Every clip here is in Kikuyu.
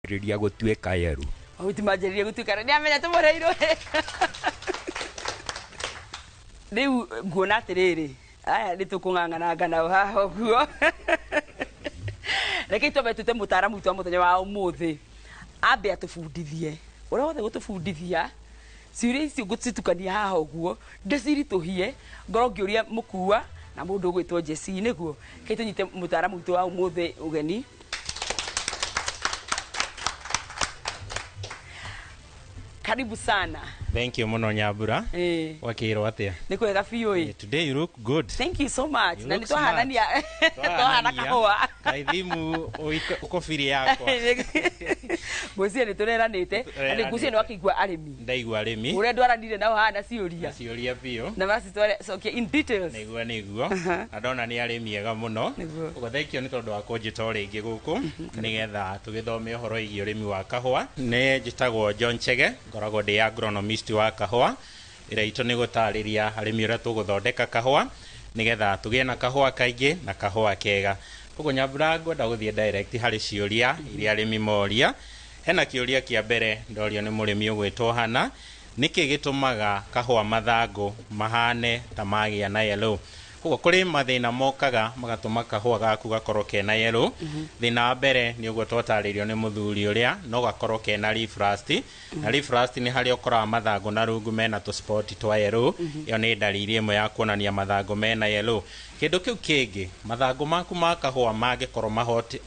Rĩria gũtuĩka yerũ. Mahuti manjĩrĩrie gũtuĩka nĩ amenya tũmũreirwo. Rĩu nguona atĩrĩrĩ, aya nĩ tũkũng'ang'ananga nao haha ũguo. Rekei twambe tũte mũtaaramu witũ wa mũthenya wa ũmũthĩ ambe atũbundithie ũrĩa wothe gũtũbundithia ciũria icio ngũcitukania haha ũguo ndĩciritũhie ngorwo ngĩũria mũkua na mũndũ ũgwĩtwo Jesse nĩguo. Rekei tũnyite mũtaaramu witũ wa ũmũthĩ ũgeni. Karibu sana. Thank you muno Nyambura. Eh. Wakirwo atia? Nĩ kwega biũ ĩ. Today you look good. Thank you so much. You Na look nĩ twahanania smart. twahana kahũa. Kaithimu ũkobiri yakwa. Ngwĩciria nĩ tũreranĩte. Na nĩ ngwĩciria nĩ wakĩigua arĩmi. Ndaigua arĩmi. Ũrĩa ndwaranire nao haha na ciũria. Ciũria biũ. Na macicokia in details. Nĩguo nĩguo. Na ndona nĩ arĩmi ega mũno. Nĩguo. Ũguo thank you nĩ tondũ wa kũnjĩta o rĩngĩ gũkũ nĩgetha tũgĩthome ũhoro wĩgiĩ ũrĩmi wa kahũa. Nĩ njĩtagwo John Chege, ngoragwo ndĩ agronomist wa kahũa. Wĩra witũ nĩ gũtarĩria arĩmi ũrĩa tũgũthondeka kahũa nĩgetha tũgĩe na kahũa kaingĩ na kahũa kega. Koguo Nyambura ngwenda gũthiĩ direct harĩ ciũria iria arĩmi moria. Hena kĩũria kĩa mbere ndorio nĩ mũrĩmi ũgwĩtwo Hana, nĩkĩ gĩtũmaga kahũa mathangũ mahane ta magĩa na yellow? Koguo kũrĩ mathĩna mokaga magatũma kahũa gaku gakorwo kena yellow. Thĩna wa mbere nĩ ũguo twatarĩirio nĩ mũthuri ũrĩa, no gakorwo kena leaf rust. Na leaf rust nĩ harĩa ũkoraga mathangũ na rungu mena tũspot twa yellow. Ĩyo nĩ ndariri ĩmwe ya kuonania mathangũ mena yellow. Kĩndũ kĩu kĩngĩ, mathangũ maku ma kahũa mangĩkorwo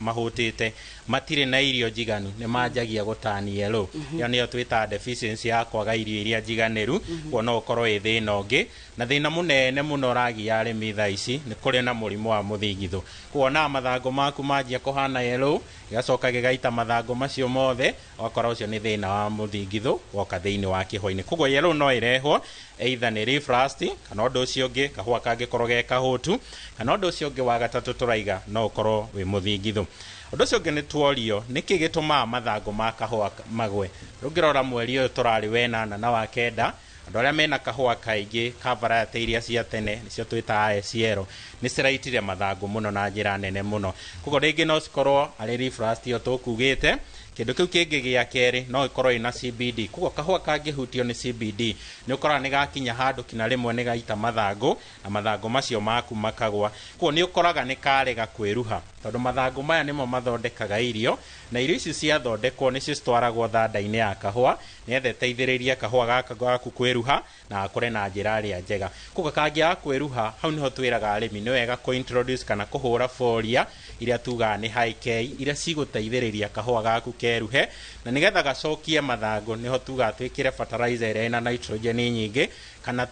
mahũtĩte, matirĩ na irio njiganu, nĩ manjagia gũtani yellow. Ĩyo nĩyo twĩtaga deficiency ya kwaga irio iria njiganĩru, kuo no ũkorwo wĩ thĩna ũngĩ. Na thĩna mũnene mũno ũragia arĩmi thaa ici nĩ kũrĩ na mũrimũ wa mũthingithũ. Kuona mathangũ maku manjia kũhana yellow, gĩgacoka gĩgaita mathangũ macio mothe, ũgakora ũcio nĩ thĩna wa mũthingithũ woka thĩinĩ wa kĩhũa-inĩ. Koguo yellow no ĩrehwo either nĩ leaf rust, kana ũndũ ũcio ũngĩ kahũa kangĩkorwo ge kahũtu, kana ũndũ ũcio ũngĩ wa gatatũ tũraiga no ũkorwo wĩ mũthingithũ. Ũndũ ũcio ũngĩ nĩ tuorio nĩkĩ gĩtũmaga mathangũ ma kahũa magwe. Ũngĩrora mweri ũyũ tũrarĩ wenana na wa kenda, andũ arĩa mena kahũa kaingĩ ka variety iria cia tene nĩcio twĩtaga SL nĩ ciraitire mathangũ mũno na njĩra nene mũno. Koguo rĩngĩ no cikorwo arĩ leaf rust ĩyo tũkugĩte. Kĩndũ kĩu kĩngĩ gĩa kerĩ no ĩkorwo ĩna CBD. Koguo kahũa kangĩhutio nĩ CBD nĩ ũkoraga nĩ gakinya handũ kinya rĩmwe nĩ gaita mathangũ na mathangũ macio maku makagwa. Koguo nĩ ũkoraga nĩ karega kwĩruha tondũ mathangũ maya nĩmo mathondekaga irio, na irio ici ciathondekwo nĩcio citwaragwo thanda-inĩ ya kahũa nĩgetha ĩteithĩrĩrie kahũa gaka gaku kwĩruha na gakũre na njĩra ĩrĩa njega. Koguo kangĩaga kwĩruha, hau nĩho twĩraga arĩmi nĩ wega kũ introduce kana kũhũra foliar iria tugaga nĩ high K, iria cigũteithĩrĩria kahũa gaku keruhe, na nĩgetha gacokie mathangũ nĩho tugaga twĩkĩre fertilizer ĩrĩa ĩna nitrogen nyingĩ, kana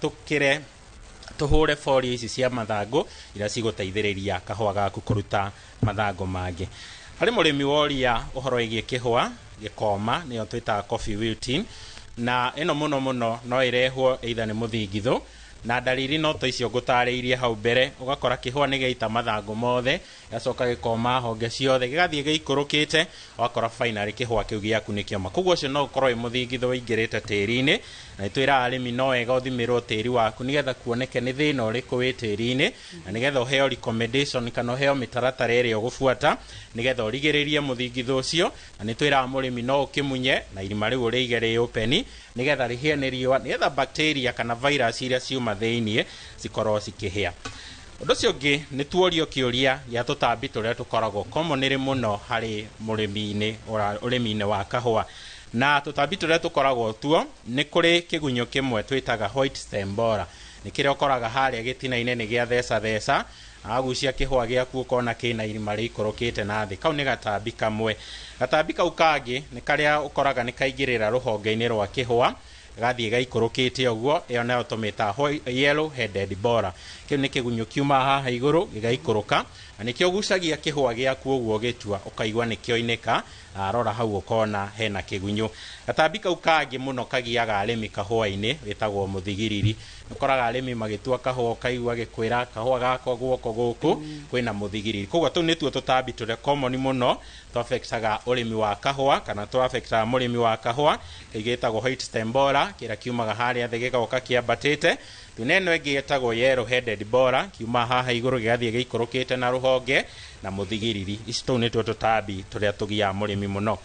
tũhũre foliar ici cia mathangũ iria cigũteithĩrĩria kahũa gaku kũruta mathangũ mangĩ. Harĩ mũrĩmi woria ũhoro wĩgiĩ kĩhũa gĩkoma, nĩyo twĩtaga coffee wilting, na ĩno mũno mũno no ĩrehwo either nĩ mũthingithũ, na ndariri no ta icio ngũtarĩirie hau mbere. Ũgakora kĩhũa nĩ gĩaita mathangũ mothe, gĩgacoka gĩkoma honge ciothe, gĩgathiĩ gĩikũrũkĩte, ũgakora finally kĩhũa kĩu gĩaku nĩ kĩoma. Koguo ũcio no ũkorwo wĩ mũthingithũ ũingĩrĩte tĩri-inĩ, na nĩtwĩraga arĩmi no wega ũthimĩrwo tĩri waku nĩgetha kuoneke nĩ thĩna ũrĩkũ wĩ tĩri-inĩ, na nĩgetha ũheo recommendation kana ũheo mĩtaratara ĩrĩa ũgũbuata nĩgetha ũrigĩrĩrie mũthingithũ ũcio. Na nĩtwĩraga mũrĩmi no ũkĩmunye na irima rĩu ũrĩige rĩ open nĩgetha rĩhĩe nĩ riũa, nĩgetha bacteria kana virus iria ciuma thĩiniĩ cikorwo cikĩhĩa. Ũndũ ũcio ũngĩ nĩ tuorio kĩũria gĩa tũtambi tũrĩa tũkoragwo commonly mũno harĩ mũrĩmi-inĩ, ũrĩmi-inĩ wa kahũa. Na tũtambi tũrĩa tũkoragwo tuo nĩ kũrĩ kĩgunyũ kĩmwe twĩtaga white stem borer. Nĩ kĩrĩa ũkoraga harĩa gĩtina-inĩ nĩ gĩa theca theca, agucia kĩhũa gĩaku ũkona kĩna irima rĩikũrũkĩte na thĩ. Kau nĩ gatambi kamwe. Gatambi kau kangĩ nĩ karĩa ũkoraga nĩ kaingĩrĩra rũhonge-inĩ rwa kĩhũa, gathiĩ gaikũrũkĩte ũguo, ĩyo nayo tũmĩtaga yellow headed borer. Kĩu nĩ kĩgunyũ kiumaga haha igũrũ gĩgaikũrũka, na nĩkĩo gucagia kĩhũa gĩaku ũguo gĩtua, ũkaigua nĩkĩoinĩka, na rora hau ũkona hena kĩgunyũ. Gatambi kau kangĩ mũno kagiaga arĩmi kahũa-inĩ wĩtagwo mũthigiriri. Ũkoraga arĩmi magĩtua kahũa ũkaigua gĩkwĩra kahũa gakwa guoko gũkũ kwĩna mũthigiriri. Koguo tũu nĩtuo tũtambi tũrĩa common mũno tũaffectaga ũrĩmi wa kahũa kana tũaffectaga mũrĩmi wa kahũa. Kĩu gĩtagwo white stem borer, kĩrĩa kiumaga harĩa thĩ gĩgoka kĩambatĩte. Tuna ĩno ĩngĩ ĩtagwo yellow headed borer, kiuma haha igũrũ gĩgathiĩ gĩikũrũkĩte na rũhonge, na mũthigiriri. Ici tũu nĩtuo tũtambi tũrĩa tũgiaga mũrĩmi mũno.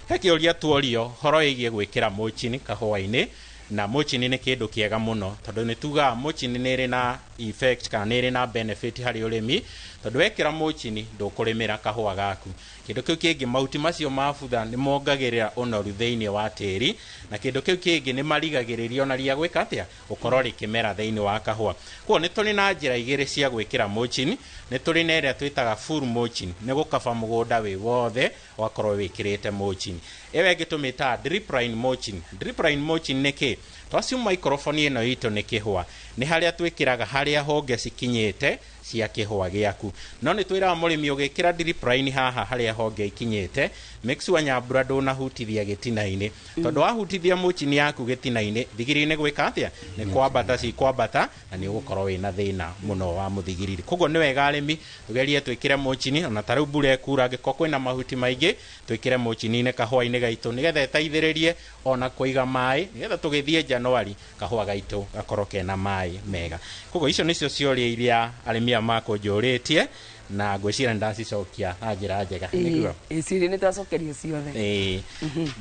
He kĩũria tuorio horo ĩgiĩ gwĩkĩra mulching kahũa-inĩ, na mulching nĩ kĩndũ kĩega mũno tondũ nĩ tugaga mulching nĩ ĩrĩ na effect kana nĩ ĩrĩ na benefit harĩ ũrĩmi, tondũ wekĩra mulching ndũkũrĩmĩra kahũa gaku. Kĩndũ kĩu kĩngĩ, mahuti macio mabutha nĩ mongagĩrĩra ũnoru thĩinĩ wa tĩri, na kĩndũ kĩu kĩngĩ nĩ marigagĩrĩria ona ria gwĩka atĩa, gũkorwo rĩkĩmera thĩinĩ wa kahũa. Koguo nĩ tũrĩ na njĩra igĩrĩ cia gwĩkĩra mulching. Nĩ tũrĩ na ĩrĩa twĩtaga full mulching, nĩ gũkaba mũgũnda wĩ wothe ũgakorwo wĩkĩrĩte mulching. Ĩyo ĩngĩ tũmĩtaga drip line mulching. Drip line mulching nĩ kĩ? Twaciuma microphone ĩno itũ nĩ kĩhũa, nĩ harĩa twĩkĩraga harĩa honge cikinyĩte cia kĩhũa gĩaku. No nĩ twĩraga mũrĩmi ũgĩkĩra drip line haha harĩa honge ikinyĩte, make sure nyambura ndũnahutithia gĩtina-inĩ, tondũ wahutithia mulching yaku gĩtina-inĩ, thigiri nĩ gwĩka atĩa, nĩ kwambata cikwambata, na nĩ ũgũkorwo wĩna thĩna mũno wa mũthigiriri. Koguo nĩ wega arĩmi tũgerie twĩkĩre mulching, ona ta rĩu mbura ĩkura, angĩkorwo kwĩna mahuti maingĩ twĩkĩre mulching-inĩ kahũa-inĩ gaitũ, nĩgetha ĩteithĩrĩrie ona kũiga maĩ, nĩgetha tũgĩthiĩ Januari kahũa gaitũ gakorwo kena maĩ mega. Koguo icio nĩcio ciũria iria arĩmi aya makũnjũrĩtie, na ngwĩciria nĩ ndacicokia na njĩra njega. Nĩguo? Ĩĩ, ciũria nĩ twacokerio ciothe. Ĩĩ.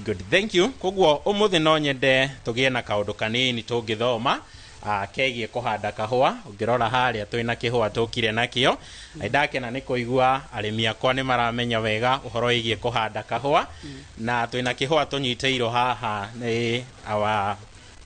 Good, thank you. Koguo ũmũthĩ no nyende tũgĩe na kaũndũ kanini tũngĩthoma kegiĩ kũhanda kahũa. Ũngĩrora harĩa twĩna kĩhũa tũkire nakĩo, na ndakena nĩ kũigua arĩmi akwa nĩ maramenya wega ũhoro wĩgiĩ kũhanda kahũa, na twĩna kĩhũa tũnyitĩirwo haha nĩ our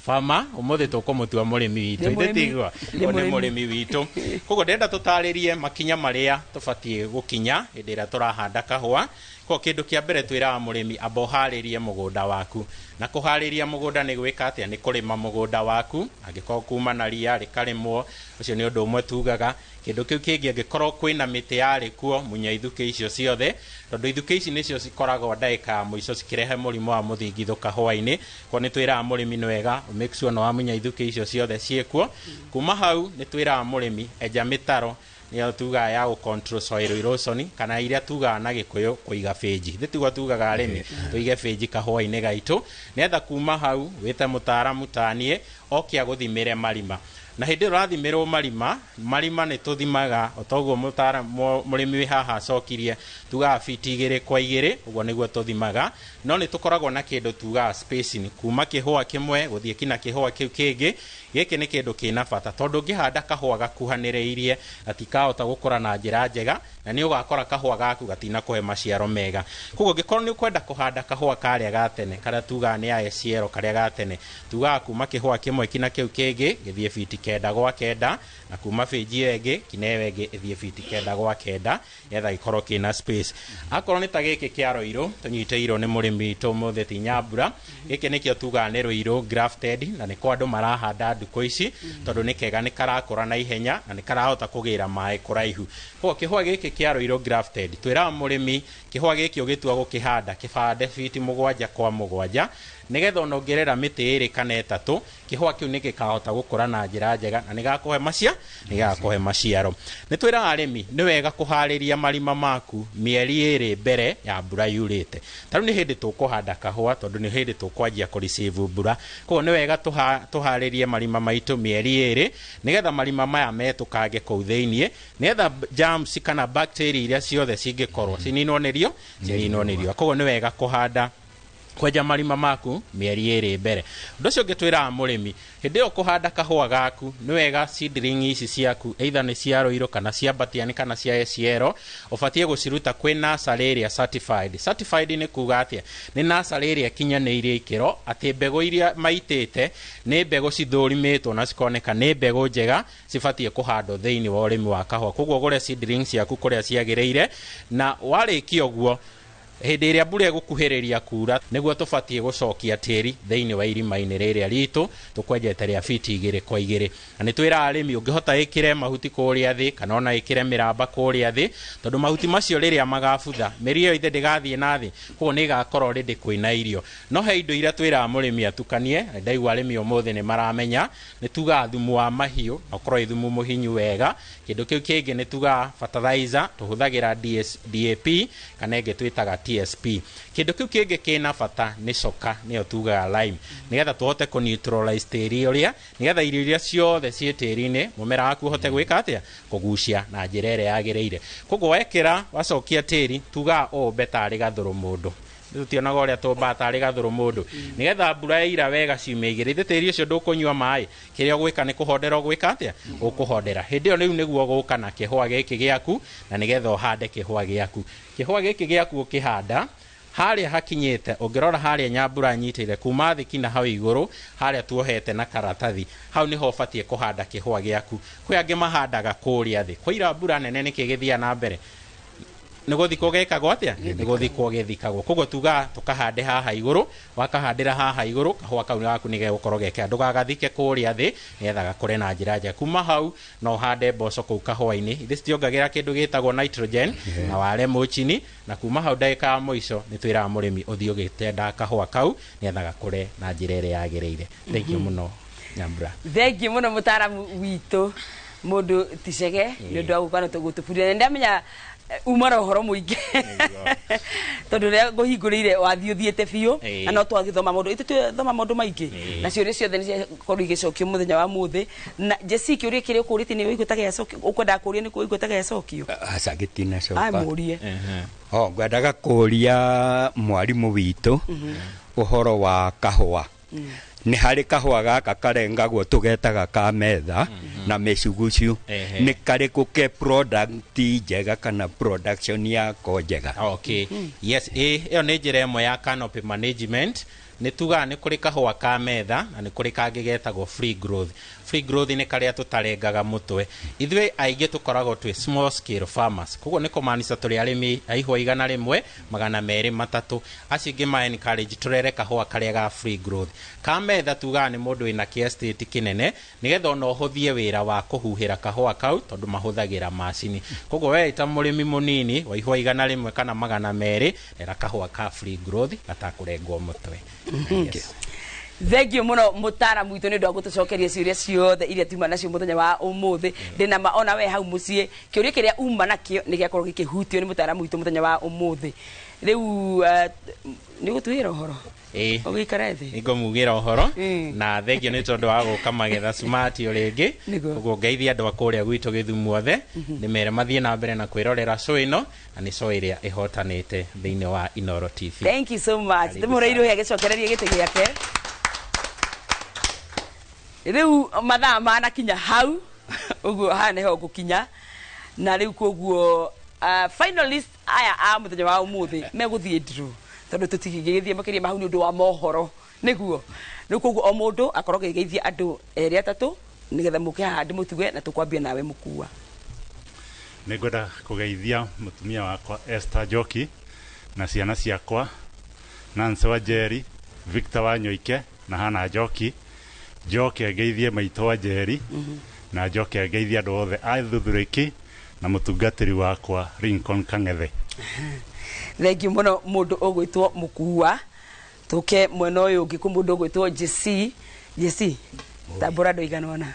farmer. Ũmũthĩ tũkũmũtua mũrĩmi witũ. Nĩ mũrĩmi. Ithe tigua? Nĩ Ũyũ nĩ mũrĩmi. mũrĩmi witũ. Koguo ndĩrenda tũtarĩrie makinya marĩa tũbatiĩ gũkinya hĩndĩ ĩrĩa tũrahanda kahũa. Koguo kĩndũ kĩa mbere twĩraga mũrĩmi, amba ũharĩrie mũgũnda waku. Na kũharĩria mũgũnda nĩ gwĩka atĩa? Nĩ kũrĩma mũgũnda waku, angĩkorwo kuma na ria rĩkarĩmwo, ũcio nĩ ũndũ ũmwe tugaga. Kĩndũ kĩu kĩngĩ, angĩkorwo kwĩna mĩtĩ yarĩ kuo, munya ithukĩ icio ciothe, tondũ ithukĩ ici nĩcio cikoragwo ndagĩka ya mũico cikĩrehe mũrimũ wa mũthingithũ kahũa-inĩ. Koguo nĩ twĩraga mũrĩmi nĩ wega make sure nĩ wamunya ithukĩ icio ciothe ciĩkuo. Kuma hau nĩ twĩraga mũrĩmi enja mĩtaro, nĩyo tugaga ya gũ control soil erosion, kana iria tugaga na Gĩkũyũ kũiga bĩnji. Ithuĩ tiguo tugaga arĩmi tũige bĩnji kahũa-inĩ gaitũ, nĩgetha kuma hau wĩte mũtaaramu taniĩ oke agũthimĩre marima. Na hĩndĩ ĩyo ũrathimĩrwo marima, marima nĩ tũthimaga o toguo mũrĩmi wĩ haha acokirie, tugaga fiti 2 kwa 2, ũguo nĩguo tũthimaga. No nĩ tũkoragwo na kĩndũ tugaga spacing, kuma kĩhũa kĩmwe gũthiĩ kinya kĩhũa kĩu kĩngĩ. Gĩkĩ nĩ kĩndũ kĩna bata, tondũ ũngĩhanda kahũa gakuhanĩrĩirie gatikahota gũkũra na njĩra njega, na nĩ ũgakora kahũa gaku gatinakũhe maciaro mega. Koguo ũngĩkorwo nĩ ũkwenda kũhanda kahũa karĩa ga tene, karĩa tugaga nĩ ASL, karĩa ga tene, tugaga kuma kĩhũa kĩmwe kinya kĩu kĩngĩ gĩthiĩ fiti 9 gwa 9, na kuma bĩnji ĩyo ĩngĩ kinya ĩyo ĩngĩ ĩthiĩ fiti 9 gwa 9, nĩgetha gĩkorwo kĩna space. Akorwo nĩ ta gĩkĩ kĩa Rũirũ tũnyitĩirwo nĩ mũrĩmi witũ ũmũthĩ ti Nyambura, gĩkĩ nĩkĩo tugaga nĩ Rũirũ grafted, na nĩko andũ marahanda ndukũ ici, tondũ nĩ kega, nĩ karakũra na ihenya na nĩ karahota kũgĩra maĩ kũraihu. Koguo kĩhũa gĩkĩ kĩa Rũirũ grafted, twĩraga mũrĩmi kĩhũa gĩkĩ ũgĩtua gũkĩhanda kĩbande fiti 7 kwa 7, nĩgetha ona ũngĩrera mĩtĩ 2 kana 3, kĩhũa kĩu nĩ gĩkahota gũkũra na njĩra njega na nĩ gagakũhe maciaro. Nĩ twĩraga arĩmi nĩ wega kũharĩria marima maku mĩeri 2 mbere ya mbura yurĩte. Ta rĩu nĩ hĩndĩ tũkũhanda kahũa, tondũ nĩ hĩndĩ tũkwanjia kũ-receive mbura. Koguo nĩ wega tũharĩrie marima maitũ mĩeri 2, nĩgetha marima maya metũkange kũu thĩiniĩ, nĩgetha germs kana bacteria iria ciothe cingĩkorwo cininwo nĩ riũa. Koguo nĩ wega kũhanda kwenja marima maku mĩeri 2 mbere. Ũndũ ũcio ũngĩ twĩraga mũrĩmi, hĩndĩ ĩyo kũhanda kahũa gaku nĩ wega seedling ici ciaku, either nĩ cia Rũirũ kana cia Batiani kana cia SL, ũbatiĩ gũciruta kwĩ nursery ĩrĩa certified. Certified nĩ kuga atĩa? Nĩ nursery ĩrĩa ĩkinyanĩirie ikĩro atĩ mbegũ iria maitĩte nĩ mbegũ cithũrimĩtwo na cikoneka nĩ mbegũ njega cibatiĩ kũhandwo thĩinĩ wa ũrĩmi wa kahũa. Koguo ũgũre seedling ciaku kũrĩa ciagĩrĩire, na warĩkia ũguo, hĩndĩ ĩrĩa mbura ĩgũkuhĩrĩria kura, nĩguo tũbatiĩ gũcokia tĩri thĩinĩ wa irima-inĩ rĩrĩa ritũ tũkwenjete rĩa fiti 2 kwa 2. Na nĩ twĩraga arĩmi ũngĩhota ĩkĩre mahuti kũrĩa thĩ, kana ona ĩkĩre mĩramba kũrĩa thĩ, tondũ mahuti macio rĩrĩa magabutha, mĩri ĩyo ithe ndĩgathiĩ na thĩ, koguo nĩ ĩgakorwo already kwĩna irio. No he indo iria twĩraga mũrĩmi atukanie, na ndaigua arĩmi ũmũthĩ nĩ maramenya, nĩ tugaga thumu wa mahiũ, na ũkorwo wĩ thumu mũhinyu wega. Kĩndũ kĩu kĩngĩ nĩ tugaga fertilizer, tũhũthagĩra DAP kana ĩngĩ twĩtaga TSP. Kĩndũ kĩu kĩngĩ kĩna bata nĩ coka, nĩyo tugaga lime, nĩgetha tũhote kũ neutralize tĩri ũrĩa, nĩgetha irio iria ciothe ciĩ tĩri-inĩ mũmera waku ũhote gwĩka atĩa, kũgucia na njĩra ĩrĩa yagĩrĩire. Koguo wekĩra wacokia tĩri, tugaga ũũmbe tarĩ gathũrũ mũndũ. Tutionaga ũrĩa tũmbaga tarĩ gathũrũ mũndũ. Nĩgetha mbura yaira wega ciumia igĩrĩ, ithe tĩri ũcio ndũkũnyua maĩ. Kĩrĩa ũgwĩka nĩ kũhondera ũgwĩka atĩa? Ũkũhondera. Hĩndĩ ĩyo rĩu nĩguo ũgũka na kĩhũa gĩkĩ gĩaku, na nĩgetha ũhande kĩhũa gĩaku. Kĩhũa gĩkĩ gĩaku ũkĩhanda, harĩa hakinyĩte, ũngĩrora harĩa Nyambura nyitĩire kuma thĩ kinya hau igũrũ, harĩa tuohete na karatathi, hau nĩho ũbatiĩ kũhanda kĩhũa gĩaku. Kwĩ angĩ mahandaga kũrĩa thĩ. Kwaira mbura nene nĩkĩ gĩthiaga na mbere? Nĩ gũthikwo gĩkagwo atĩa? Nĩ gũthikwo gĩthikagwo. Koguo tugaga tũkahande haha igũrũ, wakahandĩra haha igũrũ, kahũa kau gaku nĩ gegũkorwo gekega. Ndũgagathike kũrĩa thĩ, nĩgetha gakũre na njĩra njega. Kuma hau, no ũhande mboco kũu kahũa-inĩ. Ithe citiongagĩra kĩndũ gĩtagwo nitrogen, na ware mulching, na kuma hau ndagĩka ya mũico nĩ twĩraga mũrĩmi ũthiĩ ũgĩtendaga kahũa kau, nĩgetha gakũre na njĩra ĩrĩa yagĩrĩire. Thank you mũno, Nyambura. Thank you mũno mũtaaramu witũ mũndũ Ticege nĩ ũndũ wa gũka na gũtũbundithia. Nĩ ndamenya uma na ũhoro mũingĩ tondũ ũrĩa ngũhingũrĩire wathiĩ ũthiĩte biũ na no twagĩthoma maũndũ ithuĩ twĩthoma maũndũ maingĩ na ciũria ciothe nĩ ciakorwo igĩcokio mũthenya wa mũthĩ. Na Jesse, kĩũria kĩrĩa ũkũrĩtie nĩ ũigua ta gĩacokio, ũkwendaga kũũria nĩ ũigua ta gĩacokio? Aca, gĩtinacoka. Amũrie. O ngwendaga kũria mwarimũ witũ ũhoro wa kahũa. Nĩ harĩ kahũa gaka karengagwo tũgetaga ka metha na mĩcugucu. Nĩ karĩkũ ke product njega kana production yako njega? Okay. Yes, ĩyo nĩ njĩra ĩmwe ya canopy management. Nĩ tugaga nĩ kũrĩ kahũa ka metha na nĩ kũrĩ kangĩ getagwo free growth. Free growth nĩ karĩa tũtarengaga mũtwe. Ithuĩ aingĩ tũkoragwo twĩ small scale farmers, koguo nĩ kũmaanisha tũrĩ arĩmi a ihũa 100, 200, 300. Acio ingĩ ma encourage tũrere kahũa karĩa ga free growth. Ka metha tugaga nĩ mũndũ wĩna kĩ estate kĩnene, nĩgetha ona ũhũthie wĩra wa kũhuhĩra kahũa kau, tondũ mahũthagĩra macini. Koguo we ta mũrĩmi mũnini wa ihũa 100 kana 200, rera kahũa ka free growth gatakũrengwo mũtwe. Yes. Thank you mũno mũtaaramu witũ nĩ ũndũ wa gũtũcokeria ciũria ciothe iria tuma nacio mũthenya wa ũmũthĩ. Ndĩna ma ona we hau mũciĩ kĩũria kĩrĩa uma nakĩo nĩ gĩakorwo gĩkĩhutio nĩ mũtaaramu witũ mũthenya wa ũmũthĩ. Rĩu nĩ ũgũtwĩra ũhoro? Ĩĩ. Ũgĩikare thĩ. Nĩngũmugĩra ũhoro. Na thengio nĩ tondũ wa gũka Magetha Smart o rĩngĩ. Ũguo ngeithia andũ a kũrĩa gwitũ Gĩthumo othe, nĩ mere mathiĩ na mbere na kwĩrorera show ĩno, na nĩ show ĩrĩa ĩhotanĩte thĩinĩ wa Inooro TV. Thank you so much. Karibu Ndĩmũrĩirwo sana. Agĩcokereria gĩtĩ gĩake. Rĩu mathaa manakinya hau ũguo, haha nĩho ngũkinya na rĩu koguo finalist aya a mũthenya wa ũmũthĩ megũthiĩ draw, tondũ tũtingĩgĩthiĩ makĩria ma hau nĩ ũndũ wa mohoro. Nĩguo rĩu koguo o mũndũ akorwo agĩgeithia andũ erĩ atatũ, nĩgetha mũke haha ndĩmũtuge, na tũkwambia nawe mũkua. Nĩ ngwenda kũgeithia mũtumia wakwa Esther Njoki na ciana ciakwa Nancy Wanjeri, Victor Wanyoike na Hana Njoki. Njoke ngeithie maitũ Wanjeri na njoke ngeithie andũ othe a Thuthurĩki na mũtungatĩri wakwa Lincoln Kang'ethe. Thengiũ mũno mũndũ ũgwĩtwo mũkua. Tũke mwena ũyũ ũngĩ kwĩ mũndũ ũgwĩtwo Jesse. Jesse, tambũra andũ aigana ũna.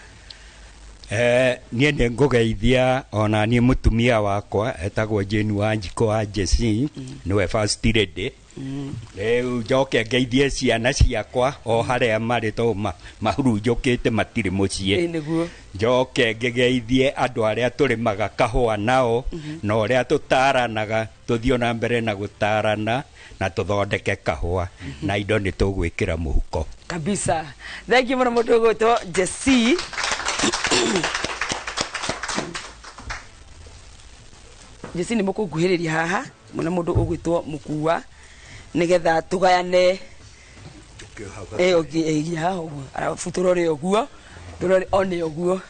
Niĩ nĩ ngũgeithia ona niĩ mũtumia wakwa etagwo Jane Wanjikũ wa Jesse, nĩwe first lady. Rĩu njoke ngeithie ciana ciakwa o harĩa marĩ, tondũ mahurunjũkĩte matirĩ mũciĩ. Ĩ nĩguo. Njoke ngĩgeithie andũ arĩa tũrĩmaga kahũa nao na ũrĩa tũtaranaga, tũthiĩ na mbere na gũtarana na tũthondeke kahũa na indo nĩ tũgwĩkĩra mũhuko. Kabisa. Thank you mũno mũndũ ũgwĩtwo Jesse. Jesse, nĩ mũkũnguhĩrĩria haha mũna mũndũ ũgwĩtwo mũkua, nĩgetha tũgayane. Nginya haha ũguo, arabu tũrore ũguo, tũrore one ũguo,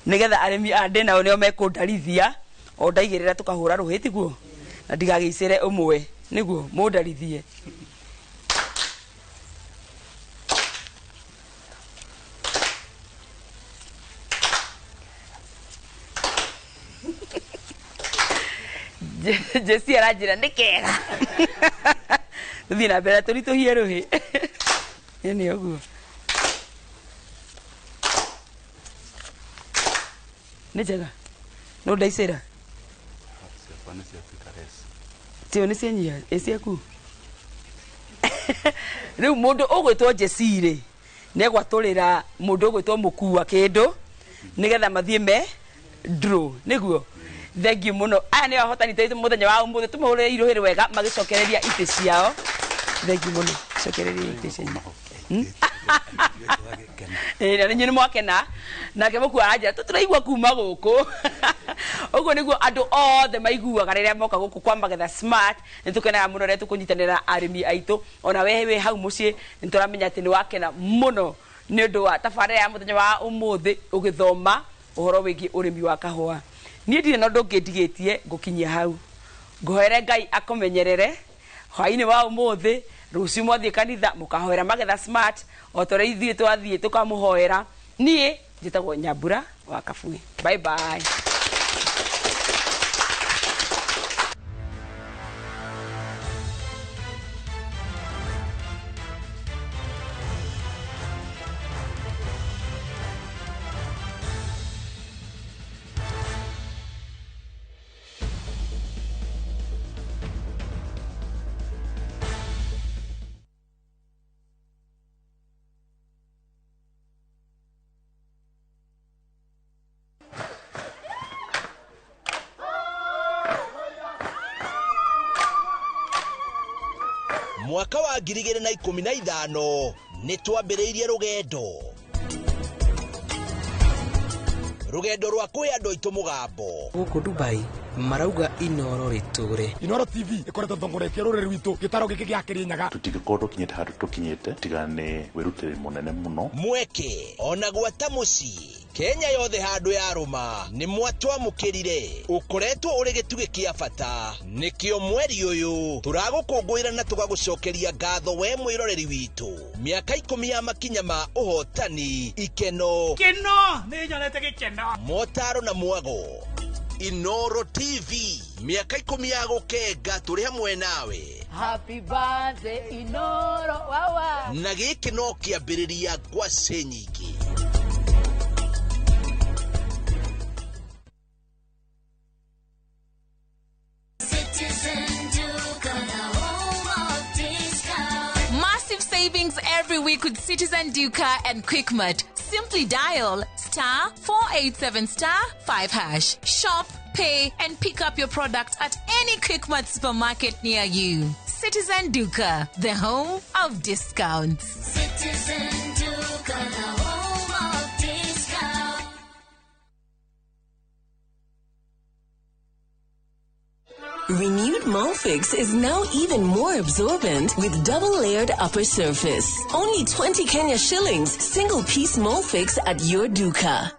nĩgetha arĩmi a ndĩ nao nĩo mekũndarithia o ndaigĩrĩra tũkahũra rũhĩ, tiguo? Na ndigagĩicĩre ũmwe, nĩguo mũndarithie. Jesse aranjĩra nĩ kega tũthiĩ na mbere tũritũhie rũhĩ. Ĩ nĩ ũguo, nĩ njega no ndaicĩra. Ciakwa nĩ ciatuĩka less. Tio nĩ cianyia ĩ ciaku. Rĩu mũndũ ũgwĩtwo Jesse rĩ, nĩ egwatũrĩra mũndũ ũgwĩtwo mũkua kĩndũ, nĩgetha mathiĩ me draw. Nĩguo, thank you mũno. Aya nĩo ahotani tũ mũthenya wa ũmũthĩ. Tũmahũrĩre irũhĩ wega magĩcokereria itĩ ciao. Thengiũ mũno. Cokereria itĩ cianyu. Na nĩ mwakena nake mũkua aranjĩra tũtiraigua kuma gũkũ. Ũguo nĩguo andũ othe maiguaga rĩrĩa moka gũkũ kwa Magetha Smart. Nĩ tũkenaga mũno rĩrĩa tũkũnyitanĩra na arĩmi aitũ. Ona we wĩ hau mũciĩ nĩ tũramenya atĩ nĩ wakena mũno nĩ ũndũ wa tabarĩra ya mũthenya wa ũmũthĩ ũgĩthoma ũhoro wĩgiĩ ũrĩmi wa kahũa. Niĩ ndirĩ na ũndũ ũngĩ ndigĩtie, ngũkinyia hau. Ngũhoere Ngai akũmenyerere hwainĩ wa ũmũthĩ. Rũciũ mwathiĩ kanitha mũkahoera Magetha Smart o ta ũrĩa ithuĩ twathiĩ tũkamũhoera. Niĩ njĩtagwo Nyambura wa Kabui. Bye bye. Mwaka wa 2015 nĩ twambĩrĩirie rũgendo rwa kũhe andũ aitũ mũgambo. Gũkũ Dubai marauga Inoro rĩtũre. Inoro TV ĩkoretwo ĩtongoretie rũrĩrĩ rwitũ gĩtaro gĩkĩ gĩa Kĩrĩnyaga. Tũtingĩkorwo tũkinyĩte handũ tũkinyĩte tiga nĩ wĩrutĩri mũnene mũno. Mweke ona gwata mũciĩ Kenya yothe handũ yarũma nĩ mwatwamũkĩrire. Ũkoretwo ũrĩ gĩtugĩ kĩa bata, nĩkĩo mweri ũyũ tũragũkũngũĩra na tũgagũcokeria ngatho we mwĩroreri witũ. Mĩaka 10 ya makinya ma ũhotani, ikeno, keno nĩ nyonete gĩkeno, motaro na mwago. Inoro TV, mĩaka 10 ya gũkenga tũrĩ hamwe nawe. Happy birthday Inoro wawa. Na gĩkĩ no kĩambĩrĩria ngwacĩ nyingĩ. Massive savings every week with Citizen Duka and Quickmart. Simply dial *487*5#. Shop, pay, and pick up your product at any Quickmart supermarket near you. Citizen Duka, the home of discounts. Citizen Duka, the home of discounts. Renewed Molfix is now even more absorbent with double-layered upper surface. Only 20 Kenya shillings, single-piece Molfix at your duka.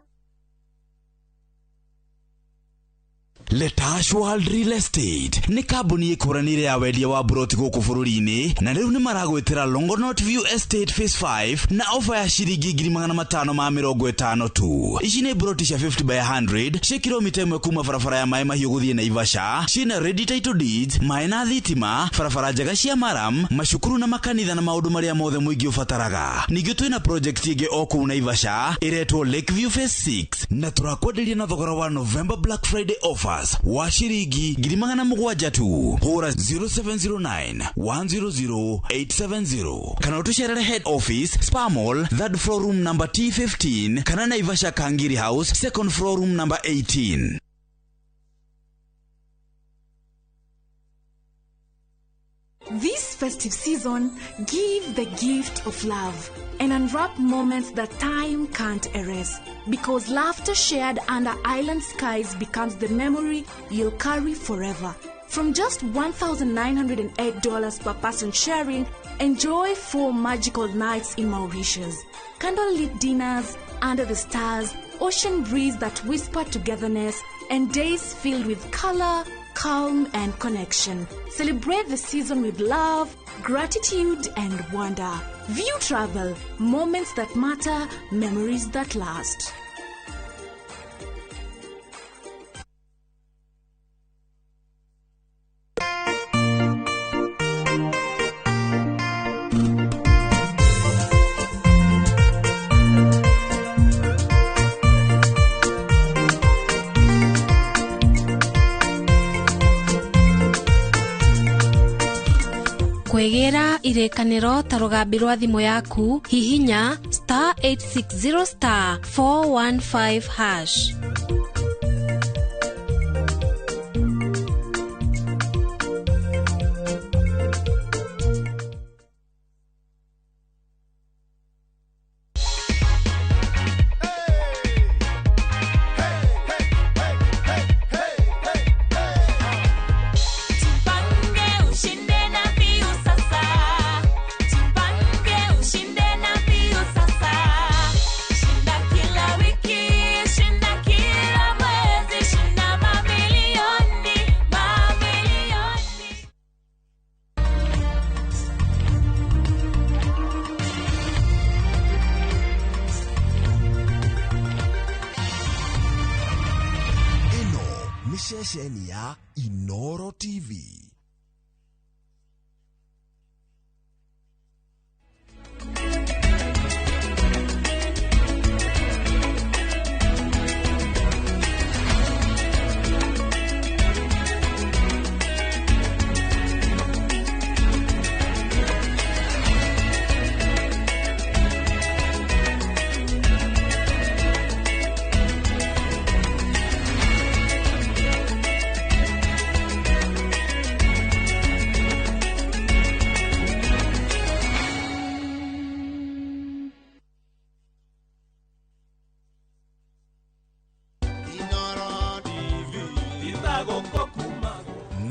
Letash World Real Estate nĩ kambuni ĩkũranĩire ya wendia wa buroti gũkũ bũrũri-inĩ, na rĩu nĩ maragwĩtĩra Longonot View Estate Phase 5 na ofa ya ciringi 550 tu. Ici nĩ buroti cia 50 by 100 cia kilomita 1 kuma barabara ya Maĩ Mahiũ gũthiĩ Naivasha, ciĩna ready title deeds, maĩ na thitima, barabara njega cia maram, macukuru na makanitha na maũndũ marĩa mothe mũingĩ ũbataraga. Ningĩ twĩna project ĩngĩ o kũu Naivasha ĩretwo Lakeview Phase 6 na tũrakwenderia na thogora wa November Black Friday offer wa ciringi 700 tu. Hũra 0709 100 870 kana ũtũcerere head office Spa Mall, third floor room number T15 kana Naivasha Kangiri House, second floor room number 18. This festive season, give the gift of love and unwrap moments that time can't erase. Because laughter shared under island skies becomes the memory you'll carry forever. From just $1,908 per person sharing, enjoy 4 magical nights in Mauritius. Candlelit dinners under the stars, ocean breeze that whisper togetherness, and days filled with color, calm, and connection. Celebrate the season with love, gratitude, and wonder. View Travel, moments that matter, memories that last. Kwĩgĩra irĩkanĩro ta rũgambi rwa thimũ yaku, hihinya *860*415#. Ceceni ya Inoro TV.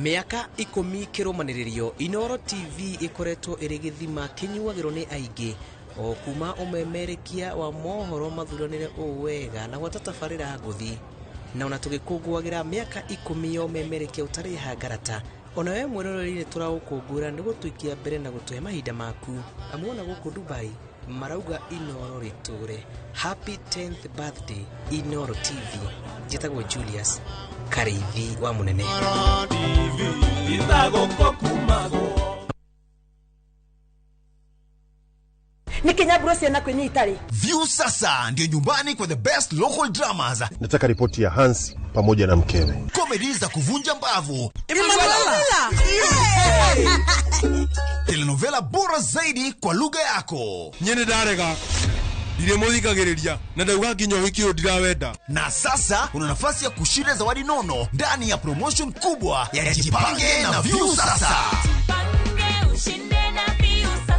Mĩaka 10 kĩrũmanĩrĩrio Inoro TV ĩkoretwo ĩrĩ gĩthima kĩnyuagĩrwo nĩ aingĩ o kuma ũmemerekia wa mohoro mathuranĩre ũũ wega na gwata tabarĩra ngũthi na ona tũgĩkũngũagĩra mĩaka 10 ya ũmemerekia ũtarĩ hangarata ona we mwĩroreri nĩ tũraũkũngũĩra nĩ gũtũikia mbere na gũtũhe mahinda maku amuona gũkũ Dubai marauga Inoro rĩtũre. Happy 10th birthday Inoro TV. Njĩtagwo Julius Kariithi wa Munene. View sasa ndio nyumbani kwa the best local dramas. Nataka ripoti ya Hans pamoja na mkewe. Comedy za kuvunja mbavu. Telenovela bora zaidi kwa lugha yako. Nyene darega. Na Na sasa una nafasi ya kushinda zawadi nono ndani ya promotion kubwa ya Jipange na View Sasa. Jipange ushinde na View Sasa.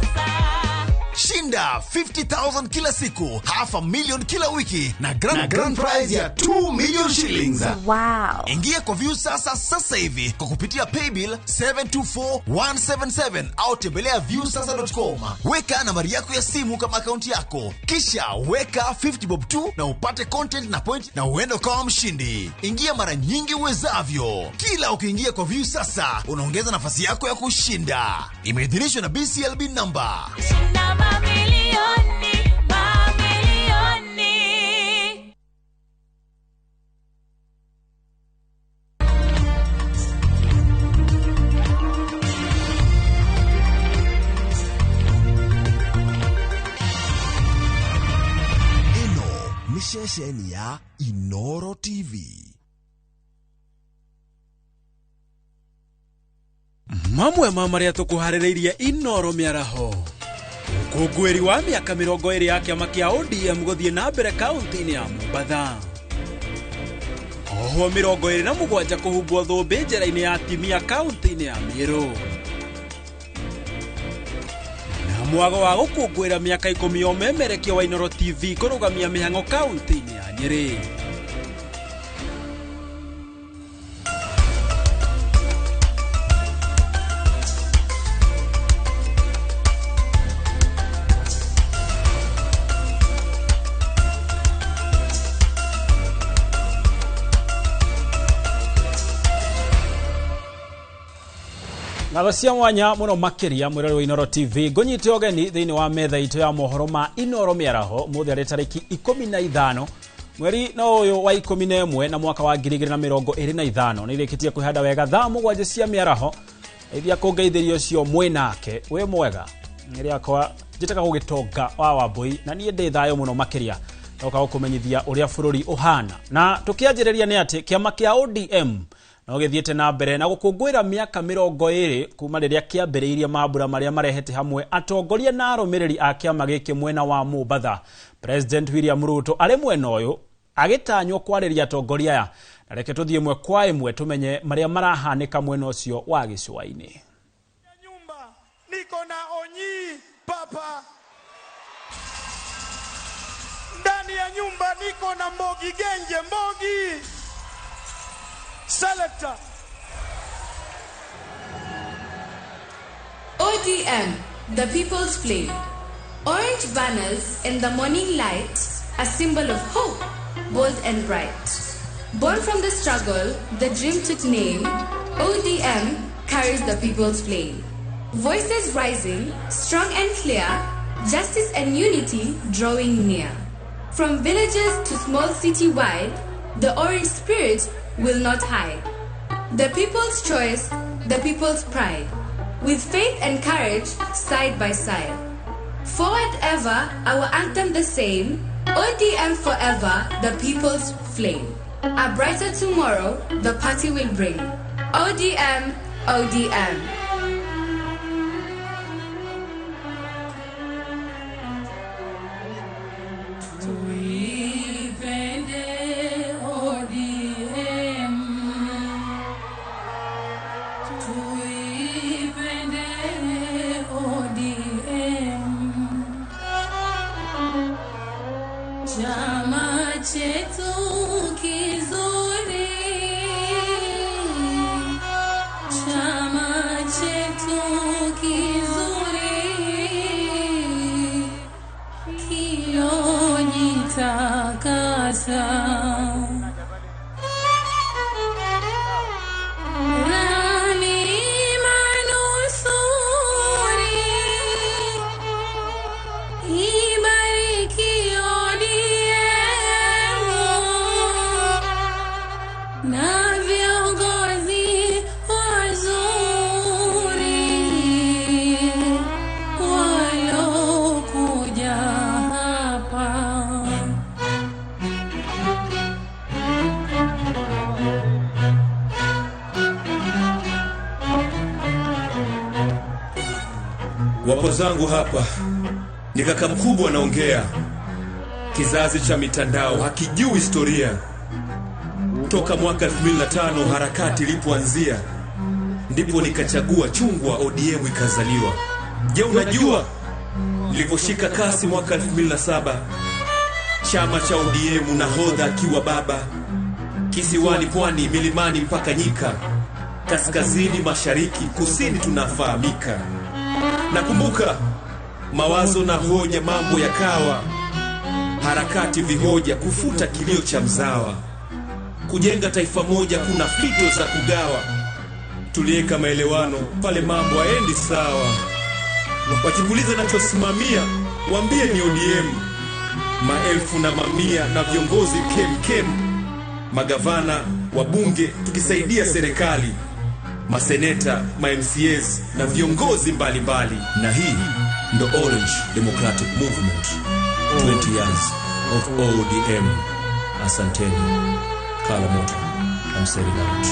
Shinda 50,000 kila siku, 500,000 kila wiki na grand prize ya 2 million shillings. Wow. Ingia kwa View Sasa sasa hivi kwa kupitia paybill 724177 au tembelea viewsasa.com. Weka nambari yako ya simu kama akaunti yako. Kisha weka 50 bob 2 na upate content na point na uende kama mshindi. Ingia mara nyingi uwezavyo. Kila ukiingia kwa View Sasa unaongeza nafasi yako ya kushinda. Imeidhinishwa na BCLB number. Shinda mamilioni, mamilioni. Ino ni ceceni ya Inoro TV. Mamwe ma marĩa tũkũharĩrĩirie Inoro mĩaraho. Ũkũngũĩri wa mĩaka 20 ya kĩama kĩa ODM gũthiĩ na mbere kaunti-inĩ ya Mombatha. Ohwo 27 kũhumbwo thũmbĩ njera-inĩ ya atimia kaunti-inĩ ya Meru. Na mwago wa gũkũngũĩra mĩaka 10 ya ũmemerekia wa Inoro TV kũrũgamia mĩhang'o kaunti-inĩ ya Nyĩrĩ. Ngatho cia mwanya muno makiria mwirori wa Inoro TV ngũnyite ũgeni thĩinĩ wa metha itũ ya mohoro ma Inoro mĩaraho mũthĩ arĩ tarĩki 15 mweri no ũyũ wa 11 na mwaka wa 2025 nĩ irĩkĩtie kwĩhanda wega thaa 7 cia mĩaraho ithia kũngeithĩria ũcio mwĩnake wĩ mwega nĩ rĩakwa njĩtaga gũgĩtonga wa Wambui na niĩ ndĩ thayũ mũno makĩria ndoka gũkũmenyithia ũrĩa bũrũri ũhana na tũkĩanjĩrĩria nĩ atĩ kĩama kĩa ODM no gĩthiĩte na mbere na gũkũngũĩra mĩaka 20 kuma rĩrĩa kĩambĩrĩirie mambura marĩa marehete hamwe atongoria na arũmĩrĩri a kĩama gĩkĩ mwena wa Mombatha. President William Ruto arĩ mwena ũyũ agĩtanywo kwarĩria atongoria aya na reke tũthiĩ ĩmwe kwa ĩmwe tũmenye marĩa marahanĩka mwena ũcio wa gĩcũa-inĩ. Niko na Onyi Papa ndani ya nyumba, niko na Mbogi Genje Mbogi Selector. ODM, the people's flame. Orange banners in the morning light, a symbol of hope, bold and bright. Born from the struggle, the dream took name. ODM carries the people's flame. Voices rising, strong and clear, justice and unity drawing near. From villages to small city wide, the orange spirit will not hide. The people's choice, the people's pride. With faith and courage, side by side. Forward ever, our anthem the same. ODM forever, the people's flame. A brighter tomorrow, the party will bring. ODM, ODM. Tuipende ODM, tuipende ODM, chama chetu kizuri, chama chetu kizuri, kilonitakasa. Nami manusuri, ibariki ODM, na viongozi wazuri walokuja hapa. Wapo zangu hapa ni kaka mkubwa anaongea. Kizazi cha mitandao hakijui historia. Toka mwaka 2005 harakati ilipoanzia, ndipo nikachagua chungwa, ODM ikazaliwa. Je, unajua nilivyoshika kasi mwaka 2007, chama cha ODM nahodha akiwa baba, kisiwani, pwani, milimani mpaka nyika, kaskazini, mashariki, kusini tunafahamika. Nakumbuka mawazo na hoja, mambo yakawa harakati vihoja, kufuta kilio cha mzawa, kujenga taifa moja, kuna fito za kugawa. Tulieka maelewano pale mambo haendi sawa. Wakikuuliza nachosimamia, waambie ni ODM. Maelfu na mamia na viongozi kem kem, magavana, wabunge, tukisaidia serikali, maseneta, ma MCAs na viongozi mbalimbali. Na hii ndo Orange Democratic Movement, 20 years of ODM. Asanteni. Kala moto. I'm setting out.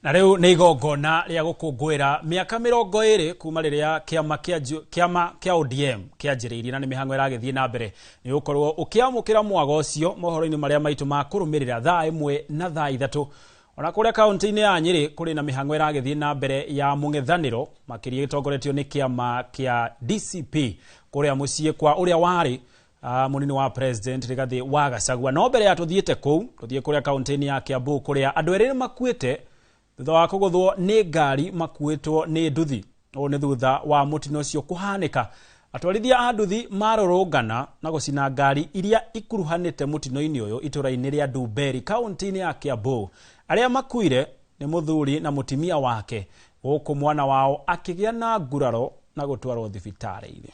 Na rĩu nĩ igongona rĩa gũkũngũĩra mĩaka 20 kuma rĩrĩa kĩama kĩa ODM kĩanjĩrĩirie, na nĩ mĩhang'o ĩragĩthiĩ na mbere. Nĩ ũgũkorwo ũkĩamũkĩra mwago ũcio mohoro-inĩ marĩa maitũ ma kũrũmĩrĩra thaa 1 na thaa 3. Ona kũrĩa kaunti-inĩ ya Nyĩrĩ kũrĩ na mĩhang'o ĩragĩthiĩ na mbere ya mũng'ethanĩro, makĩria gĩtongoretio nĩ kĩama kĩa DCP, kũrĩa mũciĩ kwa ũrĩa warĩ munini wa president Rigathi wa Gachagua. No mbere ya tũthiĩte kũu, tũthiĩ kũrĩa kaunti-inĩ ya Kiambu, kũrĩa andũ erĩ makuĩte thutha wa kũgũthwo nĩ ngari makuĩtwo nĩ nduthi. Ũũ nĩ thutha wa mũtino ũcio kũhanĩka, atwarithia a nduthi marũrũngana na gũcina ngari iria ikuruhanĩte mũtino-inĩ ũyũ itũra-inĩ rĩa Ndumberi, kaunti-inĩ ya Kiambu. Arĩa makuire nĩ mũthuri na mũtimia wake, gũkũ mwana wao akĩgĩa na nguraro na gũtwarwo thibitarĩ-inĩ.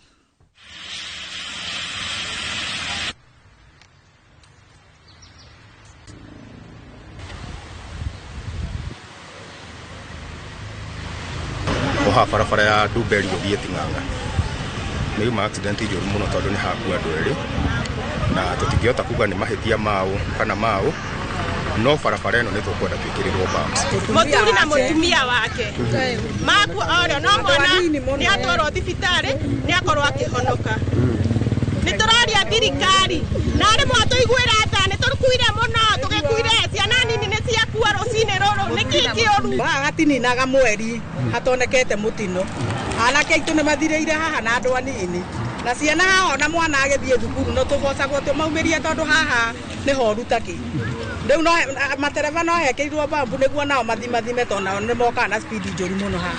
Oha barabara ya Ndumberi gũthiĩ Ting'ang'a nĩ yuma accident njũru mũno, tondũ nĩ hakua andũ erĩ, na tũtingĩhota kuga nĩ mahĩtia mao kana mao, no barabara ĩno nĩ tũkwenda twĩkĩrĩrwo bumps. Mũthuri na mũtumia wake makua orĩo, no mwana nĩ atwarwo thibitarĩ, nĩ akorwo akĩhonoka. Nĩ tũroria thirikari na arĩ mwatũiguĩra tha, nĩ tũkuire mũno, tũgĩkuire ciana nini nĩ ciakua rũcinĩ rũrũ, nĩ kĩ kĩũru? Haha hatininaga mweri hatonekete mũtino. Anake aitũ nĩ mathirĩire haha na andũ anini na ciana haha, ona mwana agĩthiĩ thukuru no tũbocagwo tũmaumĩrie, tondũ haha nĩ horu takĩ. Rĩu no matereba no hekĩrirwo bambu nĩguo nao mathimathime, tondũ nao nĩ mokaga na speed njũru mũno haha.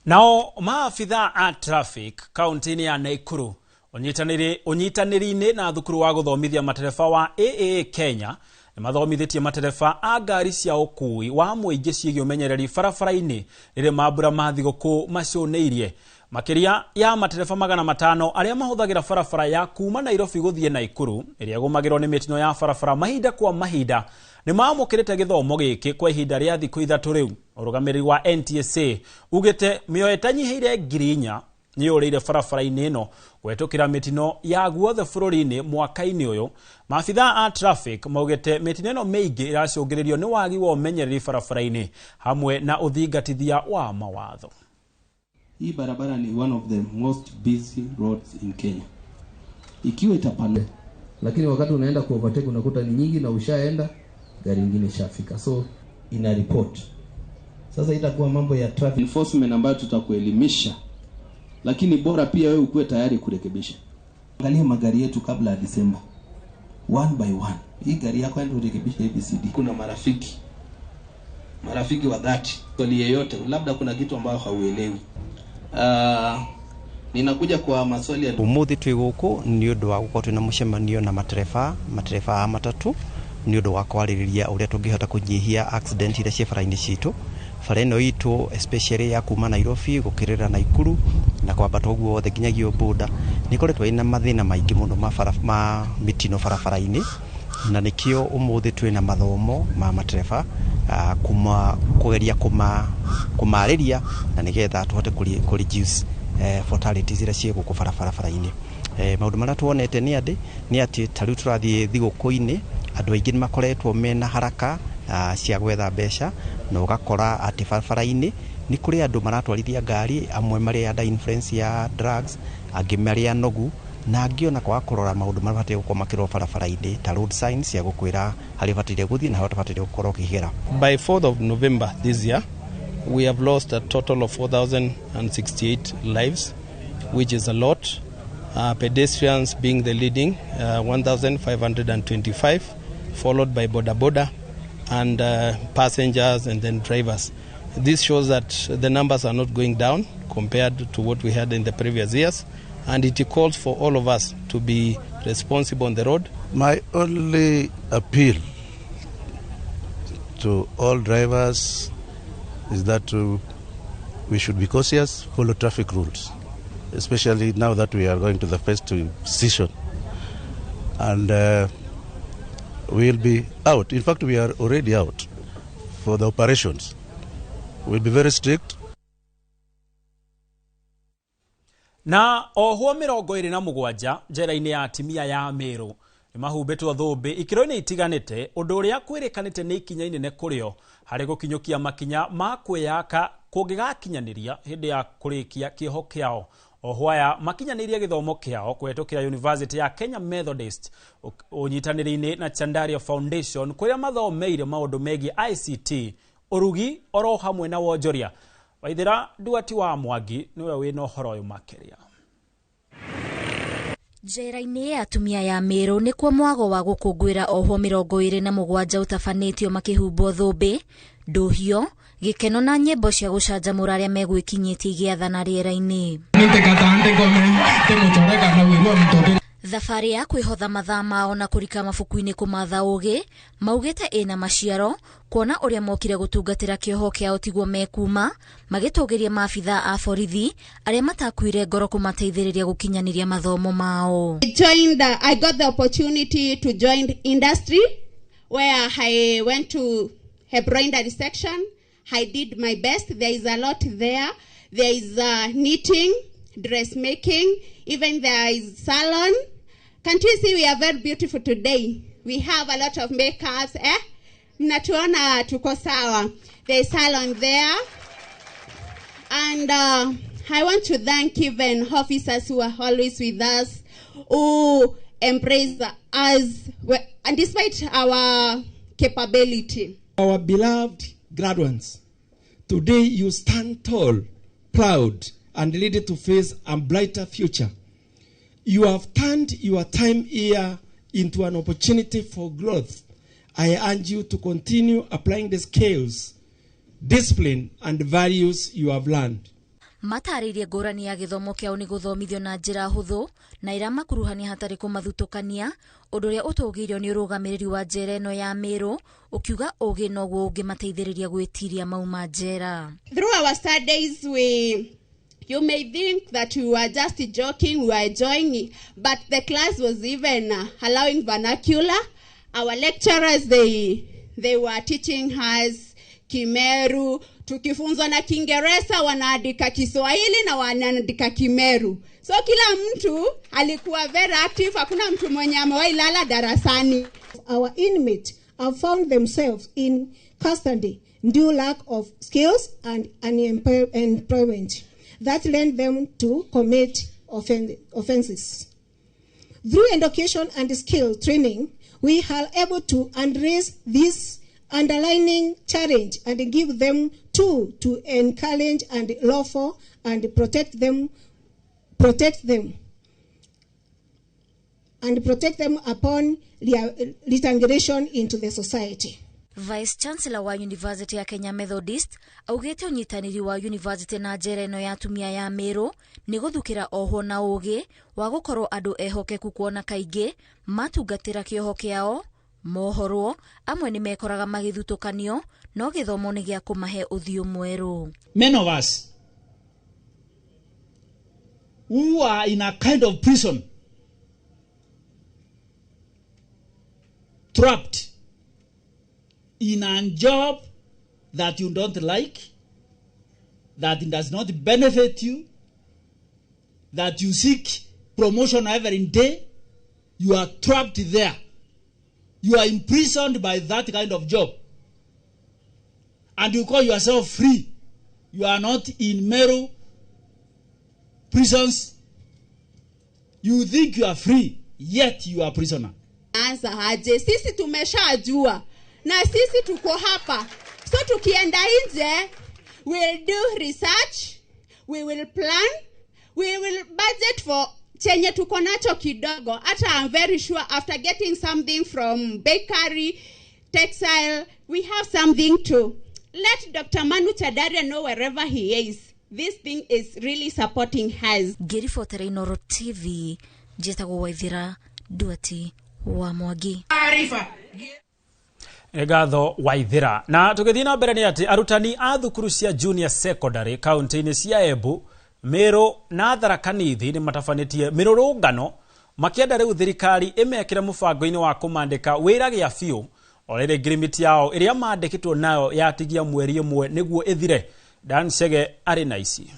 Nao maabitha a traffic kaunti-inĩ ya Nakuru ũnyitanĩri-inĩ na thukuru wa gũthomithia matereba wa AAA Kenya nĩ mathomithĩtie matereba a ngari cia ũkui wa mũingĩ ciĩgiĩ ũmenyereri barabara-inĩ rĩrĩa mambura ma thigũkũ maconĩirie. Makĩria ya matereba 500 arĩa mahũthagĩra barabara ya kuma Nairobi gũthiĩ Naikuru ĩrĩa ĩgũmagĩrwo nĩ mĩtino ya barabara mahinda kwa mahinda nĩ maamũkĩrĩte gĩthomo gĩkĩ kwa ihinda rĩa thikũ 3 rĩu. Ũrũgamĩrĩri wa NTSA ugĩte mĩoyo ĩtanyihĩire 4,000 nĩ yũrĩire barabara-inĩ ĩno kũhetũkĩra mĩtino ya guothe bũrũri-inĩ mwaka-inĩ ũyũ. Maabithaa a traffic maugĩte mĩtino ĩno mĩingĩ ĩracũngĩrĩrio nĩ wagi wa ũmenyereri barabara-inĩ hamwe na ũthingatithia wa mawatho. Hii barabara ni one of the most busy roads in Kenya. Ikiwa itapanuka, lakini wakati unaenda ku overtake unakuta ni nyingi na ushaenda gari nyingine ishafika. So ina report. Sasa itakuwa mambo ya traffic enforcement ambayo tutakuelimisha, lakini bora pia wewe ukuwe tayari kurekebisha. Angalia magari yetu kabla ya December. One by one. Hii gari yako ndio urekebishe ABCD. Kuna marafiki wa dhati. Swali yeyote, labda kuna kitu ambayo hauelewi. Ninakuja kwa maswali ya umuthi twi guku ni undu wa gukorwo twina mucemanio na matereba a matatu ni undu wa kwaririria uria tungihota kunyihia accident iria cie bara-ini citu. Bara ino itu especially ya kuma Nairobi gukirira Naikuru na kwambata uguo wothe nginyagia boda ni koretwo ina mathina maingi muno ma mitino barabara-ini, na nikio umuthi twina mathomo ma matereba kugeria kumariria na nigetha tuhote ku reduce fatalities iria ciĩ gũkũ barabara-inĩ. Maũndũ marĩa tuonete nĩ atĩ ta rĩu tũrathiĩ thigũkũ-inĩ andũ aingĩ nĩ makoretwo mena haraka cia gwetha mbeca, na ũgakora atĩ barabara-inĩ nĩ kũrĩ andũ maratwarithia ngari, amwe marĩ under influence ya drugs, angĩ marĩ anogu, na angĩ ona kwaga kũrora maũndũ marĩa mabatiĩ gũkorwo makĩrorwo barabara-inĩ ta road signs cia gũkwĩra harĩa ũbataire gũthiĩ na harĩa ũtabataire gũkorwo ũkĩgera. By 4th of November this year, we have lost a total of 4,068 lives, which is a lot. Pedestrians being the leading, 1,525, followed by boda boda and passengers and then drivers. This shows that the numbers are not going down compared to what we had in the previous years, and it calls for all of us to be responsible on the road. My only appeal to all drivers is that we should be cautious, follow traffic rules, especially now that we are going to the festive season. And we'll be out. In fact, we are already out for the operations. We'll be very strict. Na ohwo 27 njera-inĩ ya atimia ya Meru nĩmahumbĩtwo thũmbĩ ikĩro-inĩ itiganĩte, ũndũ ũrĩa kwĩrĩkanĩte nĩ ikinya inene kũrĩo harĩ gũkinyũkia makinya ma kwĩyaka kũngĩgakinyanĩria hĩndĩ ya kũrĩkia kĩoho kĩao. Ohwo aya makinyanĩirie gĩthomo kĩao kũhetũkĩra University ya Kenya Methodist ũnyitanĩri-inĩ na Chandaria Foundation kũrĩa mathomeire maũndũ megiĩ ICT, ũrugi oro hamwe na wonjoria. Waithĩra Nduati wa Mwangi nĩwe wĩna ũhoro ũyũ makĩria. Njera-inĩ ya atumia ya Meru nĩkuo mwago wa gũkũngũĩra ohwo 27 ũtabanĩtio makĩhumbwo thũmbĩ, ndũhio, gĩkeno na nyĩmbo cia gũcanjamũra arĩa megwĩkinyĩtie igĩathana rĩera-inĩ. Thabarĩ ya kwĩhotha mathaa mao na kũrika mabuku-inĩ kũmatha ũgĩ maugĩte ĩna maciaro kuona ũrĩa mokire gũtungatĩra kĩoho kĩao tiguo mekuma, magĩtũgĩria maabithaa a borithi arĩa matakuire ngoro kũmateithĩrĩria gũkinyanĩria mathomo mao. I got the opportunity to join industry where I went to embroidery section. I did my best. There is a lot there. There is knitting, dressmaking, even there is salon. Can't you see we are very beautiful today? We have a lot of makeups, eh? Mnatuona tuko sawa. There is salon there. And I want to thank even officers who are always with us, who embrace us, and despite our capability. Our beloved graduates, today you stand tall, proud, and ready to face a brighter future. You have turned your time here into an opportunity for growth. I urge you to continue applying the skills, discipline, and values you have learned. Matarĩirie ngũrani ya gĩthomo kĩao nĩ gũthomithio na njĩra hũthũ na iramakuruhania hatarĩ kũmathutũkania, ũndũ ũrĩa ũtũgĩirio nĩ ũrũgamĩrĩri wa njera ĩno ya Meru ũkiuga ũgĩ noguo ũngĩmateithĩrĩria gwĩtiria mauma njera. Through our studies we You may think that we were just joking, we were enjoying it, but the class was even allowing vernacular. Our lecturers, they were teaching us Kimeru. Tukifunzwa na Kiingereza wanaandika Kiswahili na wanaandika Kimeru. So kila mtu alikuwa very active, hakuna mtu mwenye amewahi lala darasani. Our inmates have found themselves in custody due lack of skills and unemployment that led them to commit offenses. Through education and skill training, we are able to address this underlying challenge and give them tool to encourage and lawful and protect them upon reintegration into the society. Vice Chancellor wa University ya Kenya Methodist augite unyitaniri wa university na njera ino ya atumia ya Meru ni guthukira ohwo na ugi wa gukorwo andu ehokeku kuona kaingi matungatira kioho kiao mohorwo amwe ni mekoraga magithutukanio no githomo ni gia kumahe uthiu mweru. Many of us who are in a kind of prison, trapped in a job that you don't like, that does not benefit you, that you seek promotion every day, you are trapped there. You are imprisoned by that kind of job. And you call yourself free. You are not in Meru prisons. You think you are free, yet you are prisoner. Anza aje, sisi tumeshajua. Na sisi tuko hapa. So tukienda nje, we'll do research, we will plan, we will budget for chenye tuko nacho kidogo. Hata I'm very sure after getting something from bakery, textile, we have something to let Dr. Manu Chadaria know wherever he is. This thing is really supporting us. Ngĩribotera Inooro TV, njĩtagwo Waithira Nduati wa Mwangi. Ngatho Waithira. Na tũgĩthiĩ na mbere nĩ atĩ arutani a thukuru cia junior secondary kaunti-inĩ cia Embu, Meru na Tharaka Nithi nĩ matabanĩtie mĩrũrũngano makĩenda rĩu thirikari ĩmekĩre mũbango-inĩ wa kũmandĩka wĩra gĩa biũ o rĩrĩ ngirimiti yao ĩrĩa mandĩkĩtwo nayo yatigia mweri ĩmwe nĩguo ĩthire. Dan Chege arĩ na ici.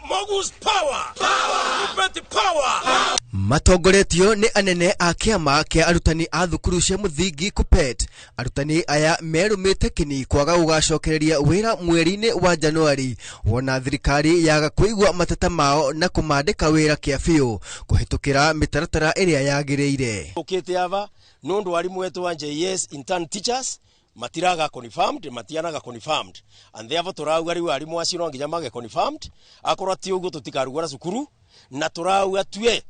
Mogu's power. Power. Power. Matongoretio nĩ anene a kĩama kĩa arutani a thukuru cia mũthingi KUPPET. Arutani aya merũmĩte kĩni kwaga gũgacokereria wĩra mweri-inĩ wa Januari wona thirikari yaga kũigua mateta mao na kũmandĩka wĩra kĩa biũ kũhĩtũkĩra mĩtaratara ĩrĩa yagĩrĩire. Ũkĩte ava nũndũ arimũ etu wa JS intern teachers matiraga confirmed, matianaga confirmed, and therefore turauga riu arimu acio no nginya mage confirmed. Akorwo ti uguo tutikarugora cukuru na turauga tue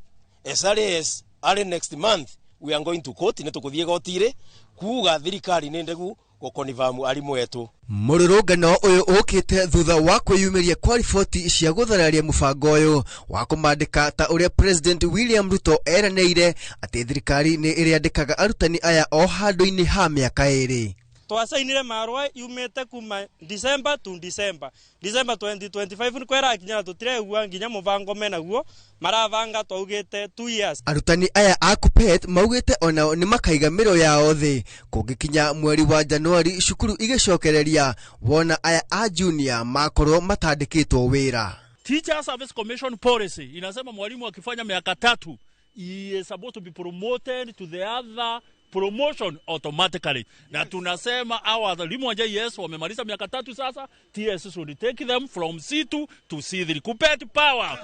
SRS early next month we are going to court, ni tukuthie gotire kuga thirikari ni ndegu gukonfamu arimu etu. Mũrũrũngano ũyũ ũkĩte thutha wa kwĩyumĩria kwa riboti cia gũthararia mũbango ũyũ wa kũmandĩka ta ũrĩa President William Ruto eranĩire atĩ thirikari nĩ ĩrĩandĩkaga arutani aya o handũ-inĩ ha mĩaka ĩrĩ. Twasainire marũa yumĩte kuma December to December. December 2025 nĩ kwĩrakinya tũtiregua nginya mũbango menaguo marabanga twaugĩte 2 years. Arutani aya a KUPPET maugĩte onao nĩ makaiga mĩro yao thĩ kũngĩkinya mweri wa Januari cukuru igĩcokereria wona aya a junior makorwo matandĩkĩtwo wĩra. Teacher Service Commission policy inasema mwalimu akifanya miaka 3 he is supposed to be promoted to the other promotion automatically. Na tunasema hawa walimu wa JS wamemaliza miaka 3 sasa, TSC should take them from C2 to C3. KUPPET power.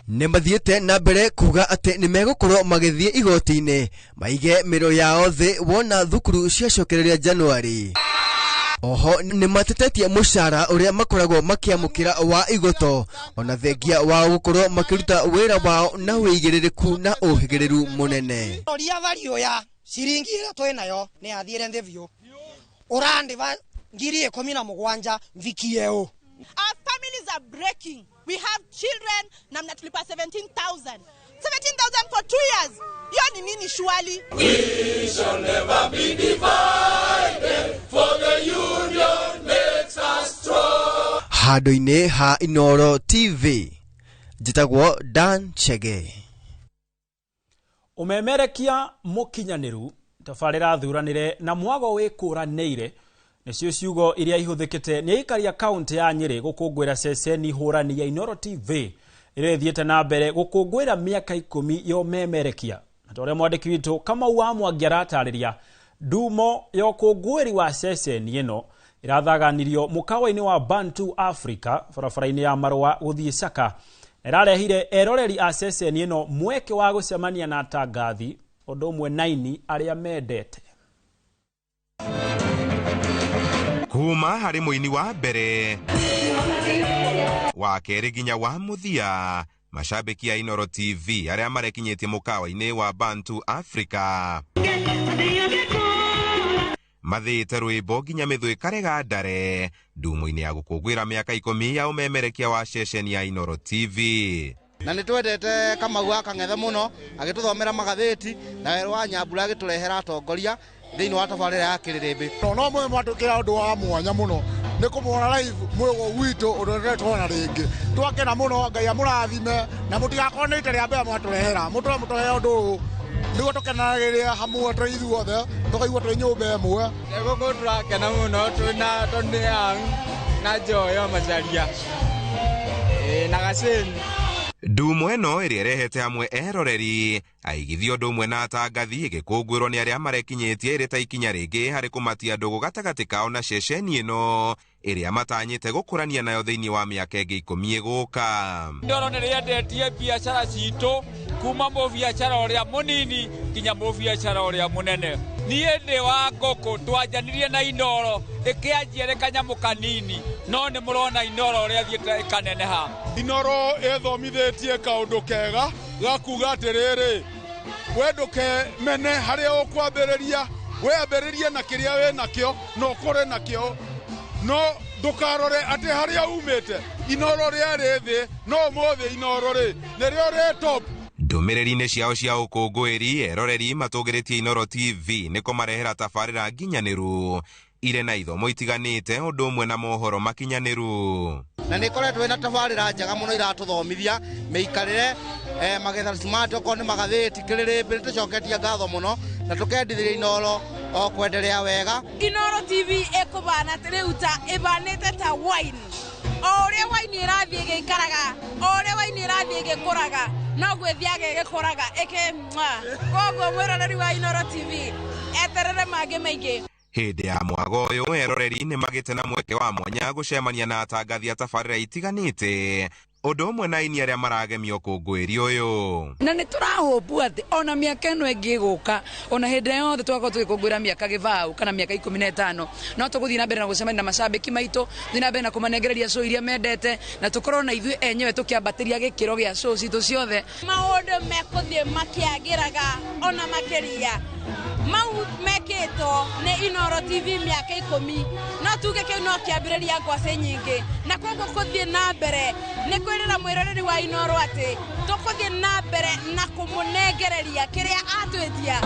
Nĩ mathiĩte na mbere kuga atĩ nĩ megũkorwo magĩthiĩ igoti-inĩ maige mĩro yao thĩ wona thukuru ciacokereria Januari. Oho nĩ matetetie mũcara ũrĩa makoragwo makĩamũkĩra wa igoto ona thengia wao gũkorwo makĩruta wĩra wao na wĩigĩrĩrĩku na ũhĩgĩrĩru mũnene. Roria value ya ciringi ĩrĩa twĩ nayo nĩ yathire nthĩ biũ. Ũrandĩba 17,000 mfikie ũ. Our families are breaking. We have children na mnatulipa 17,000. 17,000 for 2 years. Hiyo ni nini surely? We shall never be divided, for the union makes us strong. Handũ-inĩ ha Inooro TV, njĩtagwo Dan Chege. Umemerekia mũkinyanĩru tabarĩra thuranĩre na mwago wĩkũranĩire nĩcio ciugo iria ihũthĩkĩte nĩ aikari a kaunti ya Nyĩrĩ gũkũngũĩra ceceni hũrani ya Inooro TV ĩrĩa ĩthiĩte na mbere gũkũngũĩra mĩaka 10 ya ũmemerekia. Na ta ũrĩa mwandĩki witũ Kamau wa Mwangi aratarĩria, ndumo ya ũkũngũĩri wa ceceni ĩno ĩrathaganirio mũkawa-inĩ wa Bantu Africa barabara-inĩ ya Marũa gũthiĩ Caka, na ĩrarehire eroreri a ceceni ĩno mweke wa gũcemania na atangathi ũndũ ũmwe na aini arĩa mendete. Kuma harĩ mũini wa mbere wa kerĩ nginya wa mũthia, mashabiki a Inooro TV arĩa marekinyĩtie mũkawa-inĩ wa Bantu Africa mathĩte rwĩmbo nginya mĩthũ ĩkarega ndare ndumo-inĩ ya gũkũngũĩra mĩaka 10 ya ũmemerekia wa ceceni ya Inooro TV. Na nĩ twendete Kamau wa Kang'ethe mũno agĩtũthomera magathĩti, na werũ wa Nyambura agĩtũrehera atongoria thĩinĩ wa tabarĩra ya Kĩrĩrĩmbĩ. No mwe mwatũkĩra ũndũ wa mwanya mũno nĩ kũmwona live mwĩgo witũ ũndũ tũrona rĩngĩ. Twakena mũno, Ngai amũrathime na mũtigakorwo nĩ ita rĩa mbere mwatũrehera, mũtũre mũtũhe ũndũ ũyũ nĩguo tũkenanagĩrĩra hamwe tũrĩ ithuothe, tũkaigua twĩ nyũmba ĩmwe. Gũkũ tũrakena mũno twĩna Tony Young na Joyo Macharia na Gaceni. Ndumo ĩno ĩrĩa ĩrehete hamwe eroreri aigithia ũndũ ũmwe na atangathi ĩgĩkũngũĩrwo nĩ arĩa marekinyĩtie ĩrĩ ta ikinya rĩngĩ harĩ kũmatia ndũgũ gatagatĩ kao na ceceni ĩno ĩrĩa matanyĩte gũkũrania nayo thĩinĩ wa mĩaka ĩngĩ 10 ĩgũka. Inooro nĩ rĩendetie biacara citũ kuma mũbiacara ũrĩa mũnini nginya mũbiacara ũrĩa mũnene. Niĩ ndĩ wa ngũkũ twanjanirie na Inooro ĩkĩanjia ĩrĩ kanyamũ kanini, no nĩ mũrona Inooro ũrĩa ĩthiĩte ĩkaneneha. Inooro ĩthomithĩtie kaũndũ kega ga kuga atĩrĩrĩ, we ndũkemene harĩa ũkwambĩrĩria, we ambĩrĩrie na kĩrĩa wĩ nakĩo na ũkũre nakĩo, no ndũkarore atĩ harĩa umĩte. Inooro rĩarĩ thĩ, no ũmũthĩ Inooro rĩ nĩrĩo rĩ top. Ndũmĩrĩri-inĩ ciao cia ũkũngũĩri, eroreri matũgĩrĩtie Inooro TV nĩ kũmarehera tabarĩra nginyanĩru irĩ na ithomo itiganĩte ũndũ ũmwe na mohoro makinyanĩru. Na nĩ ĩkoretwo ĩna tabarĩra njega mũno iratũthomithia mĩikarĩre, magetha smart okorwo nĩ magathĩti Kĩrĩrĩmbĩ. Nĩ tũcoketie ngatho mũno na tũkendithĩria Inooro o kwenderea wega. Inooro TV ĩkũbana rĩu ta ĩbanĩte ta wine, o ũrĩa wine ĩrathiĩ ĩgĩikaraga, o ũrĩa wine ĩrathiĩ ĩgĩkũraga noguo ĩthiaga ĩgĩkũraga ĩkĩ. Koguo mwĩroreri wa Inooro TV eterere mangĩ maingĩ. Hĩndĩ ya mwago ũyũ eroreri nĩ magĩte na mweke wa mwanya gũcemania na atangathi a tabarĩra itiganĩte ũndũ ũmwe na aini arĩa maragemia ũkũngũĩri ũyũ. Na nĩ tũrahũmbu atĩ ona mĩaka ĩno ĩngĩ ĩgũka, ona hĩndĩ yothe tũgakorwo tũgĩkũngũĩra mĩaka gĩbaũ kana mĩaka 15, no tũgũthiĩ na mbere na gũcemania na macambĩki maitũ, tũthiĩ na mbere na kũmanengereria show iria mendete, na tũkorwo na ithuĩ enyewe tũkĩambatĩria gĩkĩro gĩa show citũ ciothe. Maũndũ mekũthiĩ makĩagĩraga ona makĩria mau mekĩtwo nĩ Inooro TV mĩaka 10, no tuge kĩu no kĩambĩrĩria ngwacĩ nyingĩ, na koguo kũthiĩ na mbere nĩ kwĩrĩra mwĩroreri wa Inooro atĩ tũkũthiĩ na mbere na kũmũnengereria kĩrĩa atwĩtia.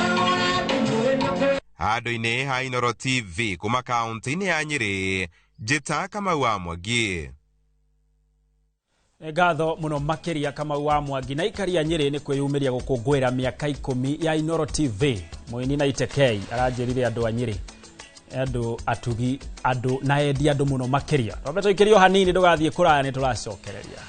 Handũ-inĩ ha Inooro TV kuma kaunti-inĩ ya Nyĩrĩ, njĩta Kamau wa Mwangi. Ngatho mũno makĩria Kamau wa Mwangi. Na aikari a Nyĩrĩ nĩ kwĩyumĩria gũkũngũĩra mĩaka 10 ya Inooro TV. Mũini na Itekei aranjĩrire andũ a Nyĩrĩ, andũ atugi, andũ na endi andũ mũno makĩria. Twambe tũikĩrio hanini, ndũgathiĩ kũraya, nĩ tũracokereria.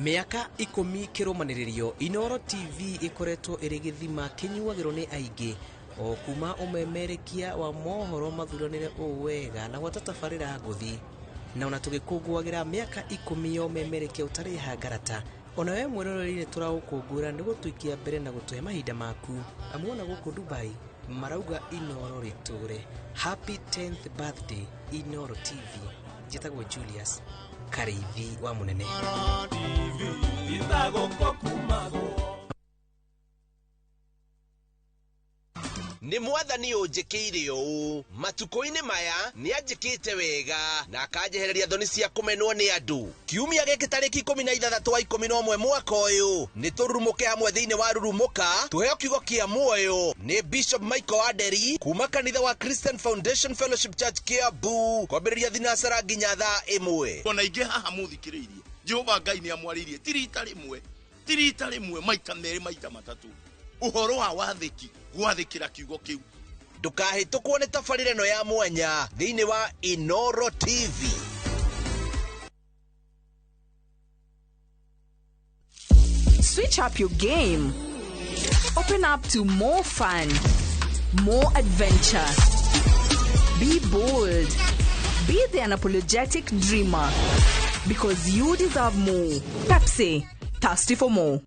Mĩaka 10 kĩrũmanĩrĩrio, Inooro TV ĩkoretwo ĩrĩ gĩthima kĩnyuagĩrwo nĩ aingĩ o kuma ũmemerekia wa mohoro mathuranĩre ũũ wega na gwata tabarĩra ngũthi. Na ona tũgĩkũngũagĩra mĩaka 10 ya ũmemerekia ũtarĩ hangarata, ona we mwĩroreri nĩ tũraũkũngũĩra nĩ gũtũikia mbere na gũtũhe mahinda maku. Amuona gũkũ Dubai marauga Inooro rĩtũre. Happy 10th birthday Inooro TV. Njĩtagwo Julius Kariithi wa Mũnene. Nĩ mwathani ũnjĩkĩire ũũ matukũ-inĩ maya nĩ anjĩkĩte wega na akanjehereria thoni cia kũmenwo nĩ andũ. Kiumia gĩkĩ tarĩki 16 wa 11 mwaka ũyũ nĩ tũrurumũke hamwe thĩinĩ wa Rurumũka tũheo kiugo kĩa muoyo nĩ Bishop Michael Aderi kuma kanitha wa Christian Foundation Fellowship Church Kiambu kwambĩrĩria thinacara nginya thaa 1. Ona ingĩ haha mũthikĩrĩirie Jehova Ngai nĩ amwarĩirie ti rita rĩmwe, ti rita rĩmwe, maita merĩ, maita matatũ, ũhoro wa wathĩki gwathĩkĩra kiugo kĩu. Ndũkahĩtũkwo nĩ tabarĩra ĩno ya mwanya thĩinĩ wa Inooro TV. Switch up your game. Open up to more fun, more adventure. Be bold. Be the unapologetic dreamer. Because you deserve more. Pepsi, thirsty for more.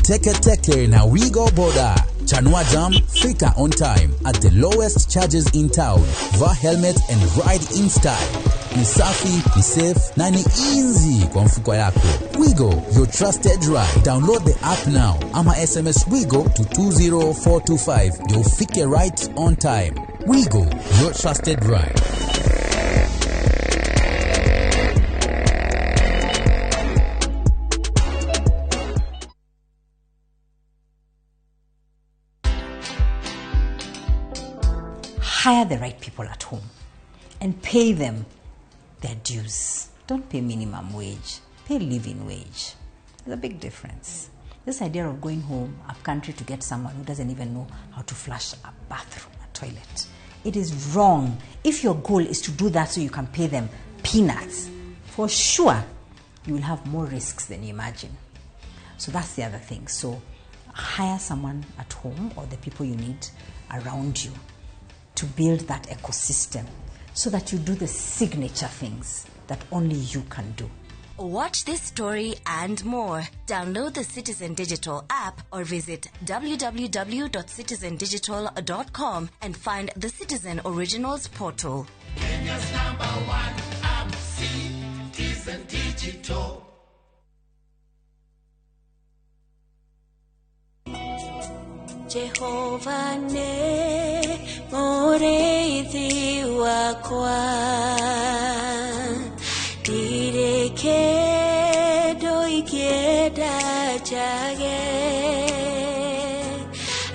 Teke Teke na Wigo Boda. Chanua Jam, fika on time at the lowest charges in town. Vaa helmet and ride in style. Ni safi, ni safe na ni easy kwa mfuko yako. Wigo, your trusted ride. Download the app now ama SMS Wigo to 20425. Ndio ufike right on time. Wigo, your trusted ride. Hire the right people at home and pay them their dues. Don't pay minimum wage, pay living wage. There's a big difference. This idea of going home up country to get someone who doesn't even know how to flush a bathroom, a toilet, it is wrong. If your goal is to do that so you can pay them peanuts, for sure you will have more risks than you imagine. So that's the other thing. So hire someone at home or the people you need around you to build that ecosystem so that you do the signature things that only you can do. Watch this story and more. Download the Citizen Digital app or visit www.citizendigital.com and find the Citizen Originals portal. Kenya's number one app, Citizen Digital. Jehova ne mũrĩithi wakwa, ndirĩ kĩndũ ingĩenda njage,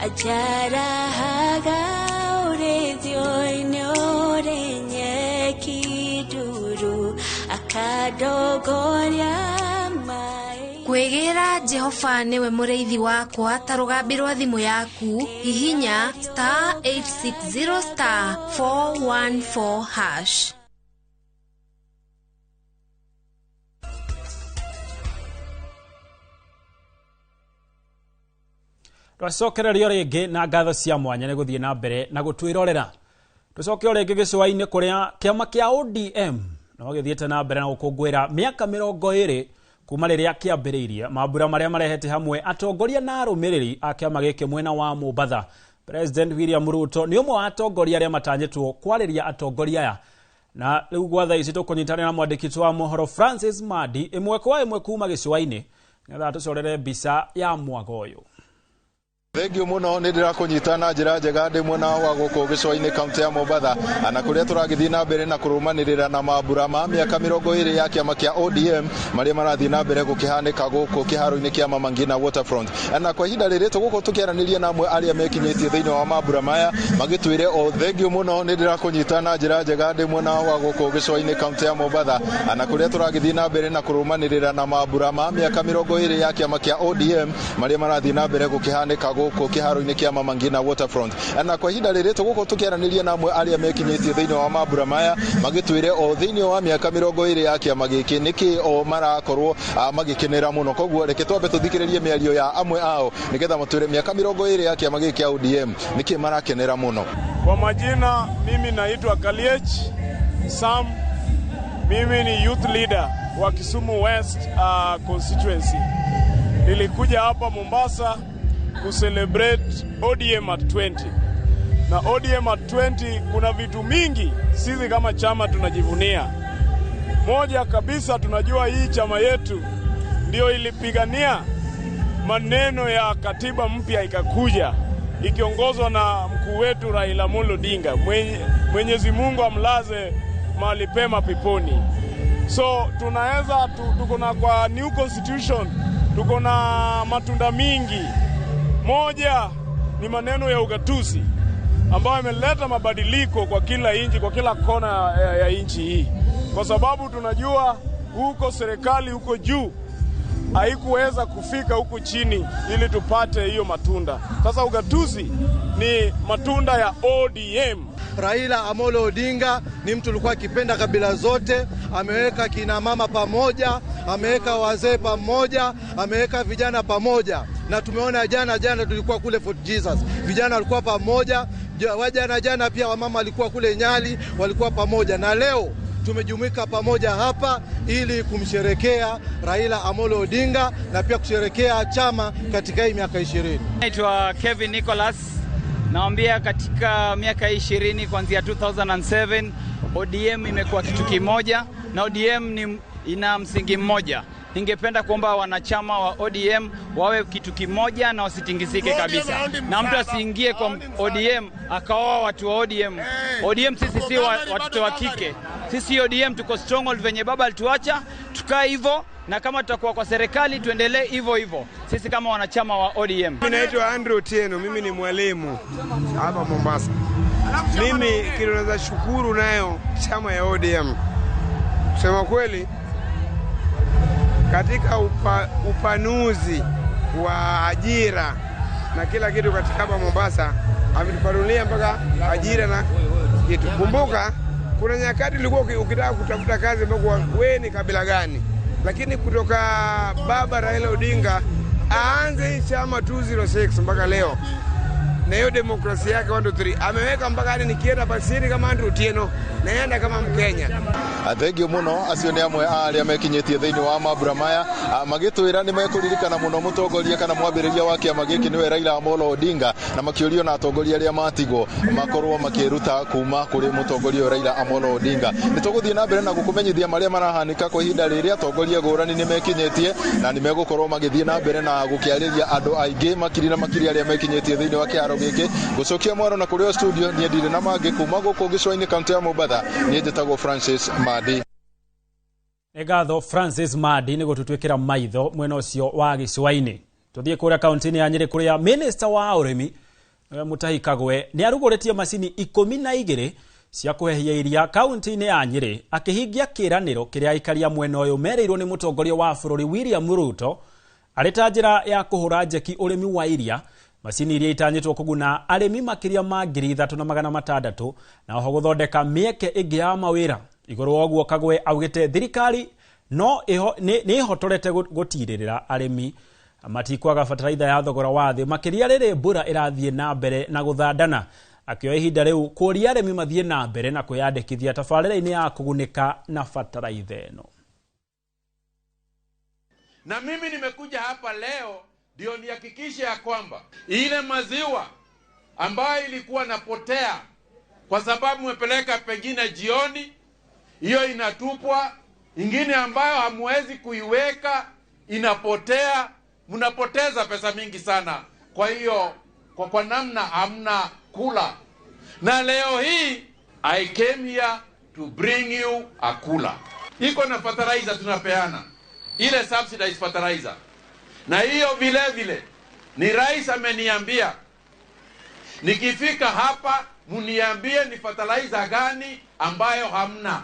anjarahaga ũrĩithio-inĩ ũrĩ nyeki nduru, akandongoria. Kwĩgĩra Jehova nĩwe mũrĩithi wakwa ta rũgambi rwa thimũ yaku, hihinya *860 *414#. Twacokererio rĩngĩ na ngatho cia mwanya nĩ gũthiĩ na mbere na gũtwĩrorera. Tũcoke o rĩngĩ gĩcũa-inĩ kũrĩa kĩama kĩa ODM no gĩthiĩte na mbere na gũkũngũĩra mĩaka 20 kuma rĩrĩa kĩambĩrĩirie mambura marĩa marehete hamwe atongoria na arũmĩrĩri a kĩama gĩkĩ mwena wa Mombatha. President William Ruto nĩ ũmwe wa atongoria arĩa matanyĩtwo kwarĩria atongoria aya, na rĩu gwa thaa ici tũkũnyitanĩra na mwandĩki wa mohoro Francis Madi ĩmwe kwa ĩmwe kuma gĩcũa-inĩ nĩgetha tũcorere mbica ya mwago ũyũ. Thengiũ mũno nĩ ndĩrakũnyita na njĩra njega ndĩ mwena wa gũkũ gĩcũa-inĩ kaunti ya Mombatha na kũrĩa tũragĩthiĩ na mbere na kũrũmanĩrĩra na mambura ma mĩaka 20 ya kĩama kĩa ODM marĩa marathiĩ na mbere gũkĩhanĩka gũkũ kĩharo-inĩ kĩa Mama Ngina Waterfront. Na kwa ihinda rĩrĩ tũgũkũ tũkĩaranĩria na amwe arĩa mekinyĩtie thĩinĩ wa mambura maya magĩtwĩre o thengiũ mũno nĩ ndĩrakũnyita na njĩra njega ndĩ mwena wa gũkũ gĩcũa-inĩ kaunti ya Mombatha na kũrĩa tũragĩthiĩ na mbere na kũrũmanĩrĩra na mambura ma mĩaka 20 ya kĩama kĩa ODM marĩa marathiĩ na mbere gũkĩhanĩka gũkũ kĩharo-inĩ kĩa Mama Ngina Waterfront. Na kwa ihinda rĩrĩ tũgũkũ tũkĩaranĩria na amwe arĩa mekinyĩtie thĩinĩ wa mambura maya magĩtwĩre o thĩinĩ wa mĩaka 20 ya kĩama gĩkĩ nĩkĩ o marakorwo magĩkenera mũno. Koguo reke twambe tũthikĩrĩrie mĩario ya amwe ao nĩgetha matwĩre mĩaka 20 ya kĩama gĩkĩ kĩa ODM nĩkĩ marakenera mũno. Kwa majina mimi naitwa Kaliech Sam, mimi ni youth leader wa Kisumu West constituency. Nilikuja hapa Mombasa kucelebrate ODM at 20. Na ODM at 20 kuna vitu mingi sisi kama chama tunajivunia. Moja kabisa, tunajua hii chama yetu ndio ilipigania maneno ya katiba mpya ikakuja ikiongozwa na mkuu wetu Raila Amolo Odinga. Mwenyezi Mungu amlaze mahali pema peponi. So tunaweza tuko na kwa new constitution tuko na matunda mingi. Moja ni maneno ya ugatuzi ambayo imeleta mabadiliko kwa kila nchi, kwa kila kona ya nchi hii, kwa sababu tunajua huko serikali huko juu haikuweza kufika huku chini ili tupate hiyo matunda. Sasa ugatuzi ni matunda ya ODM. Raila Amolo Odinga ni mtu alikuwa akipenda kabila zote, ameweka kina mama pamoja, ameweka wazee pamoja, ameweka vijana pamoja. Na tumeona jana tulikuwa kule Fort Jesus, vijana walikuwa pamoja, jana pia wamama walikuwa kule Nyali, walikuwa pamoja, na leo tumejumuika pamoja hapa ili kumsherekea Raila Amolo Odinga na pia kusherekea chama katika hii miaka 20. Naitwa Kevin Nicholas. Naambia katika miaka 20 kuanzia 2007 ODM imekuwa kitu kimoja na ODM ina msingi mmoja. Ningependa kuomba wanachama wa ODM wawe kitu kimoja na wasitingizike kabisa. Na mtu asiingie kwa ODM akaoa watu wa ODM. ODM sisi si watoto wa kike. Sisi ODM tuko stronghold venye baba alituacha, tukae hivyo, na kama tutakuwa kwa serikali tuendelee hivyo hivyo. Sisi kama wanachama wa ODM. Mimi naitwa Andrew Tieno, mimi ni mwalimu hapa Mombasa. Mimi kitu naweza shukuru nayo chama ya ODM. Kusema kweli, katika upanuzi wa ajira na kila kitu katika hapa Mombasa, ametupanulia mpaka ajira na kitu. Kumbuka kuna nyakati ulikuwa ukitaka kutafuta kazi ambako wewe ni kabila gani, lakini kutoka baba Raila Odinga aanze chama 206 mpaka leo na hiyo demokrasia yake 1 2 3 ameweka mpaka hadi nikienda basiri kama Andrew Tieno naenda kama Mkenya. Thengio muno acio nĩ amwe a arĩa mekinyĩtie thĩinĩ wa mambura maya magĩtwĩra nĩ mekũririkana mũno mũtongoria kana mwambĩrĩria wa kĩama gĩkĩ nĩwe Raila Amolo Odinga, na makĩũrio na atongoria arĩa matigwo makorwo makĩruta kuma kũrĩ mũtongoria Raila Amolo Odinga. Nĩ tũgũthiĩ na mbere na gũkũmenyithia marĩa marahanĩka kwa ihinda rĩrĩ atongoria ngũrani nĩ mekinyĩtie na nĩ megũkorwo magĩthiĩ na mbere na gũkĩarĩria andũ aingĩ makiri na makiri arĩa mekinyĩtie thĩinĩ wa kĩharo gĩkĩ. Gũcokia mwaro na kũrĩ o studio niĩ ndirĩ na mangĩ kuma gũkũ gĩcũa-inĩ kaunti ya Mombatha. Niĩ njĩtagwo Francis Madi. Nĩ ngatho Francis Madi nĩ gũtũtuĩkĩra maitho mwena ũcio wa gĩcũa-inĩ. Tũthiĩ kũrĩa kaunti-inĩ ya Nyĩrĩ kũrĩa Minister wa ũrĩmi Mutahi Kagwe nĩ arugũrĩtie macini 12 cia kũhehia iria kaunti-inĩ ya Nyĩrĩ akĩhingia kĩĩranĩro kĩrĩa aikaria mwena ũyũ merĩirwo nĩ mũtongoria wa bũrũri William Ruto arĩ ta njĩra ya kũhũra njeki ũrĩmi wa iria. Macini iria itanyĩtwo kũguna arĩmi makĩria ma 3600 na oho gũthondeka mĩeke ĩngĩ ya mawĩra. Igũrũ wa ũguo Kagwe augĩte thirikari no nĩ ĩhotorete gũtirĩrĩra arĩmi matikwaga bataraitha ya thogora wa thĩ makĩria rĩrĩ mbura ĩrathiĩ na mbere na gũthandana, akĩoya ihinda rĩu kũria arĩmi mathiĩ na mbere na kwĩyandĩkithia tabarĩra-inĩ ya kũgunĩka na bataraitha ĩno. Na mimi nimekuja hapa leo ndio nihakikishe ya kwamba ile maziwa ambayo ilikuwa napotea kwa sababu mmepeleka pengine jioni, hiyo inatupwa, ingine ambayo hamwezi kuiweka inapotea, mnapoteza pesa mingi sana. Kwa hiyo kwa namna hamna kula. Na leo hii I came here to bring you a kula. Iko na fertilizer tunapeana, ile subsidized fertilizer. Na hiyo vile vile ni rais ameniambia nikifika hapa mniambie ni fertilizer gani ambayo hamna.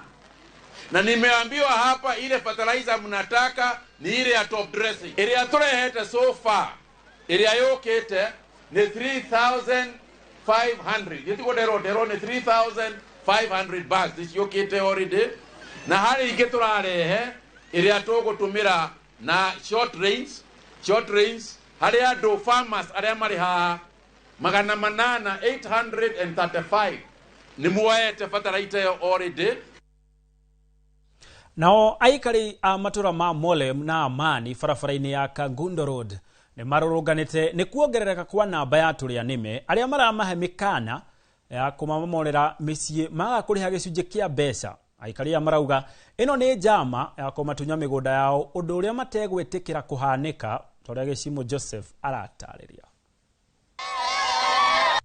Na nimeambiwa hapa ile fertilizer mnataka ni ile ya top dressing. Ile ya turehete so far, ile ya yokete ni 3500. Yetiko dero ni 3500 bags. This yokete already. Na hali iketurare ile ya tugutumira na short range. Short range hali andũ farmers arĩa marĩ haha 800 835 nĩ muoete fertilizer ĩyo already. Nao aikari a matũra ma Molem na Amani barabara-inĩ ya Kangundo Road nĩ marũrũnganĩte nĩ kuongerereka kwa namba ya atũrĩa nĩme arĩa maramahe mĩkana ya kũmamomorera mĩciĩ maga kũrĩha gĩcunjĩ kĩa mbeca. Aikari aya marauga ĩno nĩ njama ya kũmatunya mĩgũnda yao, ũndũ ũrĩa mategwĩtĩkĩra kũhanĩka Ta ũrĩa Gĩcimo Joseph aratarĩria.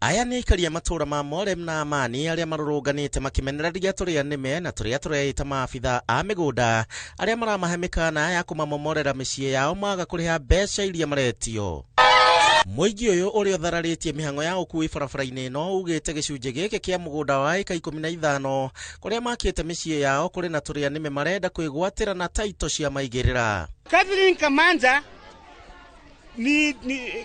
Aya nĩ aikari a matũũra ma Morem na Amani arĩa marũrũnganĩte makĩmenereria tũrĩa nĩme na tũrĩa tũreita maabitha a mĩgũnda arĩa maramahe mĩkana ya kũmamomorera mĩciĩ yao maga kũrĩha mbeca iria maretio. Mũingĩ ũyũ ũrĩa ũthararĩtie mĩhang'o ya ũkui barabara-inĩ ĩno ugĩte gĩcunjĩ gĩkĩ kĩa mũgũnda wa ĩka 15 kũrĩa makĩte mĩciĩ yao kũrĩ na tũrĩa nĩme marenda kwĩgwatĩra na taito cia maigĩrĩra. Catherine Kamanja ni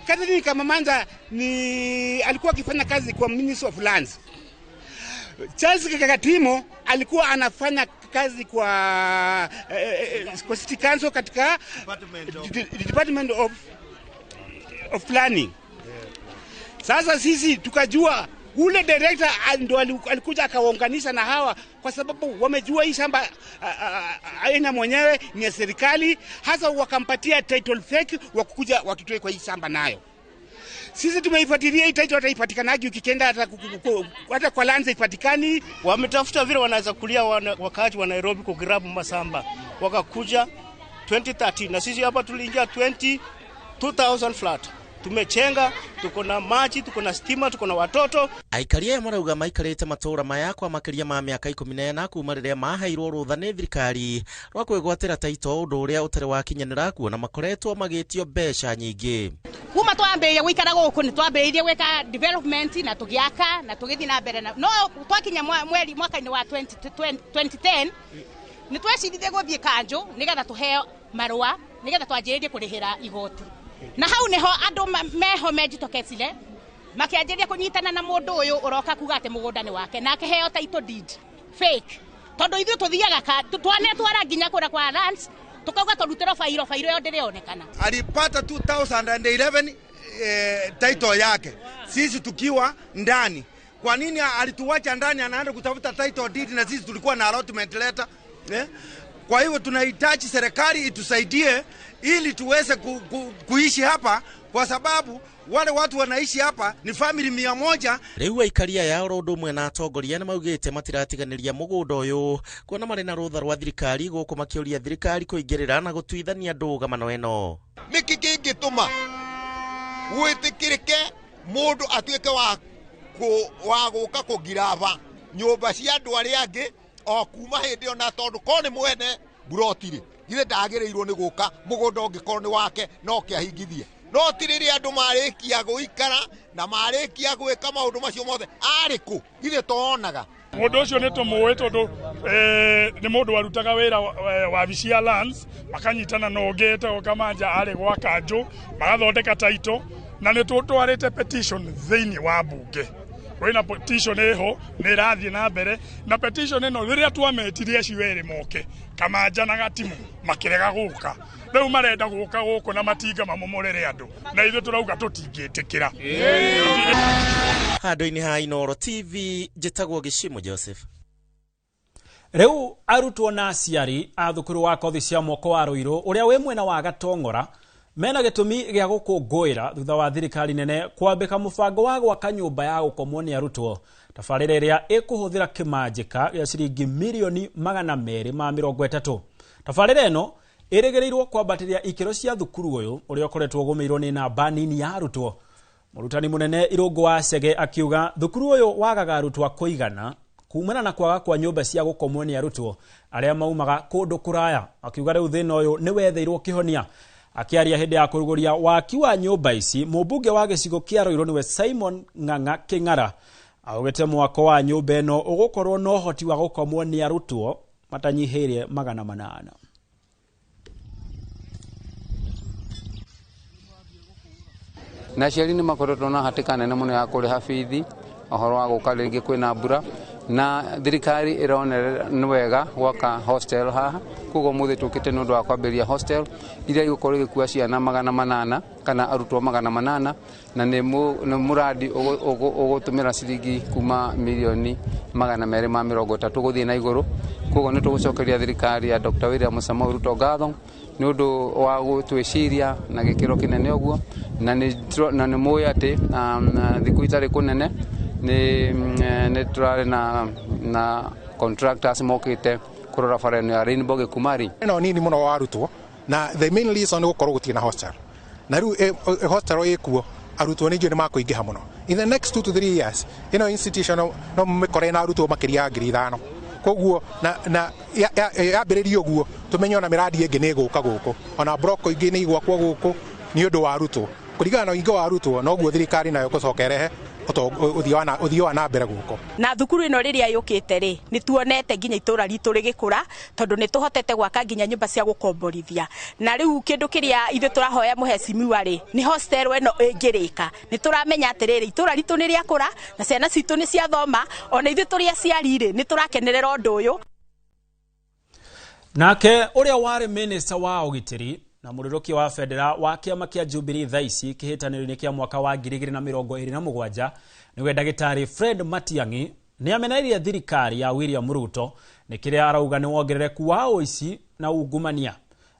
Catherine Kamanja ni alikuwa akifanya kazi kwa Ministry of Lands. Charles Kakatimo alikuwa anafanya kazi kwa City Council katika Department of Planning. Sasa sisi tukajua ule director ndo alikuja akawaunganisha na hawa kwa sababu wamejua hii shamba aina mwenyewe ni ya serikali, hasa wakampatia title fake wakukuja watutoe kwa hii shamba nayo. Sisi tumeifuatilia hii title, hata ipatikanaje ukikenda hata kwa lands ipatikani. Wametafuta vile wanaweza kulia wakati wa Nairobi kugrabu masamba. Wakakuja 2013 na sisi hapa tuliingia 2000 flat. Tumechenga, tuko na maji, tuko na stima, tuko na watoto. Aikari aya marauga maikarĩte matũũra maya kwa makĩria ma mĩaka 14 kuma rĩrĩa maheirwo rũtha nĩ thirikari rwa kwĩgwatĩra taito, ũndũ ũrĩa ũtarĩ wakinyanĩra kuona makoretwo magĩtio mbeca nyingĩ. Kuma twambĩrĩria gũikara gũkũ nĩ twambĩrĩirie gwĩka development na tũgĩaka na tũgĩthiĩ na mbere, no twakinya mweri mwaka-inĩ wa 2010 nĩ tweciririe gũthiĩ kanjũ nĩgetha tũheo marũa nĩgetha twanjĩrĩrie kũrĩhĩra igoti. Na hau niho andu meho mejitokecire makianjĩrĩria kũnyitana na mũndũ ũyũ ũroka kuga atĩ mũgũnda nĩ wake na akĩheo title deed fake, tondũ ithuĩ tũthiaga twanetwara nginya kũrĩa kwa lands tukauga tũrutĩrwo fairo ĩyo ndĩrĩonekana. Alipata 2011 title yake, sisi tukiwa ndani. Kwa nini alituacha ndani anaanza kutafuta title deed na sisi tulikuwa na allotment letter eh? Kwa hiyo tunahitaji serikali itusaidie ili tuweze kuishi hapa, kwa sababu wale watu wanaishi hapa ni family 100. Rĩu aikari aya oro ũndũ ũmwe na atongoria nĩmaugĩte matiratiganĩria mũgũnda ũyũ kuona marĩ na rũtha rwa thirikari gũkũ makĩũria thirikari kũingĩrĩra na gũtuithania ndũgamano ĩno. Nĩkĩ kĩngĩtũma gwĩtĩkĩrĩke mũndũ atuĩke wa gũka kũngiraba nyũmba cia andũ arĩa angĩ o kuma hĩndĩ ĩyo, na tondũ korwo nĩ mwene mburoti-rĩ, githĩ ndagĩrĩirwo nĩ gũka mũgũnda ũngĩkorwo nĩ wake no kĩahingithie. No ti rĩrĩa andũ marĩkia gũikara na marĩkia gwĩka maũndũ macio mothe arĩ kũ, githĩ toonaga. Mũndũ ũcio nĩ tũmũĩ tondũ nĩ mũndũ warutaga wĩra wabici ya lands, makanyitana na ũngĩ etagwo Kamanja arĩ gwa kanjũ, magathondeka title, na nĩ tũtwarĩte petition thĩinĩ wa mbunge. Kwĩna petition ĩho nĩ ĩrathiĩ na mbere, na petition ĩno rĩrĩa twametirie acio erĩ moke Kamanja na Gatimu makĩrega gũka. Rĩu marenda gũka gũkũ na matinga mamomorere andũ, na ithuĩ tũrauga tũtingĩtĩkĩra. Handũ-inĩ ha Inooro TV njĩtagwo Gĩcimo Joseph. Rĩu arutwo na aciari a thukuru wa kothi cia moko wa Ruiru ũrĩa wĩ mwena wa Gatong'ora mena gĩtũmi gĩa gũkũngũĩra thutha wa thirikari nene kwambĩka mũbango wa gwaka nyũmba ya gũkomwo nĩ arutwo, tabarĩra ĩrĩa ĩkũhũthĩra kĩmanjĩka gĩa ciringi mirioni 230. Tabarĩra ĩno ĩrĩgĩrĩirwo kwambatĩria ikĩro cia thukuru ũyũ ũrĩa ũkoretwo ũgũmĩirwo nĩ namba nini ya arutwo. Mũrutani mũnene Irũngũ wa Chege akiuga thukuru ũyũ wagaga arutwo a kũigana kumana na kwaga kwa nyũmba cia gũkomwo nĩ arutwo arĩa maumaga kũndũ kũraya. Akiuga rĩu thĩna ũyũ nĩ wetheirwo kĩhonia. Akiaria hĩndĩ ya kũrugũria waki wa nyũmba ici, mũmbunge wa gĩcigo kĩa Ruiru nĩwe Simon Ng'ang'a Kĩng'ara augĩte mwako wa nyũmba ĩno ũgũkorwo na ũhoti wa gũkomwo nĩ arutwo matanyihĩire 800. Na aciari nĩ makoretwo na hatĩka nene mũno ya kũrĩha bithi, ũhoro wa gũka rĩngĩ kwĩna mbura, na thirikari ĩronerera nĩ wega gwaka hostel haha. Koguo mũthĩ tũkĩte nĩ ũndũ wa kwambĩrĩria hostel iria igũkorwo igĩkua ciana 800 kana arutwo 800, na nĩ mũradi ũgũtũmĩra ciringi kuma mirioni 230 gũthiĩ na igũrũ. Koguo nĩ tũgũcokeria thirikari ya Dr. William Samoei Ruto ngatho nĩ ũndũ wa gũtwĩciria na gĩkĩro kĩnene ũguo, na nĩ mũĩ atĩ thikũ itarĩ kũnene nĩ tũrarĩ na contractors mokĩte kũrora bara ĩno ya Rainbow Gĩkumari. Ĩno nini mũno wa arutwo, na the main reason nĩ gũkorwo gũtirĩ na hostel. Na rĩu hostel ĩkuo, arutwo nĩ nĩ makũingĩha mũno. In the next 2 to 3 years, ĩno institution no mĩkore na arutwo makĩria ya 5,000. Koguo na yambĩrĩrio ũguo, tũmenye ona mĩradi ĩngĩ nĩ ĩgũka gũkũ, ona broko ingĩ nĩ igwakwo gũkũ nĩ ũndũ wa arutwo. Kũringana na ũingĩ wa arutwo, noguo thirikari nayo ĩgũcoka ĩrehe ũthii wa na mbere gũkũ. Na thukuru ĩno rĩrĩa yũkĩte rĩ, nĩ tuonete nginya itũra ritũ rĩgĩkũra, tondũ nĩ tũhotete gwaka nginya nyũmba cia gũkomborithia. Na rĩu kĩndũ kĩrĩa ithuĩ tũrahoya mũhecimiwa rĩ, nĩ hostel ĩno ĩngĩrĩka. Nĩ tũramenya atĩrĩrĩ, itũra ritũ nĩ rĩakũra na ciana citũ nĩ ciathoma, ona ithuĩ tũrĩ aciari rĩ, nĩ tũrakenerera ũndũ ũyũ. Nake ũrĩa warĩ minister wa ũgitĩri na mũrũrũki wa bendera wa kĩama kĩa Jubilee thaa ici kĩhĩtanĩro-inĩ kĩa mwaka wa 2027 nĩwe ndagĩtarĩ Fred Matiang'i nĩ amenereirie thirikari ya William Ruto nĩ kĩrĩa arauga nĩ wongerereku wa ũici na ungumania.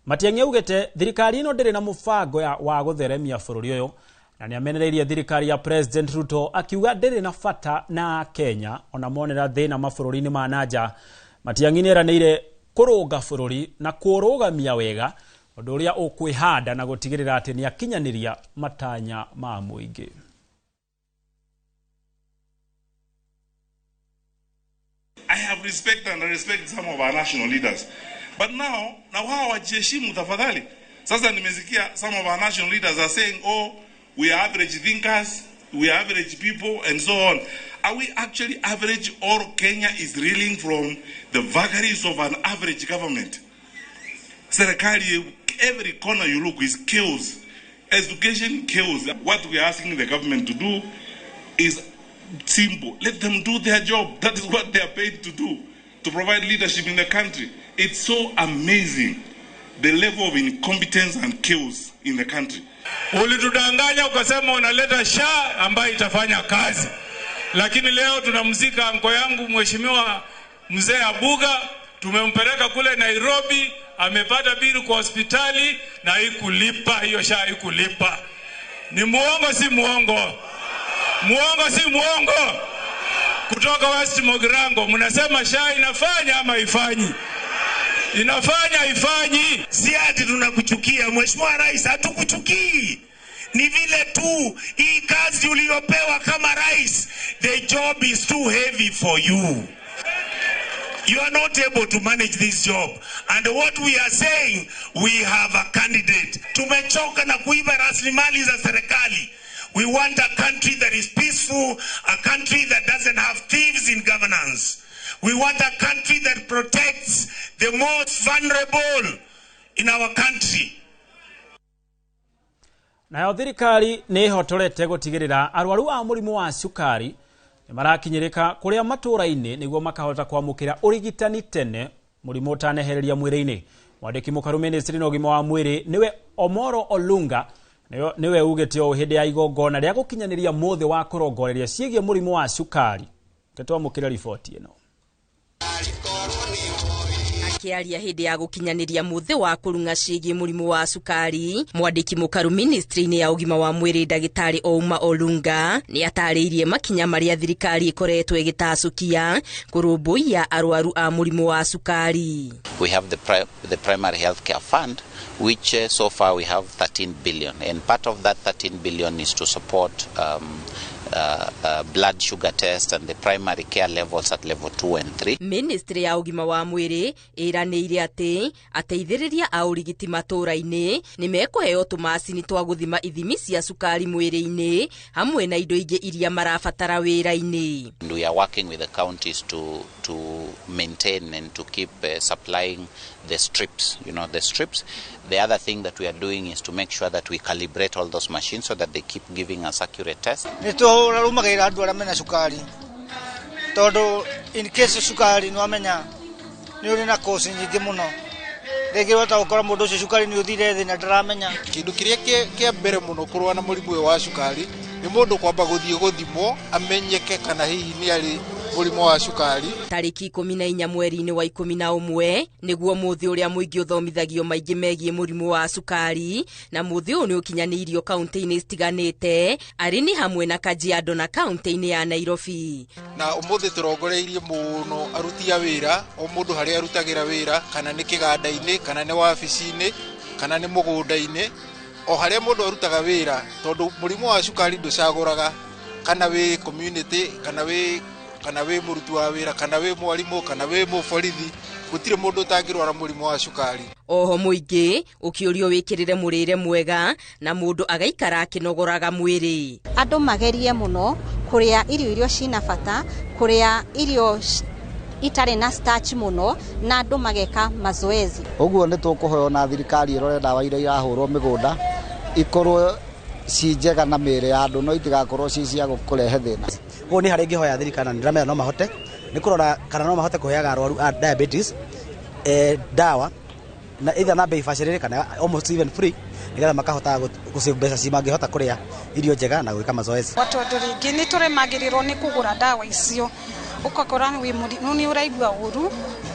Matiang'i augĩte thirikari ĩno ndĩrĩ na mũbango wa gũtheremia bũrũri ũyũ, na nĩ amenereirie thirikari ya President Ruto akiuga ndĩrĩ na bata na Kenya ona monera thĩna mabũrũri-inĩ ma nanja. Matiang'i nĩ eranĩire kũrũnga bũrũri na kũrũgamia wega ũndũ ũrĩa ũkwĩhanda na gũtigĩrĩra atĩ nĩ akinyanĩria matanya ma mũingĩ. I have respect and I respect some of our national leaders. But now wao wajiheshimu tafadhali. Sasa nimesikia some of our national leaders are saying, oh, we are average thinkers, we are average people, and so on. Are we actually average, or Kenya is reeling from the vagaries of an average government? Serikali, every corner you look is chaos. Education, chaos. What we are asking the government to do is simple. Let them do their job. That is what they are paid to do, to provide leadership in the country. It's so amazing, the level of incompetence and chaos in the country. Ulitudanganya ukasema unaleta SHA ambayo itafanya kazi. Lakini leo tunamzika anko yangu Mheshimiwa Mzee Abuga, tumempeleka kule Nairobi, amepata bili kwa hospitali na haikulipa, hiyo SHA haikulipa. Ni muongo si muongo? Muongo si muongo? Kutoka West Mogirango mnasema SHA inafanya ama ifanyi? Inafanya ifanyi? Si ati tunakuchukia Mheshimiwa Rais, hatukuchukii. Ni vile tu hii kazi uliyopewa kama rais, the job is too heavy for you. You are not able to manage this job. And what we are saying, we have a candidate. Tumechoka na kuiba rasilimali za serikali. We want a country that is peaceful, a country that doesn't have thieves in governance. We want a country that protects the most vulnerable in our country. Nayo thirikari nĩ ĩhotorete gũtigĩrĩra arwaru a mũrimũ wa cukari nĩ marakinyĩrĩka kũrĩa matũũra-inĩ nĩguo makahota kwamũkĩra ũrigitani tene mũrimũ ũtanehereria mwĩrĩ-inĩ. Mwandĩki mũkaru ministry na ũgima wa mwĩrĩ nĩwe Omoro Olunga nĩwe ugĩte ũũ hĩndĩ ya igongona rĩa gũkinyanĩria mũthĩ wa kũrongoreria ciĩgiĩ mũrimũ wa cukari. Twamũkĩre riboti ĩno. Akiaria hĩndĩ ya gũkinyanĩria mũthĩ wa kũrung'a ciĩgiĩ mũrimũ wa cukari, mwandĩki mũkaru ministry-inĩ ya ũgima wa mwĩrĩ ndagĩtarĩ Ouma Olunga nĩ atarĩirie makinya marĩa thirikari ĩkoretwo ĩgĩtacũkia kũrũmbũiya arwaru a mũrimũ wa cukari. We have the primary health care fund, which so far we have 13 billion, and part of that 13 billion is to support blood sugar test and the primary care levels at level 2 and 3. Ministry ya ũgima wa mwĩrĩ ĩranĩire atĩ ateithĩrĩria a ũrigiti matũũra-inĩ nĩ mekũheo tũmacini twa gũthima ithimi cia cukari mwĩrĩ-inĩ hamwe na indo ingĩ iria marabatara wĩra-inĩ. And we are working with the counties to maintain and to keep supplying the strips, you know, the strips. The other thing that we are doing is to make sure that we calibrate all those machines so that they keep giving us accurate tests. Nĩtũrarũmagĩrĩra andũ arĩa mena cukari tondũ in case cukari nĩwamenya nĩ ũrĩ na kosi nyingĩ mũno, rĩngĩ wahota gũkora mũndũ ũcio cukari nĩ ũthire thĩ na ndaramenya. Kĩndũ kĩrĩa kĩa mbere mũno kũrũa na mũrimũ ũyũ wa cukari nĩ mũndũ kwamba gũthiĩ gũthimwo amenyeke kana hihi nĩ arĩ mũrimũ wa cukari. Tarĩki 14 mweri-inĩ wa 11 nĩguo mũthĩ ũrĩa mũingĩ ũthomithagio maingĩ megiĩ mũrimũ wa cukari, na mũthĩ ũyũ nĩ ũkinyanĩirio kaunti-inĩ citiganĩte arĩ nĩ hamwe na Kajiado na kaunti-inĩ ya Nairobi. Na ũmũthĩ tũrongoreirie mũno aruti a wĩra, o mũndũ harĩa arutagĩra wĩra, kana nĩ kĩganda-inĩ, kana nĩ wabici-inĩ, kana nĩ mũgũnda-inĩ, O harĩa mũndũ arutaga wĩra, tondũ mũrimũ wa cukari ndũcagũraga kana wĩ community, kana wĩ mũruti wa wĩra, kana wĩ mwarimũ, kana wĩ mũborithi, gũtirĩ mũndũ ũtangĩrwara mũrimũ wa cukari. Oho mũingĩ ũkĩũrio wĩkĩrĩre mũrĩre mwega na mũndũ agaikara akĩnogoraga mwĩrĩ. Andũ magerie mũno kũrĩa irio iria cina bata, kũrĩa irio itarĩ na starch mũno, na andũ mageka mazoezi. Ũguo nĩ tũkũhoywo na thirikari ĩrore ndawa iria irahũrwo mĩgũnda ikorwo ci njega na mĩĩrĩ ya andũ, no itigakorwo ci cia kũrehe thĩna. Koguo nĩ harĩa ingĩhoya thirikari na nĩndĩramera no mahote nĩ kũrora kana no mahote kũheaga arwaru a diabetes dawa na either na bei bacĩrĩre kana almost even free, nĩgetha makahota gũ save mbeca ci mangĩhota kũrĩa irio njega na gwĩka mazoezi. Tondũ rĩngĩ nĩ tũremagĩrĩrwo nĩ kũgũra ndawa icio, ũgakora nĩ ũraigua ũru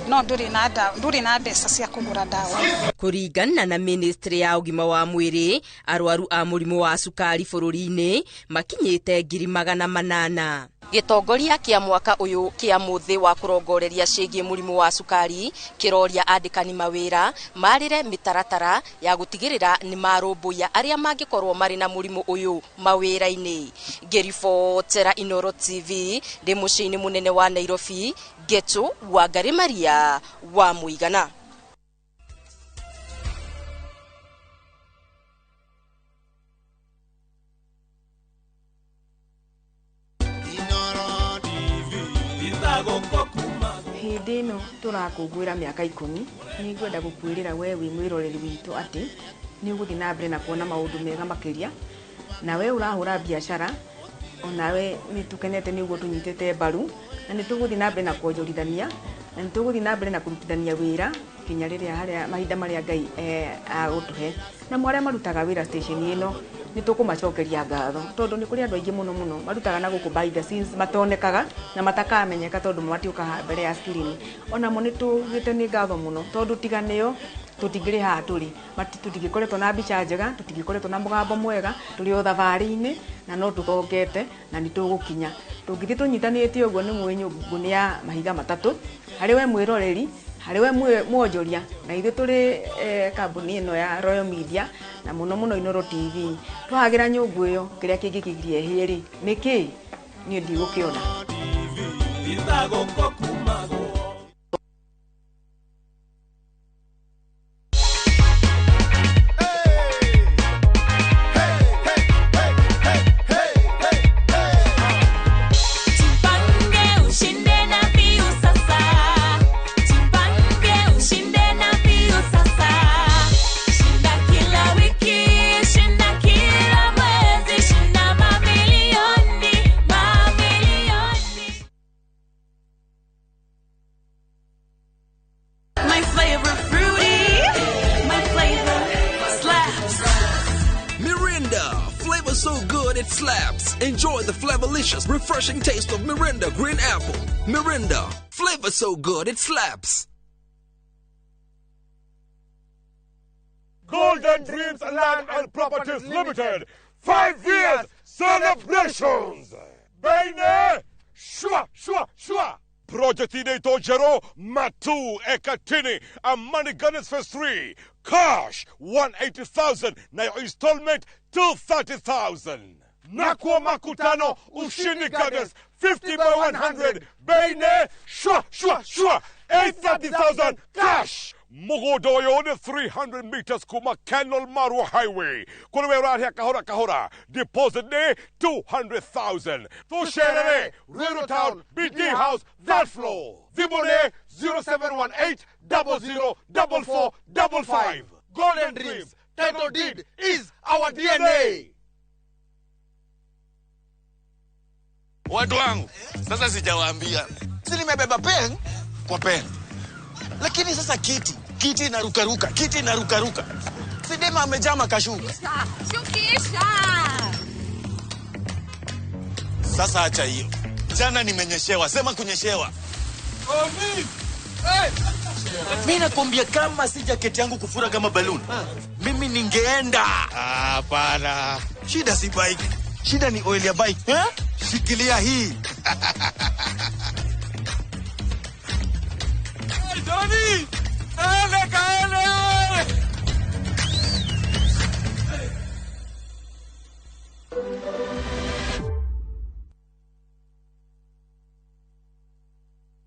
no ndũrĩ na mbeca cia kũgũra ndawa. Kũringana na ministry ya ũgima wa mwĩrĩ, arwaru a mũrimũ wa cukari bũrũri-inĩ makinyĩte 800,000. Gĩtongoria kĩa mwaka ũyũ kĩa mũthĩ wa kũrongoreria ciĩgiĩ mũrimũ wa cukari kĩroria andĩkani mawĩra marĩre mĩtaratara ya gũtigĩrĩra nĩ marũmbũiya arĩa mangĩkorwo marĩ na mũrimũ ũyũ mawĩra-inĩ. Ngĩribotera Inooro TV ndĩ mũciĩ-inĩ mũnene wa Nairobi, Ngetu Wangari Maria wa Mũigana. Hĩndĩ ĩno tũrakũngũĩra mĩaka 10, nĩ ngwenda gũkwĩrĩra we wĩ mwĩroreri witũ atĩ nĩ ũgũthiĩ na mbere na kuona maũndũ mega makĩria, na we ũrahũra biacara onawe nĩ tũkenete nĩ ũguo tũnyitĩte mbaru, na nĩ tũgũthiĩ na mbere na kuonjorithania, na nĩ tũgũthiĩ na mbere na kũrutithania wĩra kinya rĩrĩa harĩa mahinda marĩa Ngai agũtũhe. Na arĩa marutaga wĩra station ĩno nĩ tũkũmacokeria ngatho, tondũ nĩ kũrĩ andũ aingĩ mũno mũno marutaga na gũkũ behind the scenes matonekaga na matakamenyeka tondũ matiũkaga mbere ya screen. Onamo nĩ tugĩte nĩ ngatho mũno, tondũ tiga nĩo tũtingĩrĩ haha tũrĩ, tũtingĩkoretwo na mbica njega, tũtingĩkoretwo na mũgambo mwega, tũrĩ o thabarĩ-inĩ na no tũthongete na nĩ tũgũkinya. Tũngĩthiĩ tũnyitanĩte ũguo nĩ mũĩ nyũngũ nĩ ya mahiga matatũ, harĩ we mwĩroreri, harĩ we mwonjoria, na ithuĩ tũrĩ kambuni ĩno ya Royal Media na mũno mũno Inooro TV. Twahagĩra nyũngũ ĩyo kĩrĩa kĩngĩkĩgiria ĩhĩe rĩ nĩ kĩĩ? Niĩ ndigũkĩona. Enjoy the flavorlicious, refreshing taste of Mirinda Green Apple. Mirinda, flavor so good it slaps. Golden Dreams Land and Properties Limited, 5 years celebrations. Bene, shwa, shwa, shwa. Project inaitwa Jero Matu Ekatini Amani Gardens Phase 3. Cash 180,000 na your installment 230,000. Nakwa Makutano Ushindi Gardens 50 by 100 Bene shwa shwa shwa 830,000 cash. Mugodoyo 300 meters kuma Kenol Marua Highway. Kulewe rahia kahora kahora. Deposit day 200,000. Tusherere Ruiru Town BD House that floor. Vibone 0718 00 44 55. Golden Dreams title deed is our DNA. Watu wangu, sasa sijawaambia. Si nimebeba pen kwa pen. Lakini sasa kiti inarukaruka, kiti inarukaruka. Sidema amejama kashuka. Shukisha. Sasa acha hiyo. Jana nimenyeshewa, sema kunyeshewa. Omi. Hey. Mimi nakwambia kama si jacket yangu kufura kama balloon, mimi ningeenda. Hapana. Shida si bike. Shida ni oil ya bike. Eh? Shikilia hii. Hey, Johnny! Ele, kaele!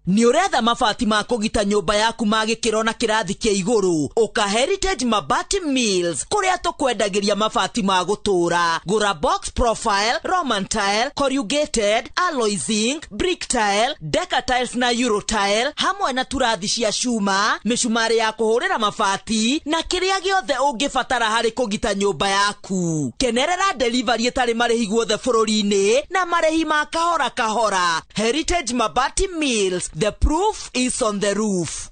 Nĩ ũretha mabati ma kũgita nyũmba yaku ma gĩkĩro na kĩrathi kĩa igũrũ? Ũka Heritage Mabati Mills kũrĩa tũkwendagĩria mabati ma gũtũũra. Gũra box profile, Roman tile, corrugated, alloy zinc, brick tile, deca tiles na euro tile, hamwe na turathi cia cuma, mĩcumarĩ ya kũhũrĩra mabati na kĩrĩa gĩothe ũngĩbatara harĩ kũgita nyũmba yaku. Kenerera delivery ĩtarĩ marĩhi guothe bũrũri-inĩ na marĩhi ma kahora kahora. Heritage Mabati Mills, the proof is on the roof.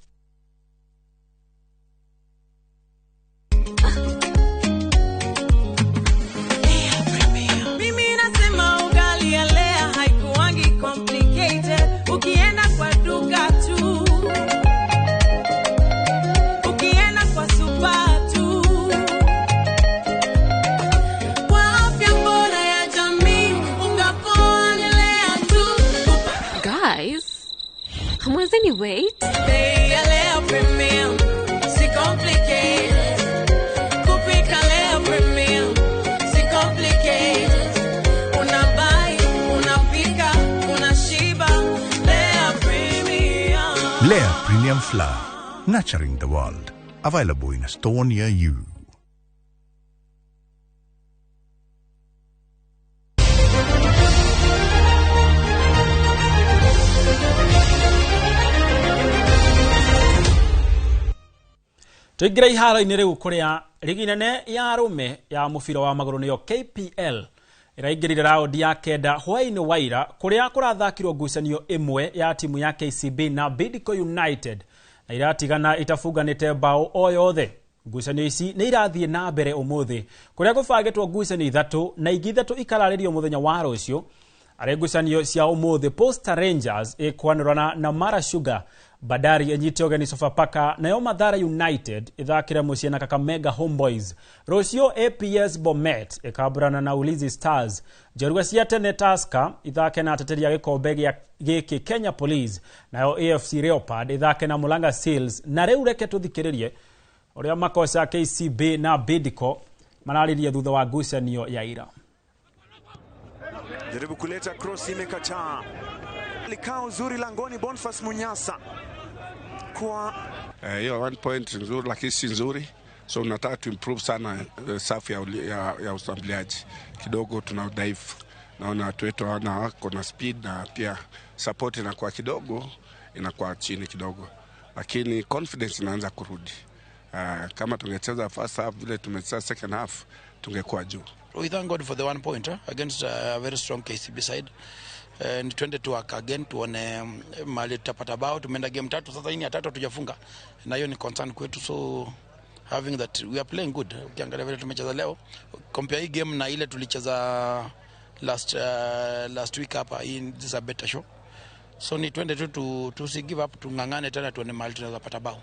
Mimi nasema ugali ya Lea haikuangi complicated. Ukienda kwa duka tu, ukienda kwa super tu, kwa afya bora ya jamii, unga poa ni Lea tu. Guys, hamwezi wait? Bei ya Lea Premium, si complicated. Kupika Lea Premium, si complicated. Unabuy, unapika, unashiba. Lea Premium. Lea Premium Flour, nurturing the world. Available in a store near you. Tũingĩre iharo-inĩ rĩu kũrĩa rigi nene ya arũme ya mũbira wa magũrũ nĩyo KPL ĩraingĩrire raũndi ya kenda hwaĩ-inĩ wa ira kũrĩa kũrathakirwo ngucanio ĩmwe ya timu ya KCB na Bidco United na iratigana itabunganĩte bao o yothe. Ngucanio ici nĩ irathiĩ na mbere ũmũthĩ kũrĩa gũbangĩtwo ngucanio ithatũ na ingĩ ithatũ ikararĩrio mũthenya wa rũciũ. Arĩ ngucanio cia ũmũthĩ, Posta Rangers ĩkwanũrana na Mara Sugar, Bandari ĩnyite ũgeni Sofapaka, nayo Mathare United ĩthakĩre mũciĩ na Kakamega Homeboys. Rũciũ APS Bomet ĩkambũrana na Ulinzi Stars, Njorua cia tene Tusker ithake na ateteri a gĩkombe gĩa gĩkĩ Kenya Police, nayo AFC Leopard ĩthake na Mulanga Seals. Na rĩu reke tũthikĩrĩrie ũrĩa makocha KCB na Bidco mararirie thutha wa ngucanio ya ira. Jaribu kuleta cross, imekataa. Likaa uzuri langoni Boniface Munyasa. Kwa hiyo 1 point nzuri lakini si nzuri, so unataka to improve sana safu ya ushambuliaji. Kidogo tuna udhaifu, naona watu wetu hawana wako na speed na pia support inakuwa kidogo, inakuwa chini kidogo, lakini confidence inaanza kurudi. Kama tungecheza first half vile tumecheza second half tungekuwa juu. We thank God for the 1 point against a very strong KCB side. And twende to work again tuone mali tutapata bao. Tumeenda game tatu sasa, hii ni ya tatu hatujafunga, na hiyo ni concern kwetu, so having that we are playing good. Ukiangalia vile tumecheza leo, compare hii game na ile tulicheza last week hapa, hii this is a better show. So ni twende tu to give up, tungangane tena tuone mali tunaweza pata bao.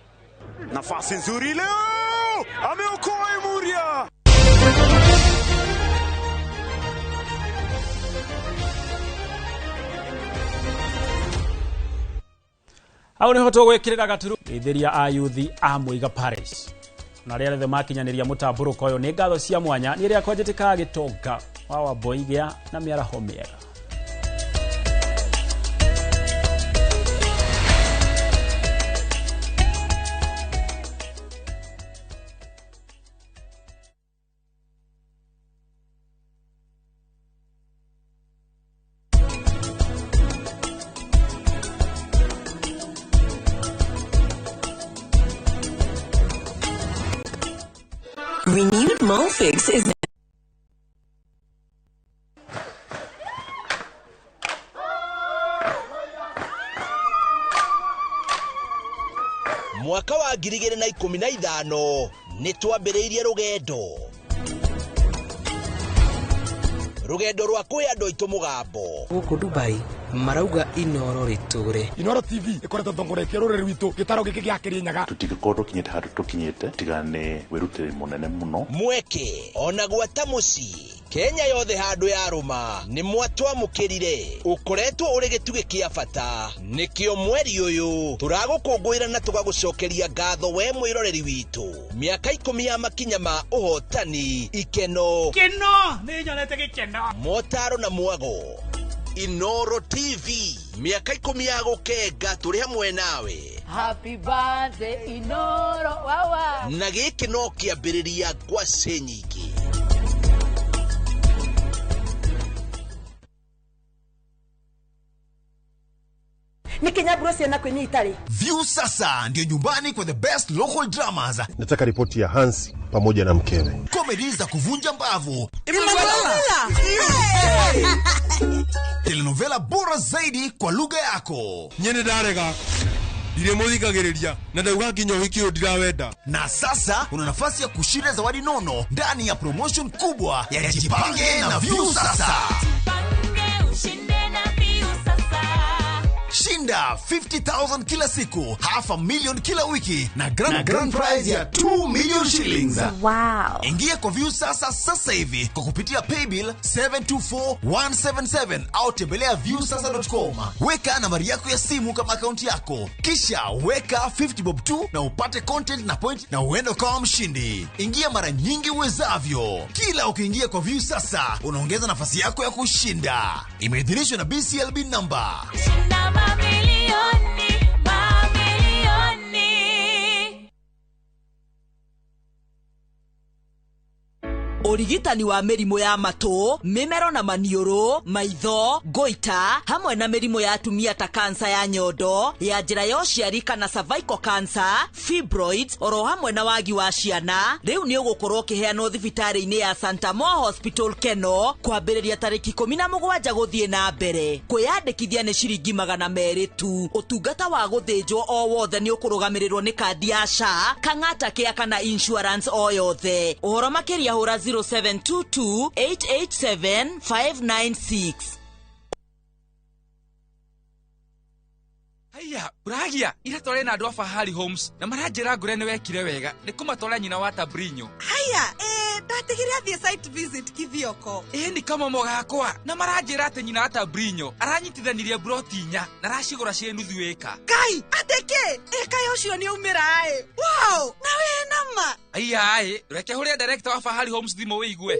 Nafasi nzuri leo, ameokoa Imuria. Hau niho tũgwĩkĩrĩra gaturu geithĩria a yuthi a Mũiga Parish na arĩa othe makinyanĩria mũtambũrũko ũyũ nĩ ngatho cia mwanya nĩ rĩakwa njĩtĩkaga gĩtonga wa Wamboigĩa na mĩaraho mĩega. Renewed Molfix is Mwaka wa 2015 nĩ twambĩrĩirie rũgendo rwa kwĩ andũ aitũ mũgambo. Gũkũ Dubai marauga Inoro rĩtũre. Inoro TV ĩkoretwo ĩtongoretie rũrĩrĩ rwitũ gĩtaro gĩkĩ gĩa Kĩrĩnyaga. Tũtingĩkorwo tũkinyĩte handũ tũkinyĩte tiga nĩ wĩrutĩri mũnene mũno. Mweke ona gwata mũciĩ Kenya yothe handũ ya rũma nĩ mwatwamũkĩrire, ũkoretwo ũrĩ gĩtugĩ kĩa bata, nĩkĩo mweri ũyũ tũragũkũngũĩra na tũgagũcokeria ngatho we mwĩroreri witũ. Mĩaka 10 ya makinya ma ũhotani, ikeno keno nĩ nyonete gĩkeno, motaro na mwago. Inoro TV mĩaka 10 ya gũkenga tũrĩ hamwe nawe. Happy birthday Inoro wawa. Na gĩkĩ no kĩambĩrĩria ngwacĩ nyingĩ. Nikinyaburo ciana kwenye itari. View sasa ndio nyumbani kwa the best local dramas. Nataka ripoti ya Hansi pamoja na mkewe. Comedy za kuvunja mbavu. Emanuela. Telenovela bora zaidi kwa lugha yako. Nyene ndarega. Ndiremuthikagiriria na ndauga nginya uhiki uyu ndirawenda. Na sasa una nafasi ya kushinda zawadi nono ndani ya promotion kubwa ya Jipange na View Sasa. Jipange ushinde na View Sasa. Shinda 50,000 kila siku, 500,000 kila wiki na grand prize ya 2 million shillings. Wow. Ingia kwa View Sasa sasa hivi kwa kupitia paybill 724177 au tembelea viewsasa.com. Weka nambari yako ya simu kama akaunti yako, kisha weka 50 bob 2 na upate content na point na uende kama mshindi. Ingia mara nyingi uwezavyo. Kila ukiingia kwa View Sasa unaongeza nafasi yako ya kushinda. Imeidhinishwa na BCLB number. Shinda mamilioni, mamilioni. Ũrigitani wa mĩrimũ ya matũ, mĩmero na maniũrũ, maitho, goita, hamwe na mĩrimũ ya atumia ta kansa ya nyondo, ya njĩra ya ũciari kana cervical cancer, fibroids, oro hamwe na wagi wa ciana, rĩu nĩ ũgũkorwo ũkĩheanwo thibitarĩ-inĩ ya Santa Mo Hospital Keno kwambĩrĩria tarĩki 17 gũthiĩ na mbere. Kwĩyandĩkithia nĩ ciringi 200 tu. Ũtungata wa gũthĩnjwo o wothe nĩ ũkũrũgamĩrĩrwo nĩ kandi ya SHA, Kang'ata Care kana insurance o yothe. Ũhoro makĩria hũra 0722 887 596. Haya, uragia ira tware na andu a Fahari Homes na maranjira ngure ni wekire wega ni kumatwara nyina wa Tabrinyo. Haya, ndatigire athie site visit Kithioko. Ni kama mogakwa na maranjira ati nyina wa Tabrinyo aranyitithanirie broti 4 na aracigura cie nuthu ĩka. Kai, ateke ĩka ucio ni aumira ai. Wow, na we nama. Aya ai, reke huria director wa Fahari Homes thimo wigue.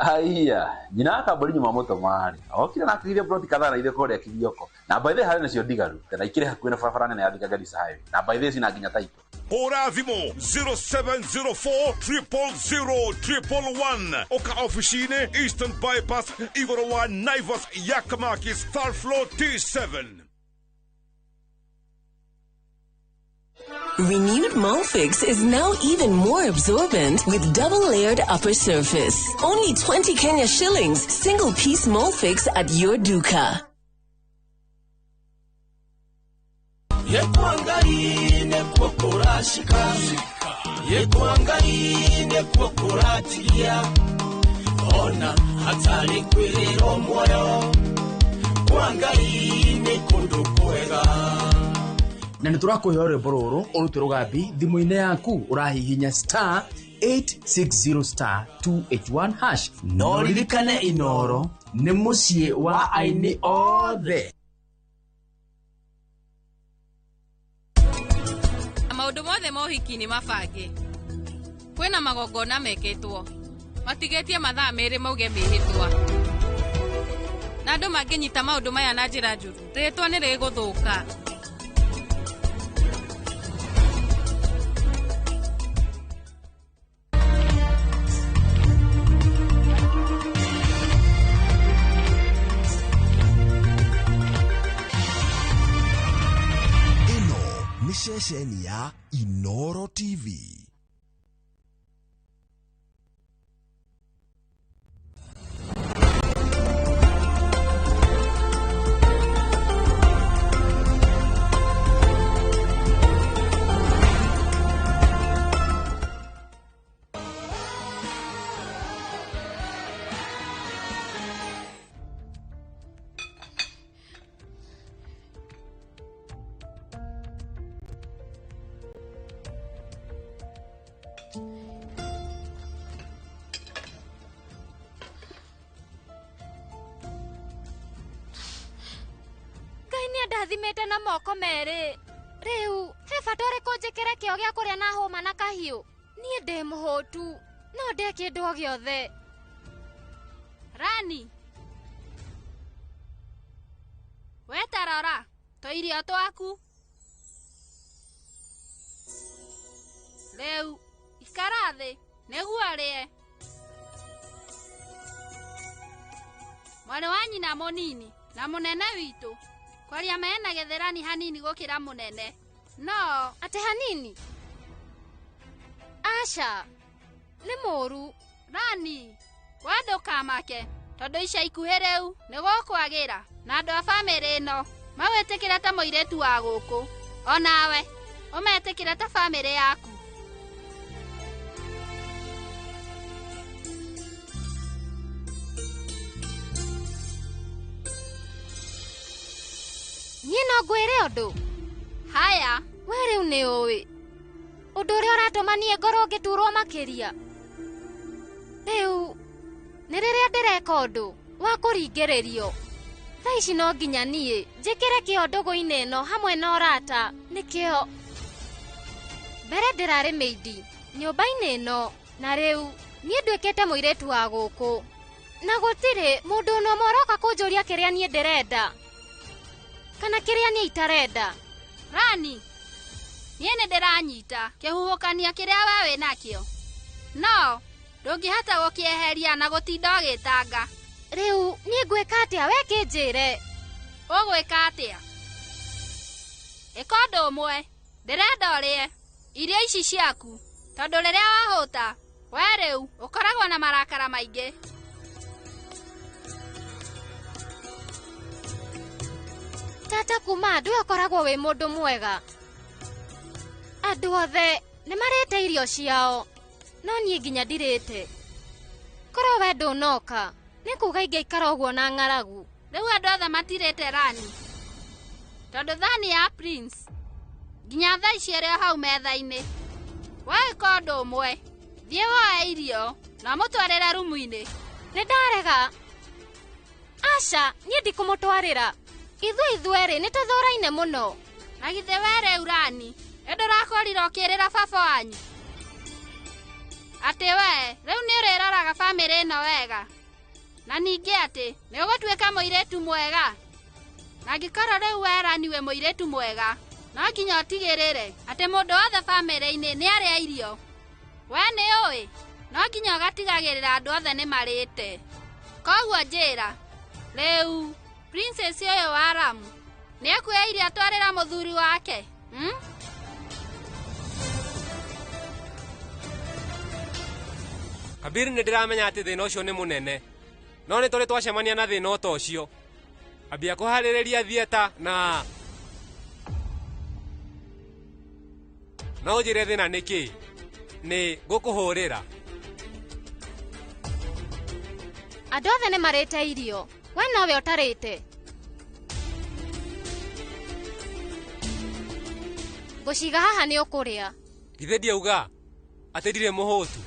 Haya, nyina akambori nyuma moto mari. Okire na akire broti kadhaa na itheko ria Kithioko. Na by the harĩ nacio ndigaru, na ikire hakuhĩ na barabara nene ya Thika Garissa Highway. Na by the cina nginya taito. Hũra thimũ 0704 000 111. Oka ofici-inĩ Eastern Bypass igũrũ wa Naivas Yakamakis third floor T7. Renewed Molfix is now even more absorbent with double-layered upper surface. Only 20 Kenya shillings, single-piece Molfix at your duka. Na nä tå rakå he rwä mbo rå rå å rute rå gambi thimå-inä yaku å rahihinya star 860 star 281 hash. No ririkane Inoro nä må ciä wa aini othe. Maũndũ mothe ma ũhiki nĩ mabange. Kwĩna magongona mekĩtwo matigĩtie mathaa 2 mauge mĩhĩtwa. Na andũ mangĩnyita maũndũ maya na njĩra njũru, rĩtwa nĩ rĩgũthũka. Ceceni ya Inoro TV. Ndathimĩte na moko merĩ. Rĩu he bata ũrĩkũ njĩkĩre kĩo gĩa kũrĩa na hũma na kahiũ? Niĩ ndĩ mũhũtu, no ndĩe kĩndũ o gĩothe. Rani, We tarora tũirio twaku. Rĩu ikara thĩ nĩguo ũrĩe. Mwarĩ wa nyina mũnini na mũnene witũ kwaria mena gĩthĩrani hanini gũkĩra mũnene. No atĩ hanini? Aca, nĩ mũũru. Rani, we ndũkamake tondũ ica ikuhĩ rĩu nĩ gũkwagĩra na andũ a bamĩrĩ ĩno magwĩtĩkĩre ta mũirĩtu wa gũkũ. Onawe ũmetĩkĩre ta bamĩrĩ yaku. Niĩ no ngwĩre ũndũ. Haya. We rĩu nĩ ũĩ ũndũ ũrĩa ũratũma niĩ ngorwo ngĩturwo makĩria. Rĩu nĩ rĩrĩa ndĩreka ũndũ wa kũringĩrĩrio. Thaa ici no nginya niĩ njĩkĩre kĩo ndũgũ-inĩ ĩno hamwe na ũrata. Nĩkĩo mbere ndĩrarĩ mĩindi nyũmba-inĩ ĩno, na rĩu niĩ nduĩkĩte mũirĩtu wa gũkũ. Na gũtirĩ mũndũ ona ũmwe ũroka kũnjũria kĩrĩa niĩ ndĩrenda kana kĩrĩa niĩ itarenda. Rani, niĩ nĩ ndĩranyita kĩhuhũkanio kĩrĩa we wĩ nakĩo, no ndũngĩhota gũkĩeheria na gũtinda ũgĩtanga. Rĩu niĩ ngwĩka atĩa? We kĩnjĩre. Ũgwĩka atĩa? Ĩka ũndũ ũmwe, ndĩrenda ũrĩe irio ici ciaku tondũ rĩrĩa wahũta we rĩu ũkoragwo na marakara maingĩ. Tata kuma andũ ũkoragwo wĩ mũndũ mwega. Andũ othe nĩ marĩte irio ciao, no niĩ nginya ndirĩte. Korwo we ndũnoka, nĩ kuga ingĩikara ũguo na ng'aragu. Rĩu andũ othe matirĩte Rani, tondũ thani ya Prince nginya thaa ici ĩrĩ o hau metha-inĩ. Wagĩka ũndũ ũmwe, thiĩ woe irio na ũmũtwarĩre rumu-inĩ. Nĩ ndarega. Aca, niĩ ndikũmũtwarĩra. Ithuĩ ithuerĩ nĩ tũthũraine mũno. Na githĩ we rĩu Rani nĩ ndũrakorire ũkĩrĩra baba wanyu atĩ we rĩu nĩ ũrĩroraga bamĩrĩ ĩno wega, na ningĩ atĩ nĩ ũgũtuĩka mũirĩtu mwega. Na angĩkorwo rĩu we Rani wĩ mũirĩtu mwega, no nginya ũtigĩrĩre atĩ mũndũ wothe bamĩrĩ-inĩ nĩ arĩa irio. We nĩ ũĩ no nginya ũgatigagĩrĩra andũ othe nĩ marĩte. Koguo njĩra rĩu Princess ũyũ wa Ramu nĩ ekuoya irio atwarĩra mũthuri wake? Kabiri nĩ ndĩramenya atĩ thĩna ũcio nĩ mũnene, no nĩ tũrĩ twacemania na thĩna ota ũcio. Ambia kũharĩrĩria thieta na no ũnjĩre thĩna nĩ kĩ, nĩ ngũkũhũrĩra. Andũ othe nĩ marĩte irio, we nowe ũtarĩte. Ngũciga haha nĩ ũkũrĩa. Githĩ ndiauga atĩ ndirĩ mũhũtu?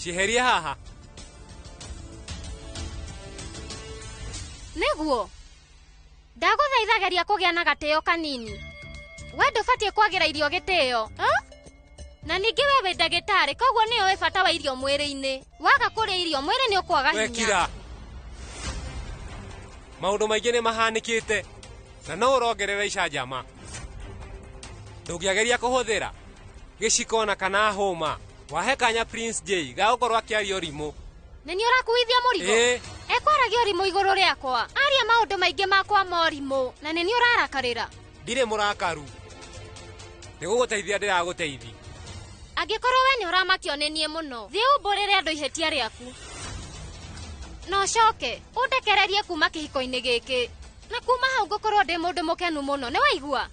Cieherie haha. Nĩguo ndagũthaitha geria kũgĩa na gatĩo kanini. We ndũbatiĩ kwagĩra irio gĩtĩo. Na ningĩ we wĩ ndagĩtarĩ, koguo nĩ ũĩ bata wa irio mwĩrĩ-inĩ. Waga kũrĩa irio mwĩrĩ nĩ ũkwaga hinya. Wekira. Maũndũ maingĩ nĩ mahanĩkĩte na no ũrongerera icanjama. Ndũngĩageria kũhũthĩra gĩciko na kana hũma. Wahe kanya Prince J ga gũkorwo akĩaria ũrimũ. Nĩ niĩ ũrakuithia mũrigo? Ekwaragia ũrimũ igũrũ rĩakwa. Aria maũndũ maingĩ makwa ma ũrimũ na nĩ niĩ ũrarakarĩra. Ndirĩ mũrakaru. Nĩ gũgũteithia ndĩragũteithia. Angĩkorwo we nĩ ũramakio nĩ niĩ mũno, thiĩ umbũrĩre andũ ihĩtia rĩaku. Na ũcoke ũndekererie kuma kĩhiko-inĩ gĩkĩ. Na kuma hau ngũkorwo ndĩ mũndũ mũkenu mũno, nĩ waigua?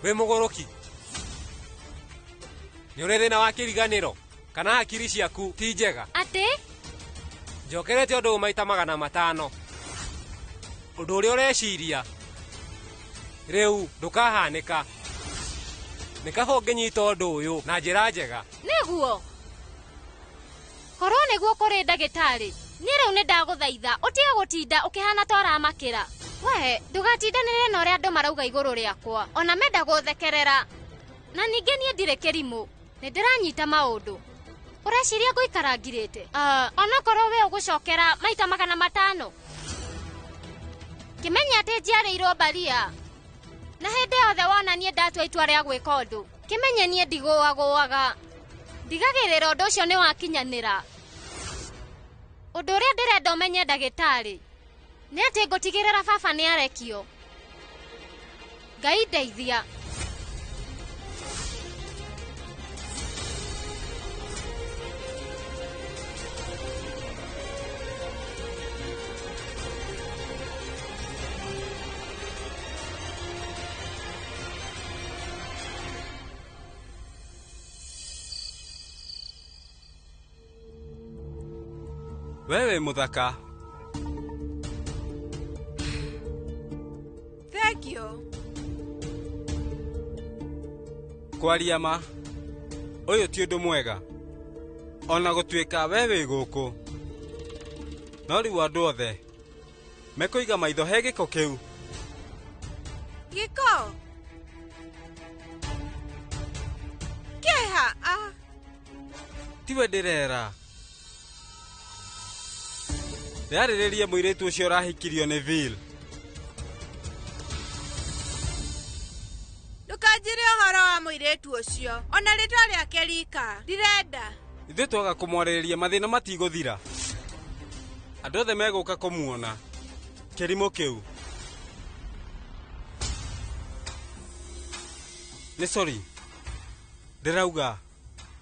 Wĩ mũgũrũki. Nĩ ũrĩ thĩna wa kĩriganĩro kana hakiri ciaku ti njega? Atĩ? Njokerete ũndũ ũyũ maita 500. Ũndũ ũrĩa ũreciria rĩu ndũkahanĩka. Nĩ kaba ũngĩnyita ũndũ ũyũ na njĩra njega. Nĩguo. Korwo nĩguo kũrĩ ndagĩtarĩ, niĩ rĩu nĩ ndagũthaitha ũtige gũtinda ũkĩhana ta ũramakĩra. We ndũgatindanĩre na ũrĩa andũ marauga igũrũ rĩakwa, ona menda gũthekerera. Na ningĩ niĩ ndirĩ kĩrimũ, nĩ ndĩranyita maũndũ. Ũreciria ngũikara ngirĩte? Onokorwo we ũgũcokera maita 500. Kĩmenye atĩ njiarĩirwo mbaria. Na hĩndĩ yothe wona niĩ ndatua itua rĩa gwĩka ũndũ, kĩmenye niĩ ndigũagũaga. Ndigagĩrĩra ũndũ ũcio nĩ wakinyanĩra. Ũndũ ũrĩa ndĩrenda ũmenye ndagĩtarĩ nĩ atĩ ngũtigĩrĩra baba nĩ arekio. Ngai ndeithia. Wewe muthaka. Thank you. Kwaria ma ũyũ ti ũndũ mwega ona gũtuĩka we wĩ gũkũ no rĩu andũ othe mekũiga maitho he gĩko kĩu. Gĩko kĩha a tiwe ndĩrera. Ndĩrarĩrĩria mũirĩtu ũcio ũrahikirio nĩ Bill. Ndũkanjĩre ũhoro wa mũirĩtu ũcio ona rĩtwa rĩake rika ndirenda. Ithuĩ twaga kũmwarĩrĩria mathĩna matigũthira. Andũ othe megũka kũmuona kĩrimũ kĩu. Nĩ sorry ndĩrauga